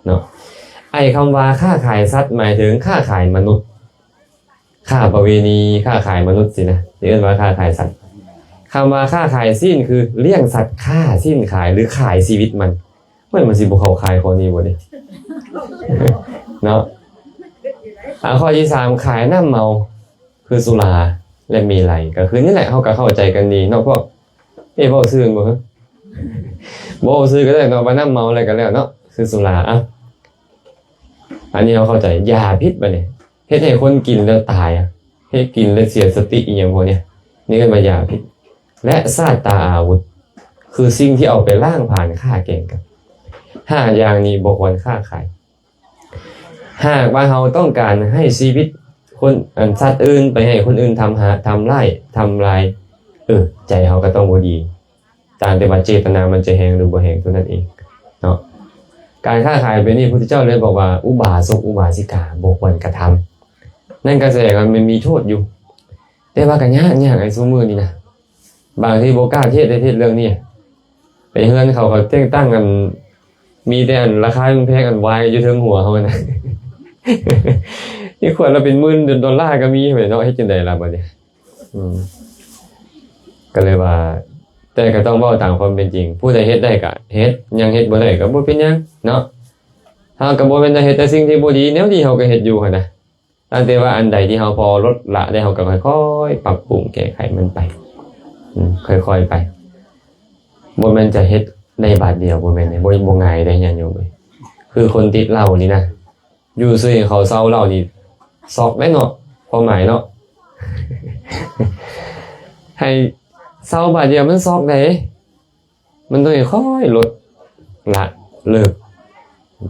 ເນາະ. ໄອ້ຄຳວ່າຄ້າຂາຍສັດ ໝາຍເຖິງຄ້າຂາຍມະນຸດ, ຄ້າປະເວນີ, ຄ້າຂາຍມະນຸດຊີ້ນະ, ທີ່ເອີ້ນວ່າຄ້າຂາຍສັດ. ຄຳວ່າຄ້າຂາຍຊີ້ນ ຄືລ້ຽງສັດ, ຄ້າຊີ້ນຂາຍ ຫຼື ຂາຍຊີວິດມັນ. ໂອ້ຍ ມັນຊິບໍ່ເຂົ້າຂ່າຍຂໍ້ນີ້ບໍ່ນີ້? ເນາະ. ອາ ຂໍ້ທີສາມ ຂາຍນ້ຳເມົາ ຄືສຸລາ ແລະ ເມໄລ ກໍຄືນີ້ແຫຼະ, ເຮົາກໍເຂົ້າໃຈກັນດີເນາະພວກ. ເອ ເວົ້າຊື່ບໍ່? ບໍ່ເວົ້າຊື່ກໍໄດ້ເນາະ, ວ່ານ້ຳເມົາແລ້ວກໍແລ້ວເນາະ, ຄືສຸລາ. ອະ ອັນນີ້ເຮົາເຂົ້າໃຈ. ຢາພິດບາດນີ້ ເຮັດໃຫ້ຄົນກິນແລ້ວຕາຍອະ, ເຮັດກິນແລ້ວເສຍສະຕິອີ່ຫຍັງພວກນີ້, ນີ້ເອີ້ນວ່າຢາພິດ. ແລະ ສາດຕາອາວຸດ ຄືສິ່ງທີ່ເອົາໄປລ້າງຜານຂ້າແກງກັນ. ຫ້າຢ່າງນີ້ບໍ່ຄວນຄ້າຂາຍ. ຫາກວ່າເຮົາຕ້ອງການໃຫ້ຊີວິດຄົນ ອັນ ສັດອື່ນໄປໃຫ້ຄົນອື່ນທຳຮ້າຍ ທຳລາຍ ເອີ ໃຈເຮົາກໍຕ້ອງບໍ່ດີ. ຕ່າງແຕ່ວ່າເຈດຕະນາມັນຈະແຮງຫຼືບໍ່ແຮງເທົ່ານັ້ນເອງເນາະ. ການຄ້າຂາຍແບບນີ້ ພຸດທະເຈົ້າເລີຍບອກວ່າ ອຸບາສົກອຸບາສິກາບໍ່ຄວນກະທຳ. ນັ້ນກໍສະແດງວ່າມັນມີໂທດຢູ່. ແຕ່ວ່າກໍຍາກ ຍາກໃນຊຸມື້ນີ້ນະ. ບາງທີບໍ່ກ້າເທດເດ້ ເທດເລື່ອງນີ້. ໄປເຮືອນເຂົາ ເຂົາແຕ່ງຕັ້ງ ອັນ ມີແຕ່ ອັນ ລາຄາແພງໆ ອັນ ວາຍຢູ່ເທິງຫົວເຮົານະ. ນີ້ຂວດລະເປັນໝື່ນໂດລາກໍມີເນາະ. ເຮັດຈັ່ງໃດລະບາດນີ້? ອືມ ກໍເລີຍວ່າ ແຕ່ກໍຕ້ອງເວົ້າຕາມຄວາມເປັນຈິງ. ຜູ້ໃດເຮັດໄດ້ກໍເຮັດ, ຍັງເຮັດບໍ່ໄດ້ກໍບໍ່ເປັນຫຍັງເນາະ. ເຮົາກໍບໍ່ແມ່ນຈະເຮັດແຕ່ສິ່ງທີ່ບໍ່ດີ, ແນວດີເຮົາກໍເຮັດຢູ່ຫັ້ນນະ. ຕັ້ງແຕ່ວ່າອັນໃດທີ່ເຮົາພໍລົດລະໄດ້ ເຮົາກໍຄ່ອຍໆ ປັບປຸງແກ້ໄຂມັນໄປ. ອືມ ຄ່ອຍໆ ໄປ. ບໍ່ແມ່ນຈະເຮັດໄດ້ບາດດຽວ, ບໍ່ແມ່ນເດ້, ບໍ່ ບໍ່ງ່າຍເດ້ ຍາດໂຍມເອີຍ. ຄືຄົນຕິດເຫຼົ້ານີ້ນະ, ຢູ່ຊື່ເຂົາເຊົາເຫຼົ້ານີ້ ຊັອກໄດ້ເນາະ, ຄວາມໝາຍເນາະ. ໃຫ້ເຊົາບາດດຽວມັນຊັອກໄດ້. ມັນຕ້ອງຄ່ອຍໆ ລົດລະເລີກ,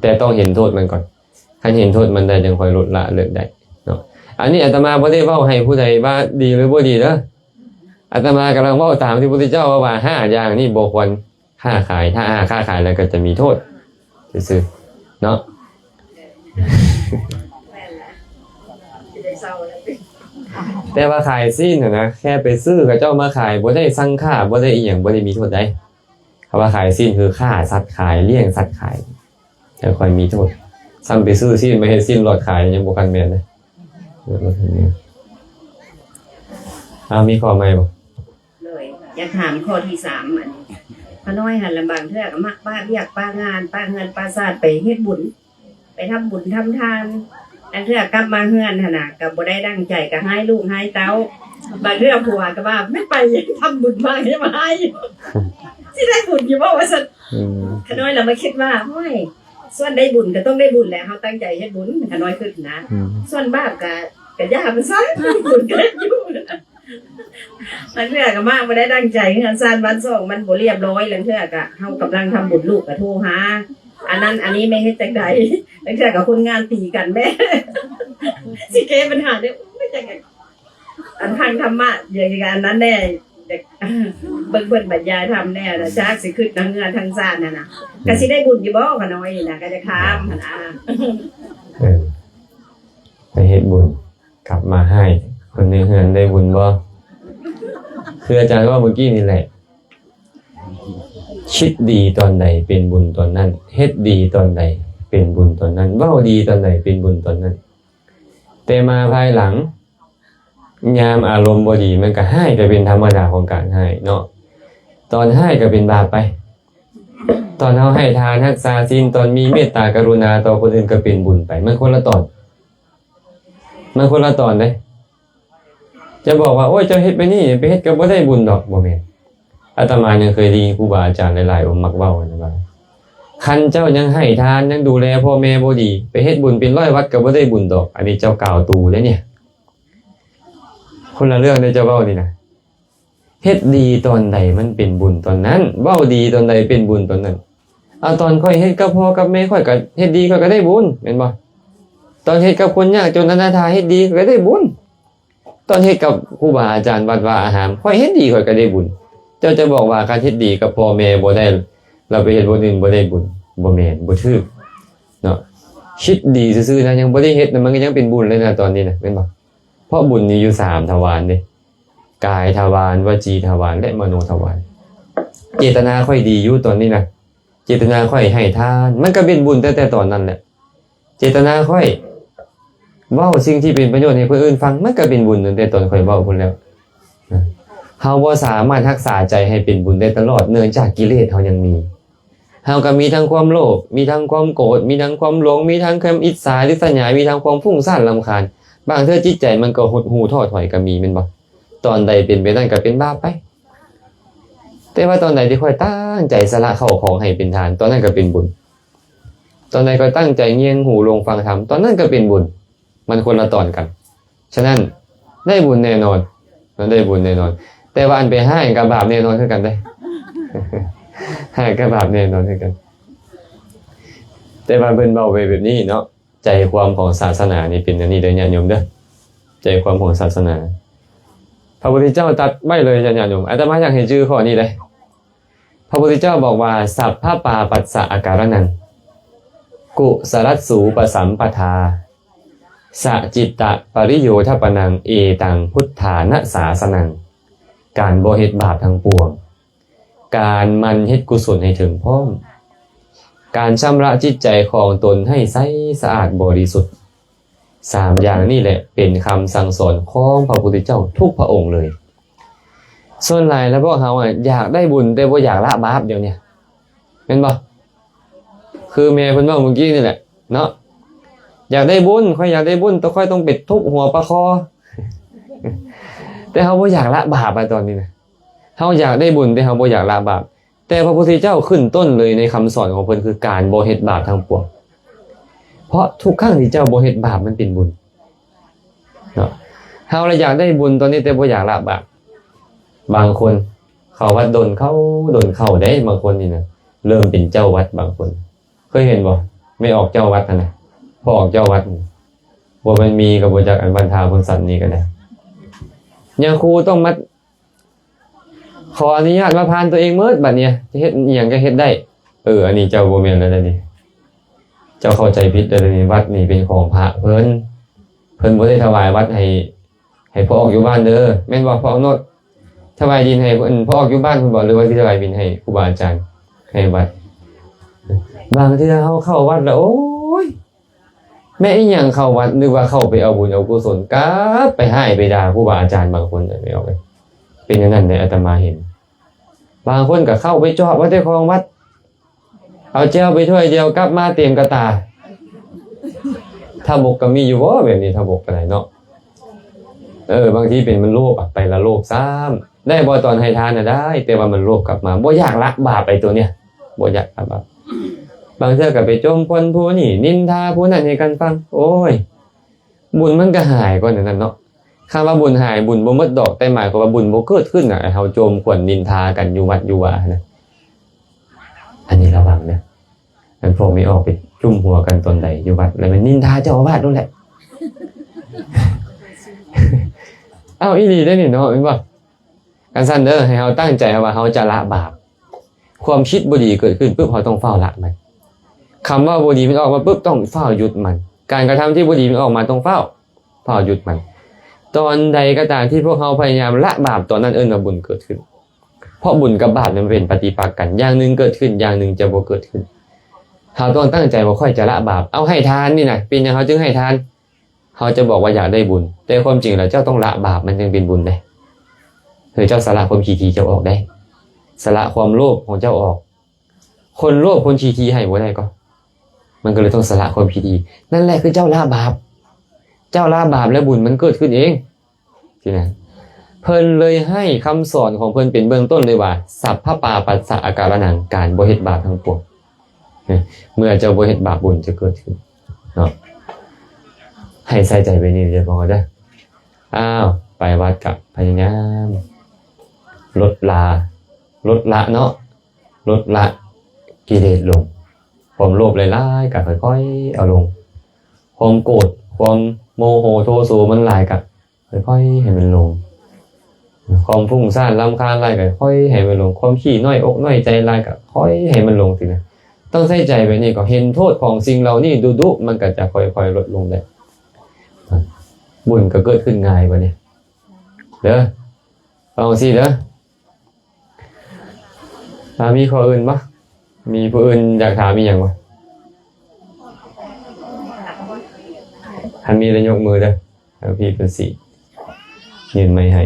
ແຕ່ຕ້ອງເຫັນໂທດມັນກ່ອນ. ຄັນເຫັນໂທດມັນໄດ້ ຈັ່ງຄ່ອຍລົດລະເລີກໄດ້ເນາະ. ອັນນີ້ອາດຕະມາບໍ່ໄດ້ເວົ້າໃຫ້ຜູ້ໃດວ່າດີຫຼືບໍ່ດີເດີ. ອາດຕະມາກຳລັງເວົ້າຕາມທີ່ພະພຸດທະເຈົ້າເວົ້າວ່າ ຫ້າຢ່າງນີ້ບໍ່ຄວນຄ້າຂາຍ, ຖ້າຫາກຄ້າຂາຍແລ້ວກໍຈະມີໂທດ. ຊື່ໆ ເນາະ. ແຕ່ວ່າຂາຍຊີ້ນຫັ້ນນະ, ແຄ່ໄປຊື້ເຂົາເຈົ້າມາຂາຍ, ບໍ່ໄດ້ສັ່ງຄ້າ, ບໍ່ໄດ້ອີ່ຫຍັງ, ບໍ່ໄດ້ມີໂທດໃດ. ຄຳວ່າຂາຍຊີ້ນຄືຄ້າສັດຂາຍ, ລ້ຽງສັດຂາຍ, ແຕ່ຄ່ອຍມີໂທດ. ຊ້ຳໄປຊື້ຊີ້ນມາເຮັດຊີ້ນຫຼອດຂາຍ, ຍັງບໍ່ທັນແມ່ນເດ້. ເອີ ບໍ່ທັນແມ່ນ. ອ້າວ ມີຂໍ້ໃໝ່ບໍ່? ໂດຍ ຢາກຖາມຂໍ້ທີສາມ ອັນ ຂ້ານ້ອຍຫັ້ນລະ ບາງເທື່ອກໍມັກປະວຽກປະງານ ປະເຮືອນປະຊາດ ໄປເຮັດບຸນ ໄປທຳບຸນທຳທານ. ລາງເທື່ອກັບມາເຮືອນຫັ້ນນະ ກໍບໍ່ໄດ້ດັ່ງໃຈ ກໍຮ້າຍລູກຮ້າຍເຕົ້າ. ບາງເທື່ອຜົວກໍວ່າ ແມ່ນໄປທຳບຸນມາ ຍັງມາຮ້າຍຢູ່ ຊິໄດ້ບຸນຢູ່ບໍ່ວ່າຊັ້ນ. ອືມ ຂະນ້ອຍລະມາຄິດວ່າ ໂອ້ຍ ສ່ວນໄດ້ບຸນກໍຕ້ອງໄດ້ບຸນແຫຼະ ເຮົາຕັ້ງໃຈເຮັດບຸນ ຂະນ້ອຍຄິດນະ. ອືມ ສ່ວນບາບກໍ ກໍຢ່າມັນຊະ ບຸນກໍເຮັດຢູ່. ລາງເທື່ອກໍມາບໍ່ໄດ້ດັ່ງໃຈ ເຮືອນຊານບ້ານຊ່ອງມັນບໍ່ລຽບຮ້ອຍ ລາງເທື່ອກໍເຮົາກຳລັງທຳບຸນ ລູກກໍໂທຫາ ອັນນັ້ນອັນນີ້ ແມ່ເຮັດຈັ່ງໃດ? ລາງເທື່ອກໍຄົນງານຕີກັນ ແມ່ຊິແກ້ບັນຫາໄດ້ ໂອ້ຍ ຈັ່ງໃດ? ອັນຟັງທຳມະ ຢ່າງອັນນັ້ນແດ່ ເບິ່ງເພິ່ນບັນຍາຍທຳແດ່ນະ ຈັກຊິຄິດທັງເຮືອນທັງຊາດຫັ້ນນະ ກໍຊິໄດ້ບຸນຢູ່ບໍ່ຂະນ້ອຍນີ້ນະ ກໍຈະຖາມຫັ້ນນະ. ເອີ ໄປເຮັດບຸນ ກັບມາຮ້າຍ ຄົນໃນເຮືອນໄດ້ບຸນບໍ່? ຄືອາຈານເວົ້າມື້ກີ້ນີ້ແຫຼະ ຄິດດີຕອນໃດເປັນບຸນຕອນນັ້ນ ເຮັດດີຕອນໃດເປັນບຸນຕອນນັ້ນ ເວົ້າດີຕອນໃດເປັນບຸນຕອນນັ້ນ. ແຕ່ມາພາຍຫຼັງ ຍາມອາລົມບໍ່ດີ ມັນກໍຮ້າຍ ກໍເປັນທຳມະດາຂອງການຮ້າຍເນາະ. ຕອນຮ້າຍກໍເປັນບາບໄປ ຕອນເຮົາໃຫ້ທານ ຮັກສາສິນ ຕອນມີເມດຕາກະລຸນາຕໍ່ຄົນອື່ນ ກໍເປັນບຸນໄປ. ມັນຄົນລະຕອນ ມັນຄົນລະຕອນເດ້. ຈະບອກວ່າ ໂອ້ຍ ເຈົ້າເຮັດໄປນີ້ ໄປເຮັດກໍບໍ່ໄດ້ບຸນດອກ ບໍ່ແມ່ນ. ອາດຕະມາຍັງເຄີຍໄດ້ຍິນຄູບາອາຈານຫຼາຍໆອົງມັກເວົ້າຫັ້ນນະວ່າ ຄັນເຈົ້າຍັງໃຫ້ທານ ຍັງດູແລພໍ່ແມ່ບໍ່ດີ ໄປເຮັດບຸນເປັນຮ້ອຍວັດກໍບໍ່ໄດ້ບຸນດອກ. ອັນນີ້ເຈົ້າກ່າວຕູເດ້ນີ້ ຄົນລະເລື່ອງເດ້ ເຈົ້າເວົ້ານີ້ນະ. ເຮັດດີຕອນໃດມັນເປັນບຸນຕອນນັ້ນ ເວົ້າດີຕອນໃດເປັນບຸນຕອນນັ້ນ. ເອົາ ຕອນຂ້ອຍເຮັດກັບພໍ່ກັບແມ່ ຂ້ອຍກໍເຮັດດີ ຂ້ອຍກໍໄດ້ບຸນ ແມ່ນບໍ່? ຕອນເຮັດກັບຄົນຍາກຈົນອະນາຖາ ເຮັດດີ ຂ້ອຍກໍໄດ້ບຸນ. ຕອນເຮັດກັບຄູບາອາຈານ ວັດວາອາຮາມ ຂ້ອຍເຮັດດີ ຂ້ອຍກໍໄດ້ບຸນ. ເຈົ້າຈະບອກວ່າ ຄັນເຮັດດີກັບພໍ່ແມ່ບໍ່ໄດ້ ລະໄປເຮັດບ່ອນອື່ນບໍ່ໄດ້ບຸນ ບໍ່ແມ່ນ ບໍ່ຖືກເນາະ. ຄິດດີຊື່ໆນະ ຍັງບໍ່ໄດ້ເຮັດນະ ມັນກໍຍັງເປັນບຸນເລີຍນະ ຕອນນີ້ນະ ແມ່ນບໍ່? ເພາະບຸນນີ້ຢູ່ສາມທະວານເດ້ ກາຍທະວານ ວະຈີທະວານ ແລະ ມະໂນທະວານ. ເຈດຕະນາຂ້ອຍດີຢູ່ຕອນນີ້ນະ ເຈດຕະນາຂ້ອຍໃຫ້ທານ ມັນກໍເປັນບຸນຕັ້ງແຕ່ຕອນນັ້ນແຫຼະ. ເຈດຕະນາຂ້ອຍເວົ້າສິ່ງທີ່ເປັນປະໂຫຍດໃຫ້ຜູ້ອື່ນຟັງ ມັນກໍເປັນບຸນຕັ້ງແຕ່ຕອນຂ້ອຍເວົ້າພຸ້ນແລ້ວ. ເຮົາບໍ່ສາມາດຮັກສາໃຈໃຫ້ເປັນບຸນໄດ້ຕະຫຼອດ ເນື່ອງຈາກກິເລດເຮົາຍັງມີ. ເຮົາກໍມີທັງຄວາມໂລບ ມີທັງຄວາມໂກດ ມີທັງຄວາມຫຼົງ ມີທັງຄວາມອິດສາລິດສະຫຍາຍ ມີທັງຄວາມຟຸ້ງສ້ານລຳຄານ. ບາງເທື່ອຈິດໃຈມັນກໍຫົດຫູທໍ້ຖອຍກໍມີ ແມ່ນບໍ່? ຕອນໃດເປັນແບບນັ້ນກໍເປັນບາບໄປ. ແຕ່ວ່າຕອນໃດທີ່ຂ້ອຍຕັ້ງໃຈສະຫຼະເຂົ້າຂອງໃຫ້ເປັນທານ ຕອນນັ້ນກໍເປັນບຸນ. ຕອນໃດຂ້ອຍຕັ້ງໃຈງຽງຫູລົງຟັງທຳ ຕອນນັ້ນກໍເປັນບຸນ. ມັນຄົນລະຕອນກັນ. ສະນັ້ນ ໄດ້ບຸນແນ່ນອນ ມັນໄດ້ບຸນແນ່ນອນ. ແຕ່ວ່າອັນໄປຮ້າຍກັບບາບແນ່ນອນຄືກັນເດ້ ຮ້າຍກັບບາບແນ່ນອນຄືກັນ. ແຕ່ວ່າເພິ່ນເວົ້າໄວ້ແບບນີ້ເນາະ ໃຈຄວາມຂອງສາສະໜານີ້ເປັນອັນນີ້ເດີ ຍາດໂຍມເດີ. ໃຈຄວາມຂອງສາສະໜາ ພະພຸດທະເຈົ້າຕັດໄວ້ເລີຍ ຍາດໂຍມ. ອາດຕະມາຢາກໃຫ້ຈື່ຂໍ້ນີ້ເດ້. ພະພຸດທະເຈົ້າບອກວ່າ ສັບພະປາປັດສະອາກາລະນັງ ກຸສະລັດສູປະສຳປະທາ ສະຈິດຕະປະລິໂຍທະປະນັງ ເອຕັງ ພຸດທານະສາສະນັງ. ການບໍ່ເຮັດບາບທັງປວງ ການໝັ່ນເຮັດກຸສົນໃຫ້ເຖິງພ້ອມ ການຊຳລະຈິດໃຈຂອງຕົນໃຫ້ໃສສະອາດບໍລິສຸດ. ສາມຢ່າງນີ້ແຫຼະເປັນຄຳສັ່ງສອນຂອງພະພຸດທະເຈົ້າທຸກພະອົງເລີຍ. ສ່ວນຫຼາຍແລ້ວພວກເຮົາອະ ຢາກໄດ້ບຸນແຕ່ບໍ່ຢາກລະບາບດຽວນີ້ ແມ່ນບໍ່? ຄືແມ່ເພິ່ນເວົ້າມື້ກີ້ນີ້ແຫຼະເນາະ ຢາກໄດ້ບຸນ ຂ້ອຍຢາກໄດ້ບຸນ ແຕ່ຂ້ອຍຕ້ອງໄປທຸບຫົວປາຄໍ ແຕ່ເຮົາບໍ່ຢາກລະບາບອະ ຕອນນີ້ນະ. ເຮົາຢາກໄດ້ບຸນ ແຕ່ເຮົາບໍ່ຢາກລະບາບ. ແຕ່ພະພຸດທະເຈົ້າຂຶ້ນຕົ້ນເລີຍໃນຄຳສອນຂອງເພິ່ນ ຄືການບໍ່ເຮັດບາບທັງປວງ ເພາະທຸກຄັ້ງທີ່ເຈົ້າບໍ່ເຮັດບາບ ມັນເປັນບຸນເນາະ. ເຮົາລະຢາກໄດ້ບຸນຕອນນີ້ ແຕ່ບໍ່ຢາກລະບາບ. ບາງຄົນເຂົ້າວັດດົນເຂົ້າ ດົນເຂົ້າເດ້ ບາງຄົນນີ້ນະ ເລີ່ມເປັນເຈົ້າວັດ. ບາງຄົນເຄີຍເຫັນບໍ່ ແມ່ອອກເຈົ້າວັດຫັ້ນນະ ພໍ່ອອກເຈົ້າວັດ ບໍ່ແມ່ນມີກໍບໍ່ຈັກ ອັນບ້ານທ່າພຸ້ນສັນນີ້ກໍໄດ້. ຍາຄູຕ້ອງມາ ຂໍອະນຸຍາດມາຜ່ານຕົວເອງໝົດ ບັດນີ້ຈະເຮັດອີ່ຫຍັງກໍເຮັດໄດ້. ເອີ ອັນນີ້ເຈົ້າບໍ່ແມ່ນແລ້ວເດ້ນີ້ ເຈົ້າເຂົ້າໃຈຜິດແລ້ວເດ້ນີ້. ວັດນີ້ເປັນຂອງພະເພິ່ນ ເພິ່ນບໍ່ໄດ້ຖວາຍວັດໃຫ້ ໃຫ້ພໍ່ອອກຢູ່ບ້ານເດີ ແມ່ນບໍ່ ພໍ່ອອກໂນດ? ຖວາຍດິນໃຫ້ເພິ່ນ ພໍ່ອອກຢູ່ບ້ານເພິ່ນບໍ່ ຫຼືວ່າຊິຖວາຍດິນໃຫ້ຄູບາອາຈານ ໃຫ້ວັດ? ບາງເທື່ອເຮົາເຂົ້າວັດແລ້ວ ໂອ້ຍ ແມ່ນອີ່ຫຍັງເຂົ້າວັດ ນຶກວ່າເຂົ້າໄປເອົາບຸນເອົາກຸສົນ ກັບໄປຮ້າຍໄປດ່າຄູບາອາຈານບາງຄົນ ແມ່ນບໍ່? ເປັນແນວນັ້ນເດ້ ອາດຕະມາເຫັນ. ບາງຄົນກໍເຂົ້າໄປຈອບເອົາແຕ່ຂອງວັດ ເອົາແຈ່ວໄປຖ້ວຍດຽວ ກັບມາເຕັມກະຕາ. ທະບົກກໍມີຢູ່ບໍ່ແບບນີ້? ທະບົກກໍໄດ້ເນາະ. ເອີ ບາງທີເປັນມັນໂລບອະ ໄປລະໂລບຊ້ຳ. ໄດ້ບໍ່ຕອນໃຫ້ທານນະ? ໄດ້ ແຕ່ວ່າມັນໂລບກັບມາ ບໍ່ຢາກລະບາບໄອ້ຕົວເນີ້ຍ ບໍ່ຢາກລະບາບ. ບາງເທື່ອກໍໄປຈົ່ມຄວັນຜູ້ນີ້ ນິນທາຜູ້ນັ້ນໃຫ້ກັນຟັງ ໂອ້ຍ ບຸນມັນກໍຫາຍກ່ອນນັ້ນເນາະ. ຄຳວ່າບຸນຫາຍ ບຸນບໍ່ໝົດດອກ ແຕ່ໝາຍຄວາມວ່າບຸນບໍ່ເກີດຂຶ້ນນະ ເຮົາຈົ່ມຄວັນນິນທາກັນຢູ່ວັດຢູ່ວານະ. ອັນນີ້ລະວັງເດີ ອັນພວກມີອອກໄປຈຸ້ມຫົວກັນຕອນໃດຢູ່ວັດ ແລ້ວແມ່ນນິນທາເຈົ້າອາວາດໂລດແຫຼະ. ເອົ້າ ອີ່ຫຼີເດ້ນີ້ເນາະ ແມ່ນບໍ່? ຄັນຊັ້ນເດີ ໃຫ້ເຮົາຕັ້ງໃຈວ່າເຮົາຈະລະບາບ. ຄວາມຄິດບໍ່ດີເກີດຂຶ້ນປຶບ ເຮົາຕ້ອງຟ້າວລະມັນ. ຄຳເວົ້າບໍ່ດີມັນອອກມາປຶບ ຕ້ອງຟ້າວຢຸດມັນ. ການກະທຳທີ່ບໍ່ດີມັນອອກມາ ຕ້ອງຟ້າວ ຟ້າວຢຸດມັນ. ຕອນໃດກໍຕາມທີ່ພວກເຮົາພະຍາຍາມລະບາບ ຕອນນັ້ນເອີ້ນວ່າບຸນເກີດຂຶ້ນ. ເພາະບຸນກັບບາບນັ້ນມັນເປັນປະຕິປັກກັນ ຢ່າງໜຶ່ງເກີດຂຶ້ນ ຢ່າງໜຶ່ງຈະບໍ່ເກີດຂຶ້ນ. ເຮົາຕ້ອງຕັ້ງໃຈວ່າຂ້ອຍຈະລະບາບ. ເອົາ ໃຫ້ທານນີ້ນະ ເປັນຫຍັງເຮົາຈຶ່ງໃຫ້ທານ? ເຮົາຈະບອກວ່າຢາກໄດ້ບຸນ ແຕ່ຄວາມຈິງແລ້ວເຈົ້າຕ້ອງລະບາບ ມັນຈຶ່ງເປັນບຸນເດ້. ຄືເຈົ້າສະຫຼະຄວາມຂີ້ຖີ່ເຈົ້າອອກໄດ້ ສະຫຼະຄວາມໂລບຂອງເຈົ້າອອກ. ຄົນໂລບຄົນຂີ້ຖີ່ໃຫ້ບໍ່ໄດ້ກໍ ມັນກໍເລີຍຕ້ອງສະຫຼະຄວາມຂີ້ຖີ່. ນັ້ນແຫຼະຄືເຈົ້າລະບາບ. ເຈົ້າລະບາບແລ້ວບຸນມັນເກີດຂຶ້ນເອງ. ຊີ້ນະ ເພິ່ນເລີຍໃຫ້ຄຳສອນຂອງເພິ່ນເປັນເບື້ອງຕົ້ນເລີຍວ່າ ສັບພະປາປັດສະອາກາລະນັງ ການບໍ່ເຮັດບາບທັງປວງ. ເມື່ອເຈົ້າບໍ່ເຮັດບາບ ບຸນຈະເກີດຂຶ້ນເນາະ. ໃຫ້ໃສ່ໃຈໄປນີ້ເດີພໍ່ເດີ. ອ້າວ ໄປວັດກະພະຍາຍາມລົດລາ ລົດລະເນາະ ລົດລະກິເລດລົງ. ຄວາມໂລບຫຼາຍໆ ກະຄ່ອຍໆເອົາລົງ. ຄວາມໂກດ ຄວາມໂມໂຫໂທໂສມັນຫຼາຍ ກະຄ່ອຍໆໃຫ້ມັນລົງ. ຄວາມຟຸ້ງສ້ານລຳຄານຫຼາຍ ກະຄ່ອຍໃຫ້ມັນລົງ. ຄວາມຂີ້ນ້ອຍອົກນ້ອຍໃຈຫຼາຍ ກະຄ່ອຍໃຫ້ມັນລົງ. ຊີ້ນະ ຕ້ອງໃສ່ໃຈແບບນີ້ ກໍເຫັນໂທດຂອງສິ່ງເຫຼົ່ານີ້ດຸໆ ມັນກໍຈະຄ່ອຍໆລົດລົງໄດ້. ບຸນກໍເກີດຂຶ້ນງ່າຍບາດນີ້ເດີ. ເອົາຈັ່ງຊີ້ເດີ. ອ່າ ມີຂໍ້ອື່ນບໍ່? ມີຜູ້ອື່ນຢາກຖາມອີ່ຫຍັງບໍ່? ຄັນມີແລ້ວຍົກມືເດີ ທາງພີ່ເພິ່ນຊິຍື່ນໄມໃຫ້.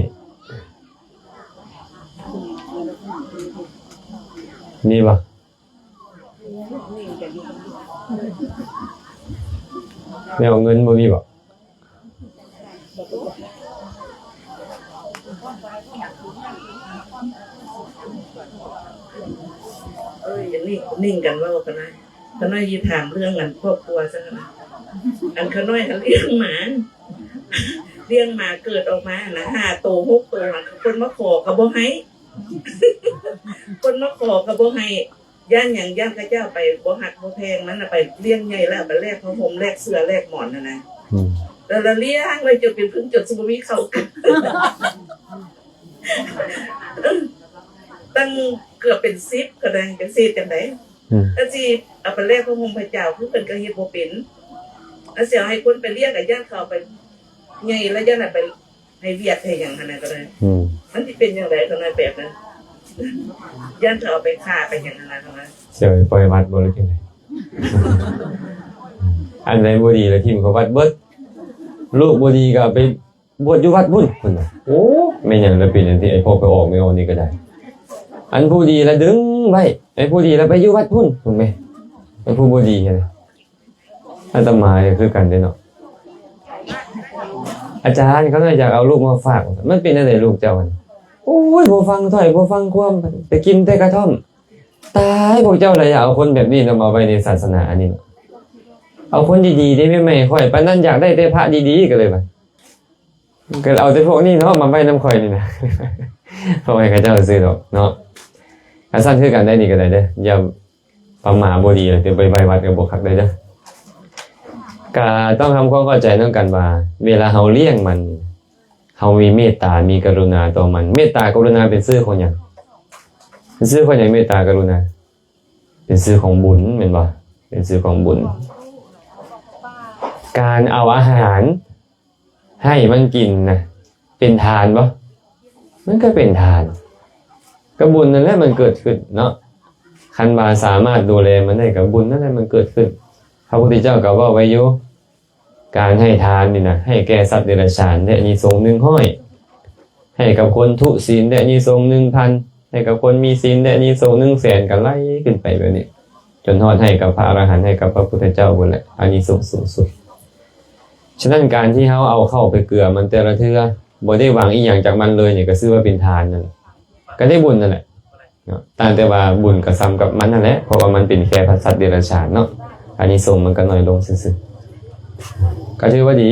ມີບໍ່? ແນວເງິນບໍ່ມີບໍ່? ເອີຍ ອັນນີ້ນິ່ງກັນເວົ້າກັນນະ. ຂ້ານ້ອຍຊິຖາມເລື່ອງອັນຄອບຄົວຊັ້ນນະ. ອັນຂ້ານ້ອຍຫັ້ນລ້ຽງໝາ ລ້ຽງໝາເກີດອອກມາຫັ້ນນະ ຫ້າໂຕ ຫົກໂຕ ຫັ້ນ ຄົນມາຂໍກໍບໍ່ໃຫ້ ຄົນມາຂໍກໍບໍ່ໃຫ້. ຢ້ານຫຍັງ? ຢ້ານເຂົາເຈົ້າໄປບໍ່ຮັກບໍ່ແພງມັນນະ ໄປລ້ຽງໃຫຍ່ແລ້ວ ໄປແລກຜ້າຫົ່ມ ແລກເສື້ອ ແລກໝອນຫັ້ນນະ. ອືມ ແລ້ວລະລ້ຽງໄວ້ຈົນເປັນເພິ່ງ ຈົນຊິບໍ່ມີເຂົ້າກິນ ຕັ້ງເກືອບເປັນສິບກໍໄດ້ ຈັກຊິເຮັດຈັ່ງໃດ? ອືມ ກໍຊິເອົາໄປແລກຜ້າຫົ່ມພະເຈົ້າ ຄືເພິ່ນກໍເຮັດບໍ່ເປັນ. ແລ້ວຊິເອົາໃຫ້ຄົນໄປລ້ຽງ ກໍຢ້ານເຂົາເອົາໄປໃຫຍ່ ແລ້ວຢ້ານເອົາໄປ ໃຫ້ວຽດໃຫ້ຫຍັງຫັ້ນນະກໍໄດ້. ອືມ ມັນຊິເປັນຈັ່ງໃດ ຂ້ານ້ອຍແບບນັ້ນ? ຢ້ານເຂົາເອົາໄປຂ້າໄປຫຍັງຫັ້ນນະ ຂ້ານ້ອຍ. ຊິເອົາໄປປ່ອຍວັດບໍ່ ຫຼືຈັ່ງໃດ? ອັນໃດບໍ່ດີລະຖິ້ມເຂົ້າວັດເບິດ. ລູກບໍ່ດີກໍເອົາໄປບວດຢູ່ວັດພຸ້ນ ເພິ່ນວ່າ. ໂອ້ ແມ່ນຫຍັງລະເປັນຈັ່ງຊີ້ ໄອ້ພວກໄປອອກແມ່ອອກນີ້ກໍໄດ້. ອັນຜູ້ດີລະດຶງໄວ້ ໄອ້ຜູ້ດີລະໄປຢູ່ວັດພຸ້ນ ເຫັນໄໝ? ໄອ້ຜູ້ບໍ່ດີຫັ້ນນະ. ອາດຕະມາກໍຄືກັນເດ້ເນາະ. ອາຈານ ຂ້ານ້ອຍຢາກເອົາລູກມາຝາກ. ມັນເປັນແນວໃດລູກເຈົ້າຫັ້ນ? ໂອ້ຍ ບໍ່ຟັງຖ້ອຍ ບໍ່ຟັງຄວາມ ໄປກິນແຕ່ກະທ່ອມ. ຕາຍ ພວກເຈົ້າລະຢ່າເອົາຄົນແບບນີ້ນຳມາໄວ້ໃນສາສະໜາອັນນີ້. ເອົາຄົນດີໆເດ້ແມ່ ໃໝ່ຂ້ອຍ ປານນັ້ນຢາກໄດ້ແຕ່ພະດີໆ ກໍເລີຍວ່າ ກໍເອົາແຕ່ພວກນີ້ເນາະ ມາໄວ້ນຳຂ້ອຍນີ້ນະ. ເອົາໃຫ້ເຂົາເຈົ້າຊື່ດອກເນາະ. ອັນຊັ້ນຄືກັນໄດ໋ ນີ້ກໍໄດ້ເດີ ຢ່າ ປະມາບໍ່ດີ ແລ້ວໄປໄວ້ວັດກໍບໍ່ຄັກໄດ໋ເດີ. ກະຕ້ອງທຳຄວາມເຂົ້າໃຈນຳກັນວ່າ ເວລາເຮົາລ້ຽງມັນ ເຮົາມີເມດຕາ ມີກະລຸນາຕໍ່ມັນ. ເມດຕາກະລຸນາເປັນຊື່ຂອງຫຍັງ? ເປັນຊື່ຂອງຫຍັງ ເມດຕາກະລຸນາ? ເປັນຊື່ຂອງບຸນແມ່ນບໍ່? ເປັນຊື່ຂອງບຸນ. ການເອົາອາຫານ ໃຫ້ມັນກິນນະ ເປັນທານບໍ່? ມັນກໍເປັນທານ ກໍບຸນນັ້ນແຫຼະມັນເກີດຂຶ້ນເນາະ. ຄັນວ່າສາມາດດູແລມັນໄດ້ ກໍບຸນນັ້ນແຫຼະມັນເກີດຂຶ້ນ. ພະພຸດທະເຈົ້າກໍເວົ້າໄວ້ຢູ່ ການໃຫ້ທານນີ້ນະ ໃຫ້ແກ່ສັດເດຍລະສານໄດ້ອານິສົງໜຶ່ງຮ້ອຍ ໃຫ້ກັບຄົນທຸສິນໄດ້ອານິສົງໜຶ່ງພັນ ໃຫ້ກັບຄົນມີສິນໄດ້ອານິສົງໜຶ່ງແສນ ກໍໄລ່ຂຶ້ນໄປແບບນີ້ ຈົນຮອດໃຫ້ກັບພະອະລະຫັນ ໃຫ້ກັບພະພຸດທະເຈົ້າພຸ້ນແຫຼະ ອານິສົງສູງສຸດ. ສະນັ້ນ ການທີ່ເຮົາເອົາເຂົ້າໄປເກືອມັນແຕ່ລະເທື່ອ ບໍ່ໄດ້ຫວັງອີ່ຫຍັງຈາກມັນເລີຍນີ້ ກໍຊື່ວ່າເປັນທານນັ້ນ ກໍໄດ້ບຸນນັ້ນແຫຼະເນາະ. ຕ່າງແຕ່ວ່າບຸນກໍສ່ຳກັບມັນນັ້ນແຫຼະ ເພາະວ່າມັນເປັນແຄ່ສັດເດຍລະສານເນາະ ອານິສົງມັນກໍໜ້ອຍລົງຊື່ໆ ກໍຖືວ່າດີ.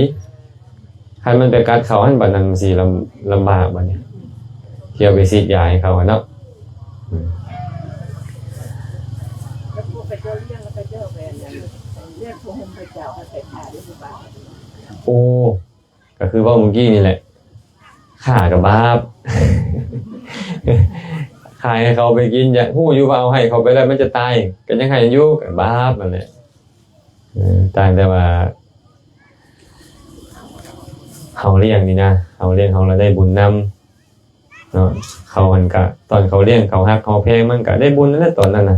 ຄັນມັນໄປກັດເຂົາຫັ້ນ ບັດນັ້ນມັນຊິລຳ ລຳບາກບັດນີ້ ທີ່ເອົາໄປສີດຢາໃຫ້ເຂົາຫັ້ນເນາະ. ອືມ ແລ້ວພວກເຂົາເຈົ້າລ້ຽງ ແລ້ວເຂົາເຈົ້າໄປອັນນັ້ນ ລ້ຽງຜ້າຫົ່ມພະເຈົ້າ ເຂົາໃສ່ຜ້າໄດ້ບໍ່ບາດ? ໂອ້ ກໍຄືເວົ້າມື້ກີ້ນີ້ແຫຼະ ຂ້າກໍບາບ ຂາຍໃຫ້ເຂົາໄປກິນ ຢາກຮູ້ຢູ່ວ່າເອົາໃຫ້ເຂົາໄປແລ້ວມັນຈະຕາຍ ກໍຍັງໃຫ້ຢູ່ ກໍບາບນັ້ນແຫຼະ. ເອີ ຕ່າງແຕ່ວ່າເຮົາລ້ຽງນີ້ນະ ເຮົາລ້ຽງເຮົາລະໄດ້ບຸນນຳເນາະ. ເຂົາຫັ້ນກະ ຕອນເຂົາລ້ຽງເຂົາຮັກເຮົາແພງ ມັນກະໄດ້ບຸນນັ້ນແຫຼະຕອນນັ້ນນະ.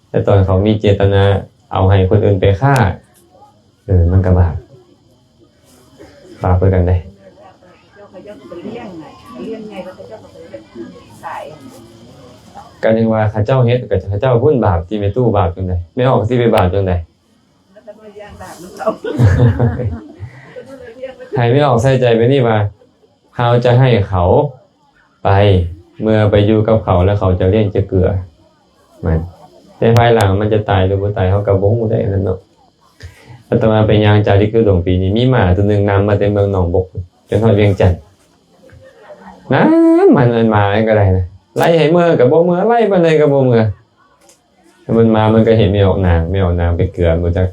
ແຕ່ຕອນເຂົາມີເຈດຕະນາເອົາໃຫ້ຄົນອື່ນໄປຄ້າ ເອີ ມັນກະບາບ ບາບຄືກັນເດ້. ກະຍັງວ່າເຂົາເຈົ້າເຮັດ ກະເຂົາເຈົ້າພຸ້ນບາບ ຕິແມ່ຕູ້ບາບຈັ່ງໃດ ແມ່ອອກຊິໄປບາບຈັ່ງໃດ? ໃຫ້ແມ່ອອກໃສ່ໃຈແບບນີ້ວ່າ ເຮົາຈະໃຫ້ເຂົາໄປ ເມື່ອໄປຢູ່ກັບເຂົາແລ້ວເຂົາຈະລ້ຽງຈະເກືອມັນ ແຕ່ພາຍຫຼັງມັນຈະຕາຍຫຼືບໍ່ຕາຍເຮົາກໍບໍ່ຮູ້ໄດ້ ອັນນັ້ນເນາະ. ອາດຕະມາໄປຍ່າງຈາລິກທຸດົງປີນີ້ ມີໝາໂຕໜຶ່ງນຳມາແຕ່ເມືອງໜອງບົກ ຈົນຮອດວຽງຈັນ. ນານມັນ ອັນໝານັ້ນກໍໄດ້ນະ ໄລ່ໃຫ້ເມືອກໍບໍ່ເມືອ ໄລ່ປານໃດກໍບໍ່ເມືອ. ມັນມາ ມັນກໍເຫັນແມ່ອອກນາງ ແມ່ອອກນາງໄປເກືອບໍ່ຈັກ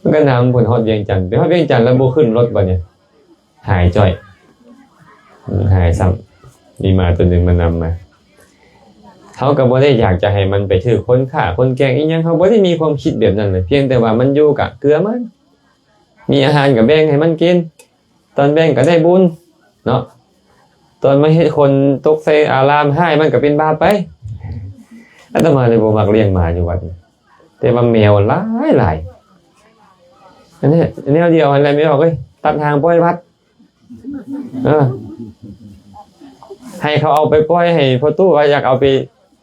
ມັນກໍນຳເພິ່ນຮອດວຽງຈັນ. ໄປຮອດວຽງຈັນແລ້ວບໍ່ຂຶ້ນລົດບັດນີ້ ຫາຍຈ້ອຍ ອືມ ຫາຍຊ້ຳ. ມີໝາໂຕໜຶ່ງມານຳມາ ເຮົາກໍບໍ່ໄດ້ຢາກຈະໃຫ້ມັນໄປຖືກຄົນຂ້າຄົນແກ່ງອີ່ຫຍັງ ເຮົາບໍ່ໄດ້ມີຄວາມຄິດແບບນັ້ນເລີຍ. ພຽງແຕ່ວ່າມັນຢູ່ກະເກືອມັນ ມີອາຫານກໍແບ່ງໃຫ້ມັນກິນ ຕອນແບ່ງກໍໄດ້ບຸນເນາະ ຕອນມາເຮັດຄົນຕົກໃສ່ອາລາມຮ້າຍ ມັນກໍເປັນບາບໄປ. ອາດຕະມາເລີຍບໍ່ມັກລ້ຽງໝາຢູ່ວັດ ແຕ່ວ່າແມວຫຼາຍໆ. ອັນນີ້ແນວດຽວຫັ້ນແຫຼະ ແມ່ອອກເອີຍ ຕັດຫາງປ່ອຍວັດ. ເອີ ໃຫ້ເຂົາເອົາໄປປ່ອຍໃຫ້ພໍ່ຕູ້ວ່າ ຢາກເອົາໄປ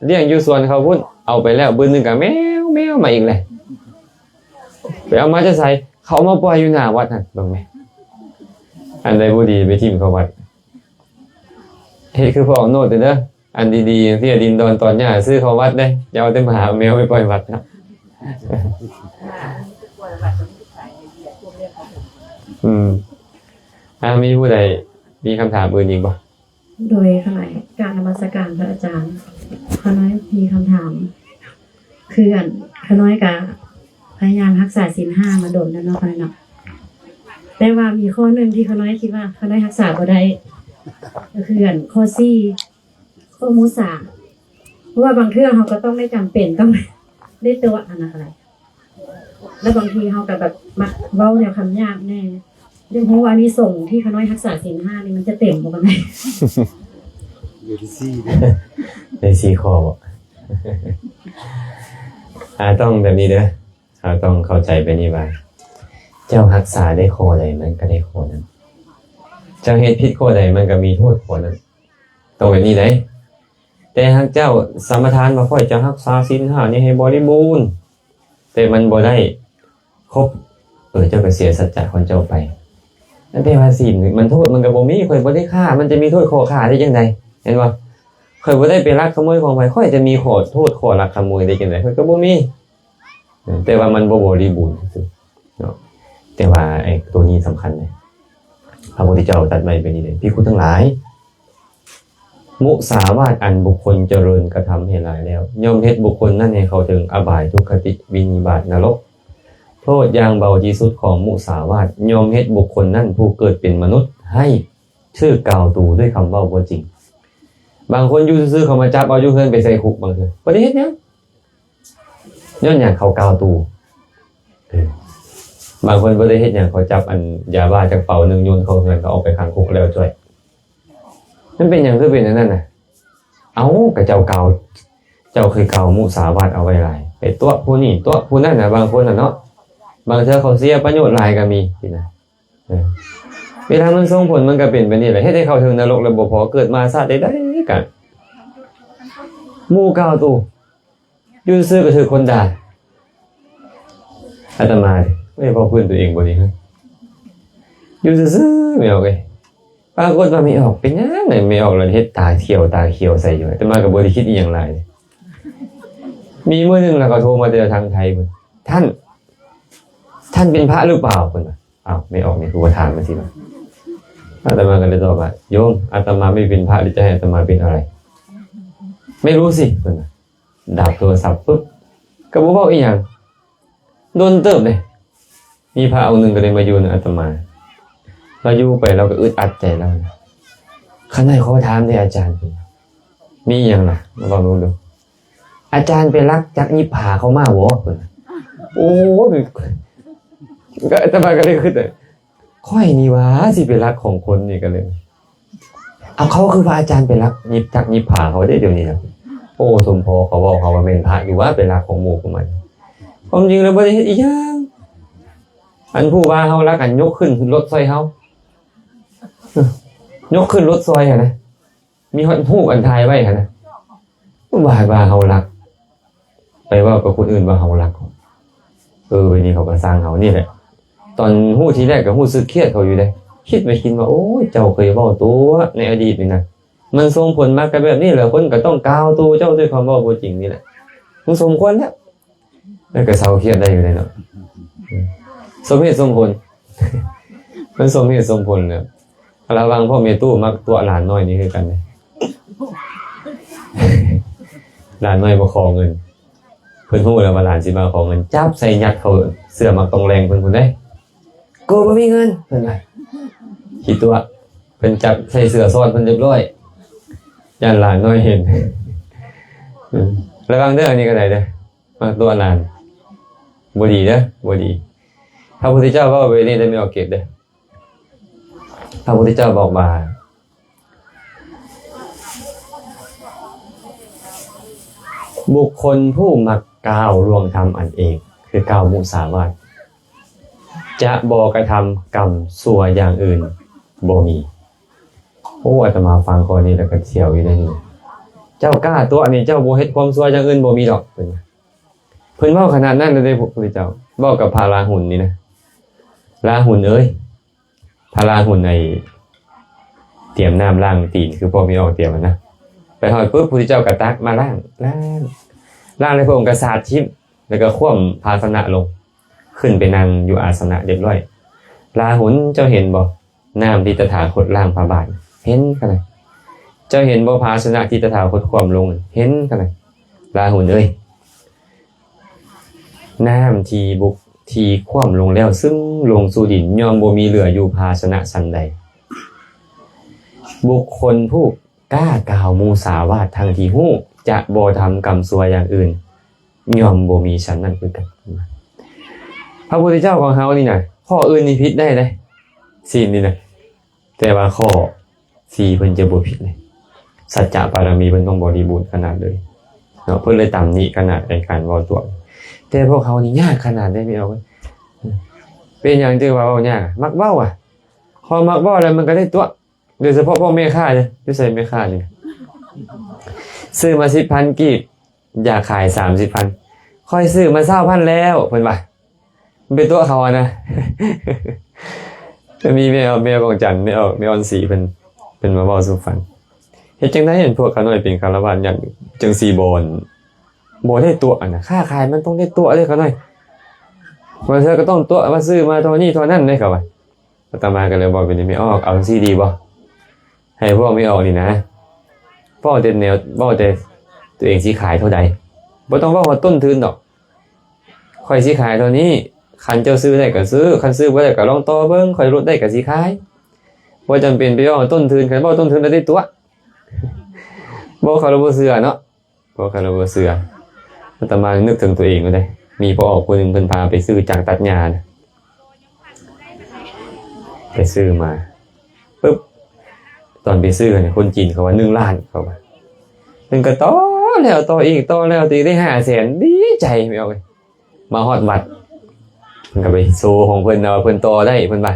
ລ້ຽງຢູ່ສວນເຂົາພຸ້ນ ເອົາໄປແລ້ວ ບຶດໜຶ່ງກໍແມວໆມາອີກແຫຼະ. ໄປເອົາມາຈາກໃສ? ເຂົາເອົາມາປ່ອຍຢູ່ໜ້າວັດຫັ້ນ ເບິ່ງແມະ ອັນໃດບໍ່ດີໄປຖິ້ມເຂົ້າວັດ. ເຮັດຄືພວກໂນດເດີ ອັນດີໆຈັ່ງຊີ້ ດິນດອນຕອນຫຍ້າຊື້ເຂົ້າວັດເດ້ ຢ່າເອົາແຕ່ໝາແມວໄປປ່ອຍວັດເນາະ. ອືມ ອາ ມີຜູ້ໃດມີຄຳຖາມອື່ນອີກບໍ່? ໂດຍ ຂ້ານ້ອຍກາບນະມັດສະການພະອາຈານ. ຂ້ານ້ອຍມີຄຳຖາມ ຄືອັນ ຂ້ານ້ອຍກະພະຍາຍາມຮັກສາສິນຫ້າມາດົນແລ້ວເນາະ ຂ້ານ້ອຍເນາະ ແຕ່ວ່າມີຂໍ້ໜຶ່ງທີ່ຂ້ານ້ອຍຄິດວ່າຂ້ານ້ອຍຮັກສາບໍ່ໄດ້ ກໍຄືອັນຂໍ້ສີ່ ຂໍ້ມຸສາ. ເພາະວ່າບາງເທື່ອເຮົາກໍຕ້ອງໄດ້ຈຳເປັນ ຕ້ອງໄດ້ຕົວະ ອັນນັ້ນກໍໄດ້ ແລ້ວບາງທີເຮົາກໍແບບມັກເວົ້າແນວຄຳຫຍາບແດ່. ຢາກຮູ້ວ່າອານິສົງທີ່ຂ້ານ້ອຍຮັກສາສິນຫ້ານີ້ ມັນຈະເຕັມບໍ່ປານໃດ? ຢູ່ທີ່ສີ່ເດ້ ໄດ້ສີ່ຂໍ້ບໍ່? ອາ ຕ້ອງແບບນີ້ເດີ ເຮົາຕ້ອງເຂົ້າໃຈແບບນີ້ວ່າ ເຈົ້າຮັກສາໄດ້ຂໍ້ໃດ ມັນກໍໄດ້ຂໍ້ນັ້ນ, ເຈົ້າເຮັດຜິດຂໍ້ໃດ ມັນກໍມີໂທດຂໍ້ນັ້ນ. ຕ້ອງແບບນີ້ໄດ໋. ແຕ່ຫາກເຈົ້າສະມາທານວ່າ ຂ້ອຍຈະຮັກສາສິນຫ້ານີ້ໃຫ້ບໍລິບູນ ແຕ່ມັນບໍ່ໄດ້ຄົບ ເອີ ເຈົ້າກໍເສຍສັດຈະຂອງເຈົ້າໄປ. ນັ້ນແປວ່າສິນມັນໂທດມັນກໍບໍ່ມີ, ຂ້ອຍບໍ່ໄດ້ຂ້າ ມັນຈະມີໂທດຂໍ້ຂ້າໄດ້ຈັ່ງໃດ? ແມ່ນບໍ່? ຂ້ອຍບໍ່ໄດ້ໄປລັກຂະໂມຍຂອງໃຜ, ຂ້ອຍຈະມີຂໍ້ໂທດຂໍ້ລັກຂະໂມຍໄດ້ຈັ່ງໃດ? ຂ້ອຍກໍບໍ່ມີ. ແຕ່ວ່າມັນບໍ່ບໍລິບູນຊື່ໆເນາະ. ແຕ່ວ່າໄອ້ໂຕນີ້ສຳຄັນເດ້. ພະພຸດທະເຈົ້າຕັດໄວ້ແບບນີ້ເດ້, ພິກຂຸທັງຫຼາຍ, ມຸສາວາດອັນບຸກຄົນຈະເລີນກະທຳໃຫ້ຫຼາຍແລ້ວ ຍ່ອມເຮັດບຸກຄົນນັ້ນໃຫ້ເຂົ້າເຖິງອະບາຍ, ທຸກຄະຕິ, ວິນິບາດ, ນະລົກ. ໂທດຢ່າງເບົາທີ່ສຸດຂອງມຸສາວາດ ຍ່ອມເຮັດບຸກຄົນນັ້ນຜູ້ເກີດເປັນມະນຸດໃຫ້ຖືກກ່າວຕູດ້ວຍຄຳເວົ້າບໍ່ຈິງ. ບາງຄົນຢູ່ຊື່ໆ ເຂົາມາຈັບເອົາຢູ່ເຮືອນໄປໃສ່ຄຸກ, ບາງເທື່ອບໍ່ໄດ້ເຮັດຫຍັງ. ຍ້ອນຫຍັງ? ເຂົາກ່າວຕູ. ເອີ ບາງຄົນບໍ່ໄດ້ເຮັດຫຍັງ, ເຂົາຈັບອັນຢາບ້າຈັກເປົາໜຶ່ງໂຍນເຂົ້າເຮືອນ, ເຂົາເອົາໄປຂັງຄຸກແລ້ວຈ້ອຍ. ມັນເປັນຫຍັງຄືເປັນອັນນັ້ນນະ? ເອົ້າ, ກະເຈົ້າກ່າວ, ເຈົ້າເຄີຍກ່າວມຸສາວາດເອົາໄວ້ຫຼາຍ, ໄປຕົວະຜູ້ນີ້ຕົວະຜູ້ນັ້ນນະ, ບາງຄົນນະເນາະ, ບາງເທື່ອເຂົາເສຍປະໂຫຍດຫຼາຍກະມີຊີ້ນະ. ເອີ ເວລາມັນສົ່ງຜົນ ມັນກະເປັນແບບນີ້ແຫຼະ, ເຮັດໃຫ້ເຂົາເຖິງນະລົກແລ້ວບໍ່ພໍ, ເກີດມາຊາດໃດໆກະໝູ່ກ່າວຕູ. ຢູ່ຊື່ໆ ກໍຖືກຄົນດ່າ. ອາດຕະມາເດ້ ເອີຍ ເວົ້າພື້ນຕົວເອງບໍ່ນີ້? ຢູ່ຊື່ໆ ແມ່ນບໍ່ເອີຍ? ປາກົດວ່າແມ່ອອກເປັນຫຍັງ ແມ່ອອກລະເຮັດຕາຂຽວຕາຂຽວໃສ່ຢູ່. ອາດຕະມາກໍບໍ່ໄດ້ຄິດອີ່ຫຍັງຫຼາຍ. ມີມື້ໜຶ່ງລະເຂົາໂທມາແຕ່ທາງໄທພຸ້ນ, ທ່ານ ທ່ານເປັນພະຫຼືເປົ່າ? ເພິ່ນວ່າ. ອ້າວ ແມ່ອອກນີ້ຄືບໍ່ຖາມມາຊິວະ. ອາດຕະມາກໍເລີຍຕອບວ່າ ໂຍມ ອາດຕະມາໄມ່ເປັນພະ ຫຼືຈະໃຫ້ອາດຕະມາເປັນອະໄລ? ໄມ່ຮູ້ສິ ເພິ່ນວ່າ. ດັບໂທລະສັບປຶບ ກໍບໍ່ເວົ້າອີ່ຫຍັງ. ດົນເຕີບເດ້ ມີພະອົງໜຶ່ງກໍເລີຍມາຢູ່ນຳອາດຕະມາ. ລາວຢູ່ໄປລາວກໍອຶດອັດໃຈລາວ. ຂ້ານ້ອຍຂໍຖາມເດ້ອາຈານ, ເພິ່ນວ່າ. ມີຫຍັງລະ? ເວົ້າເບິ່ງດູ. ອາຈານໄປລັກຈັກຫຍິບຜ້າເຂົາມາບໍ່? ເພິ່ນວ່າ. ໂອ້ຍ ອາດຕະມາກໍເລີຍຄິດ ຂ້ອຍນີ້ຫວາຊິໄປລັກຂອງຄົນນີ້ ກໍເລີຍ ເອົາ ເຂົາຄືວ່າອາຈານໄປລັກຫຍິບຈັກຫຍິບຜ້າເຂົາເດ້ດຽວນີ້ນະ. ໂອ້ ສົມພໍເຂົາເວົ້າ ເຂົາວ່າແມ່ນພະຢູ່ຫວາ ໄປລັກຂອງໝູ່ຂອງມັນ. ຄວາມຈິງແລ້ວບໍ່ໄດ້ເຮັດອີ່ຫຍັງ. ອັນຜູ້ວ່າເຮົາລັກ ອັນຍົກຂຶ້ນລົດຊ່ອຍເຮົາ ຍົກຂຶ້ນລົດຊ່ອຍຫັ້ນນະ. ມີຮອດຮູບອັນຖ່າຍໄວ້ຫັ້ນນະ ວ່າ ວ່າເຮົາລັກ ໄປເວົ້າກັບຄົນອື່ນວ່າເຮົາລັກ. ເອີ ບາດນີ້ເຂົາກໍຊັງເຮົານີ້ແຫຼະ. ຕອນຮູ້ທີແລກກໍຮູ້ສຶກຄຽດເຂົາຢູ່ເດ້. ຄິດໄປຄິດມາ ໂອ້ຍ ເຈົ້າເຄີຍເວົ້າຕົວະ ໃນອະດີດນີ້ນະ. ມັນສົ່ງຜົນມາກໍແບບນີ້ແຫຼະ, ຄົນກໍຕ້ອງກ່າວໂຕ້ເຈົ້າດ້ວຍຄຳເວົ້າບໍ່ຈິງນີ້ແຫຼະ. ມັນສົມຄວນແລ້ວ. ແລ້ວກໍເຊົາຄຽດໄດ້ຢູ່ເດ້ເນາະ. ອືມ ສົມເຫດສົມຜົນ. ມັນສົມເຫດສົມຜົນແລ້ວ. ລະຫວ່າງພໍ່ແມ່ຕູ້ມັກຕົວະຫຼານນ້ອຍນີ້ຄືກັນເດ້. ຫຼານນ້ອຍມາຂໍເງິນ, ເພິ່ນຮູ້ແລ້ວວ່າຫຼານຊິມາຂໍເງິນ, ຈັບໃສ່ຍັດເຂົ້າເສື້ອໝາກຕ້ອງແລງເພິ່ນພຸ້ນເດ້. ກູບໍ່ມີເງິນ ເພິ່ນວ່າ. ຂີ້ຕົວະ. ເພິ່ນຈັບໃສ່ເສື້ອຊ້ອນເພິ່ນຮຽບຮ້ອຍ, ຢ້ານຫຼານນ້ອຍເຫັນ. ອືມ ລະວັງເດີ ອັນນີ້ກໍໄດ້ເດີ. ມັກຕົວະຫຼານ ບໍ່ດີເດີ ບໍ່ດີ. ພະພຸດທະເຈົ້າເວົ້າແບບນີ້ໄດ້ ແມ່ອອກເກດເດີ. ພະພຸດທະເຈົ້າບອກວ່າ ບຸກຄົນຜູ້ມັກກ່າວລ່ວງທຳອັນເອງ ຄືກ່າວມຸສາວາດ ຈະບໍ່ກະທຳກຳຊົ່ວຢ່າງອື່ນບໍ່ມີ. ໂອ້ ອາດຕະມາຟັງຂໍ້ນີ້ແລ້ວກໍສຽວຢູ່ເດ້ນີ້. ເຈົ້າກ້າຕົວະນີ້ ເຈົ້າບໍ່ເຮັດຄວາມຊົ່ວຢ່າງອື່ນບໍ່ມີດອກ ເພິ່ນວ່າ. ເພິ່ນເວົ້າຂະໜາດນັ້ນເລີຍເດ້ ພະພຸດທະເຈົ້າ ເວົ້າກັບພະລາຫຸນນີ້ນະ. ລາຫຸນເອີຍ ພະລາຫຸນ ໄອ້ ຕຽມນ້ຳລ້າງຕີນ ຄືພວກແມ່ອອກຕຽມຫັ້ນນະ. ໄປຮອດປຶບ ພຸດທະເຈົ້າກໍຕັກມາລ້າງ ລ້າງ ລ້າງແລ້ວ ພະອົງກໍສາດຖິ້ມ ແລ້ວກໍຂວ້ຳພາຊະນະລົງ ຂຶ້ນໄປນັ່ງຢູ່ອາສະນະຮຽບຮ້ອຍ. ລາຫຸນ ເຈົ້າເຫັນບໍ່? ນ້ຳທີ່ຕະຖາຄົດລ້າງພະບາດ ເຫັນຂະໜາດ. ເຈົ້າເຫັນບໍ່ພາຊະນະທີ່ຕະຖາຄົດຂວ້ຳລົງ ເຫັນຂະໜາດ. ລາຫຸນເອີຍ ນ້ຳທີ່ບຸກ ທີ່ຂວ້ຳລົງແລ້ວຊຶມລົງສູ່ດິນ ຍ່ອມບໍ່ມີເຫຼືອຢູ່ພາຊະນະສັນໃດ. ບຸກຄົນຜູ້ກ້າກ່າວມຸສາວາດທັງທີ່ຮູ້ ຈະບໍ່ທຳກຳຊົ່ວຢ່າງອື່ນ ຍ່ອມບໍ່ມີສັນນັ້ນຄືກັນ. ພະພຸດທະເຈົ້າຂອງເຮົານີ້ນະ ຂໍ້ອື່ນນີ້ຜິດໄດ້ເດ້ ຊີ້ນນີ້ນະ ແຕ່ວ່າຂໍ້ສີ່ເພິ່ນຈະບໍ່ຜິດເດ້. ສັດຈະບາລະມີເພິ່ນຕ້ອງບໍລິບູນຂະໜາດເລີຍເນາະ, ເພິ່ນເລີຍຕຳໜິຂະໜາດໃນການເວົ້າຕົວະ. ແຕ່ພວກເຮົານີ້ຍາກຂະໜາດໃດ ແມ່ອອກເອີຍ. ເປັນຫຍັງຈຶ່ງວ່າເວົ້າຍາກ? ມັກເວົ້າອະ, ພໍມັກເວົ້າແລ້ວມັນກໍໄດ້ຕົວະ. ໂດຍສະເພາະພວກແມ່ຄ້າເດ້, ຢູ່ໃສແມ່ຄ້ານີ້? ຊື້ມາສິບພັນກີບ ຢາກຂາຍສາມສິບພັນ, ຂ້ອຍຊື້ມາຊາວພັນແລ້ວ ເພິ່ນວ່າ. ໄປຕົວະເຂົາຫັ້ນນະ. ມີແມ່ ແມ່ກອງຈັນ ແມ່ອອກ ແມ່ອອນສີ ເພິ່ນ ເພິ່ນມາເວົ້າສູ່ຟັງ. ເຮັດຈັ່ງໃດ ອັນພວກຂ້ານ້ອຍເປັນຄາລະວາດ ຍັງຈັ່ງຊິບໍ່ ບໍ່ໄດ້ຕົວະຫັ້ນນະ? ຄ້າຂາຍມັນຕ້ອງໄດ້ຕົວະເດ້ຂ້ານ້ອຍ. ບາງເທື່ອກໍຕ້ອງຕົວະວ່າຊື້ມາທໍ່ນີ້ທໍ່ນັ້ນເດ້ ເຂົາວ່າ. ອາດຕະມາກໍເລີຍບອກແບບນີ້ ແມ່ອອກ ເອົາຈັ່ງຊີ້ດີບໍ່? ໃຫ້ພວກແມ່ອອກນີ້ນະ ເວົ້າແຕ່ແນວ ເວົ້າແຕ່ຕົວເອງຊິຂາຍເທົ່າໃດ, ບໍ່ຕ້ອງເວົ້າຮອດຕົ້ນທຶນດອກ. ຂ້ອຍຊິຂາຍເທົ່ານີ້, ຄັນເຈົ້າຊື້ໄດ້ກໍຊື້, ຄັນຊື້ບໍ່ໄດ້ກໍລອງຕໍ່ເບິ່ງ, ຂ້ອຍຫຼຸດໄດ້ກໍຊິຂາຍ. ບໍ່ຈຳເປັນໄປເວົ້າຕົ້ນທຶນ, ຄັນເວົ້າຕົ້ນທຶນແລ້ວໄດ້ຕົວະ. ບອກເຂົາແລ້ວບໍ່ເຊື່ອເນາະ, ບອກເຂົາແລ້ວບໍ່ເຊື່ອ. ອາດຕະມານຶກເຖິງຕົວເອງເລີຍ, ມີພໍ່ອອກຜູ້ໜຶ່ງເພິ່ນພາໄປຊື້ຈັກຕັດຫຍ້ານະ. ໄປຊື້ມາປຶບ ຕອນໄປຊື້ຫັ້ນ ຄົນຈີນເຂົາວ່າໜຶ່ງລ້ານ ເຂົາວ່າ. ເພິ່ນກໍຕໍ່ແລ້ວຕໍ່ອີກ ຕໍ່ແລ້ວຕໍ່ອີກ ໄດ້ຫ້າແສນ ດີໃຈແມ່ອອກເອີຍ. ມາຮອດວັດ ເພິ່ນກໍໄປໂຊຂອງເພິ່ນນະວ່າເພິ່ນຕໍ່ໄດ້ ເພິ່ນວ່າ.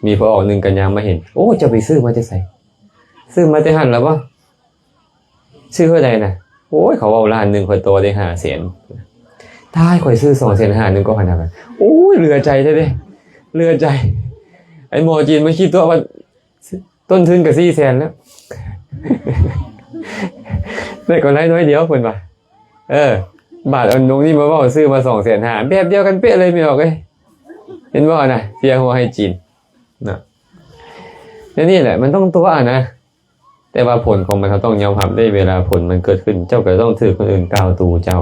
ມີພໍ່ອອກໜຶ່ງກໍຍ່າງມາເຫັນ, ໂອ້ ເຈົ້າໄປຊື້ມາແຕ່ໃສ? ຊື້ມາແຕ່ຫັ້ນລະບໍ່? ຊື້ເທົ່າໃດນະ? ໂອ້ຍ ເຂົາເວົ້າລ້ານໜຶ່ງ ຂ້ອຍຕໍ່ໄດ້ຫ້າແສນ. ຕາຍ ຂ້ອຍຊື້ສອງແສນຫ້າໜຶ່ງກໍຫັ້ນນະ. ໂອ້ຍ ເຫຼືອໃຈແທ້ເດ້ ເຫຼືອໃຈ. ໄອ້ໝໍຈີນມັນຄິດຕົວະວ່າ ຕົ້ນທຶນກໍສີ່ແສນແລ້ວ ໄດ້ກຳໄລໜ້ອຍດຽວເພິ່ນວ່າ. ເອີ ບາດອັນນົງນີ້ມາເວົ້າ ຊື້ມາສອງແສນຫ້າ ແບບດຽວກັນເປະເລີຍ ພີ່ນ້ອງເອີຍ. ເຫັນບໍ່ນະ ເສຍຫົວໃຫ້ຈີນນະ. ແນວນີ້ແຫຼະ ມັນຕ້ອງຕົວະນະ. ແຕ່ວ່າຜົນຂອງມັນ ເຮົາຕ້ອງຍອມຮັບເດ້. ເວລາຜົນມັນເກີດຂຶ້ນ ເຈົ້າກໍຕ້ອງຖືກຄົນອື່ນກ່າວຕູເຈົ້າ.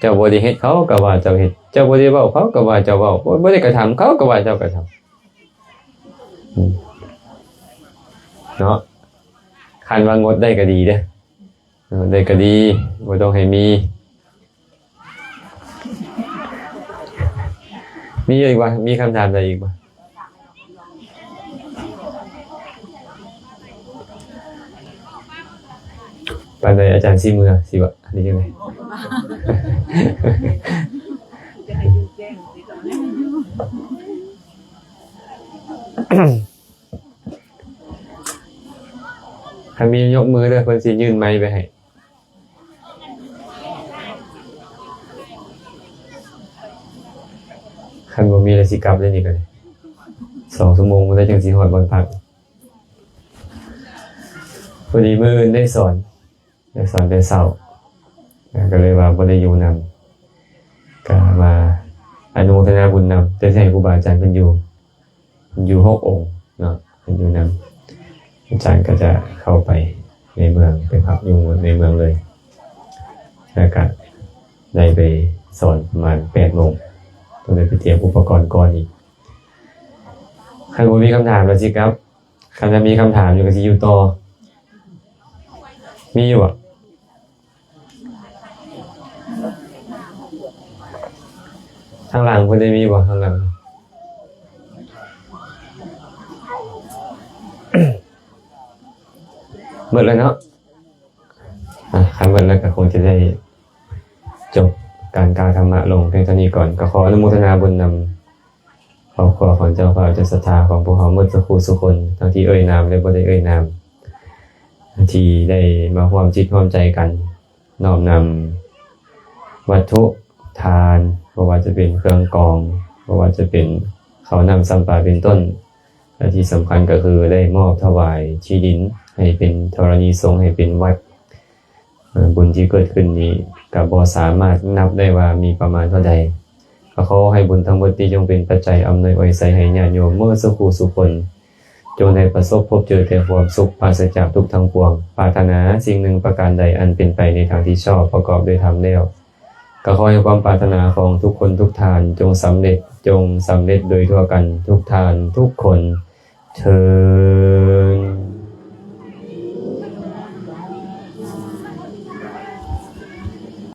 ເຈົ້າບໍ່ໄດ້ເຮັດ ເຂົາກໍວ່າເຈົ້າເຮັດ. ເຈົ້າບໍ່ໄດ້ເວົ້າ ເຂົາກໍວ່າເຈົ້າເວົ້າ. ບໍ່ ບໍ່ໄດ້ກະທຳ ເຂົາກໍວ່າເຈົ້າກະທຳ. ອືມ ເນາະ. ຄັນວ່າງົດໄດ້ກໍດີເດ້. ເອີ ໄດ້ກໍດີ ບໍ່ຕ້ອງໃຫ້ມີ. ມີອີກບໍ່? ມີຄຳຖາມໃດອີກບໍ່? ປານໃດ ອາຈານຊິເມືອ ຊິບໍ່ ຫຼືຈັ່ງໃດ? ຄັນມີຍົກມືເດີ ເພິ່ນຊິຍື່ນໄມໄປໃຫ້. ຄັນບໍ່ມີແລ້ວຊິກັບເດ້ນີ້ກໍໄດ້ ສອງຊົ່ວໂມງພຸ້ນແຫຼະ ຈັ່ງຊິຮອດບ່ອນພັກ. ພໍດີມື້ອື່ນໄດ້ສອນ ໄດ້ສອນແຕ່ເຊົ້າ ກໍເລີຍວ່າບໍ່ໄດ້ຢູ່ນຳ ກໍມາອະນຸໂມທະນາບຸນນຳ ແຕ່ຊິໃຫ້ຄູບາອາຈານເພິ່ນຢູ່ ຢູ່ຫົກອົງເນາະ ເພິ່ນຢູ່ນຳ. ອາຈານກໍຈະເຂົ້າໄປໃນເມືອງ ໄປພັກຢູ່ໃນເມືອງເລີຍ ແລ້ວກໍໄດ້ໄປສອນປະມານແປດໂມງ ຕ້ອງໄດ້ໄປຕຽມອຸປະກອນກ່ອນອີກ. ຄັນບໍ່ມີຄຳຖາມແລ້ວຊິກັບ. ຄັນວ່າມີຄຳຖາມຢູ່ກໍຊິຢູ່ຕໍ່. ມີຢູ່ບໍ່? ທາງຫຼັງເພິ່ນໄດ້ມີບໍ່? ທາງຫຼັງ ໝົດແລ້ວເນາະ. ອາ ຄັນໝົດແລ້ວກໍຄົງຈະໄດ້ຈົບການກ່າວທຳມະລົງພຽງເທົ່ານີ້ກ່ອນ. ກໍຂໍອະນຸໂມທະນາບຸນນຳ ຄອບຄົວຂອງເຈົ້າພາບເຈົ້າສັດທາຂອງພວກເຮົາໝົດສູ່ຄູ່ສູ່ຄົນ ທັງທີ່ເອີ່ຍນາມ ແລະ ບໍ່ໄດ້ເອີ່ຍນາມ ທີ່ໄດ້ມາຮ່ວມຈິດຮ່ວມໃຈກັນ ນ້ອມນຳວັດຖຸທານ ບໍ່ວ່າຈະເປັນເຄື່ອງກອງ ບໍ່ວ່າຈະເປັນເຂົ້ານ້ຳຊຳປາເປັນຕົ້ນ ແລະ ທີ່ສຳຄັນກໍຄືໄດ້ມອບຖວາຍທີ່ດິນໃຫ້ເປັນທໍລະນີສົງ ໃຫ້ເປັນວັດ. ເອີ ບຸນທີ່ເກີດຂຶ້ນນີ້ກໍບໍ່ສາມາດນັບໄດ້ວ່າມີປະມານເທົ່າໃດ. ກໍຂໍໃຫ້ບຸນທັງໝົດນີ້ຈົ່ງເປັນປັດໄຈອຳນວຍອວຍໄຊໃຫ້ຍາດໂຍມເໝິດສູ່ຄູ່ສູ່ຄົນ ຈົ່ງໄດ້ປະສົບພົບເຈີແຕ່ຄວາມສຸກ ປາສະຈາກທຸກທັງປວງ. ປາດຖະໜາສິ່ງໜຶ່ງປະການໃດອັນເປັນໄປໃນທາງທີ່ຊອບ ປະກອບດ້ວຍທຳແລ້ວ ກໍຂໍໃຫ້ຄວາມປາດຖະໜາຂອງທຸກຄົນທຸກທ່ານຈົ່ງສຳເລັດ, ຈົ່ງສຳເລັດໂດຍທົ່ວກັນທຸກທ່ານທຸກຄົນເທີ້ນ.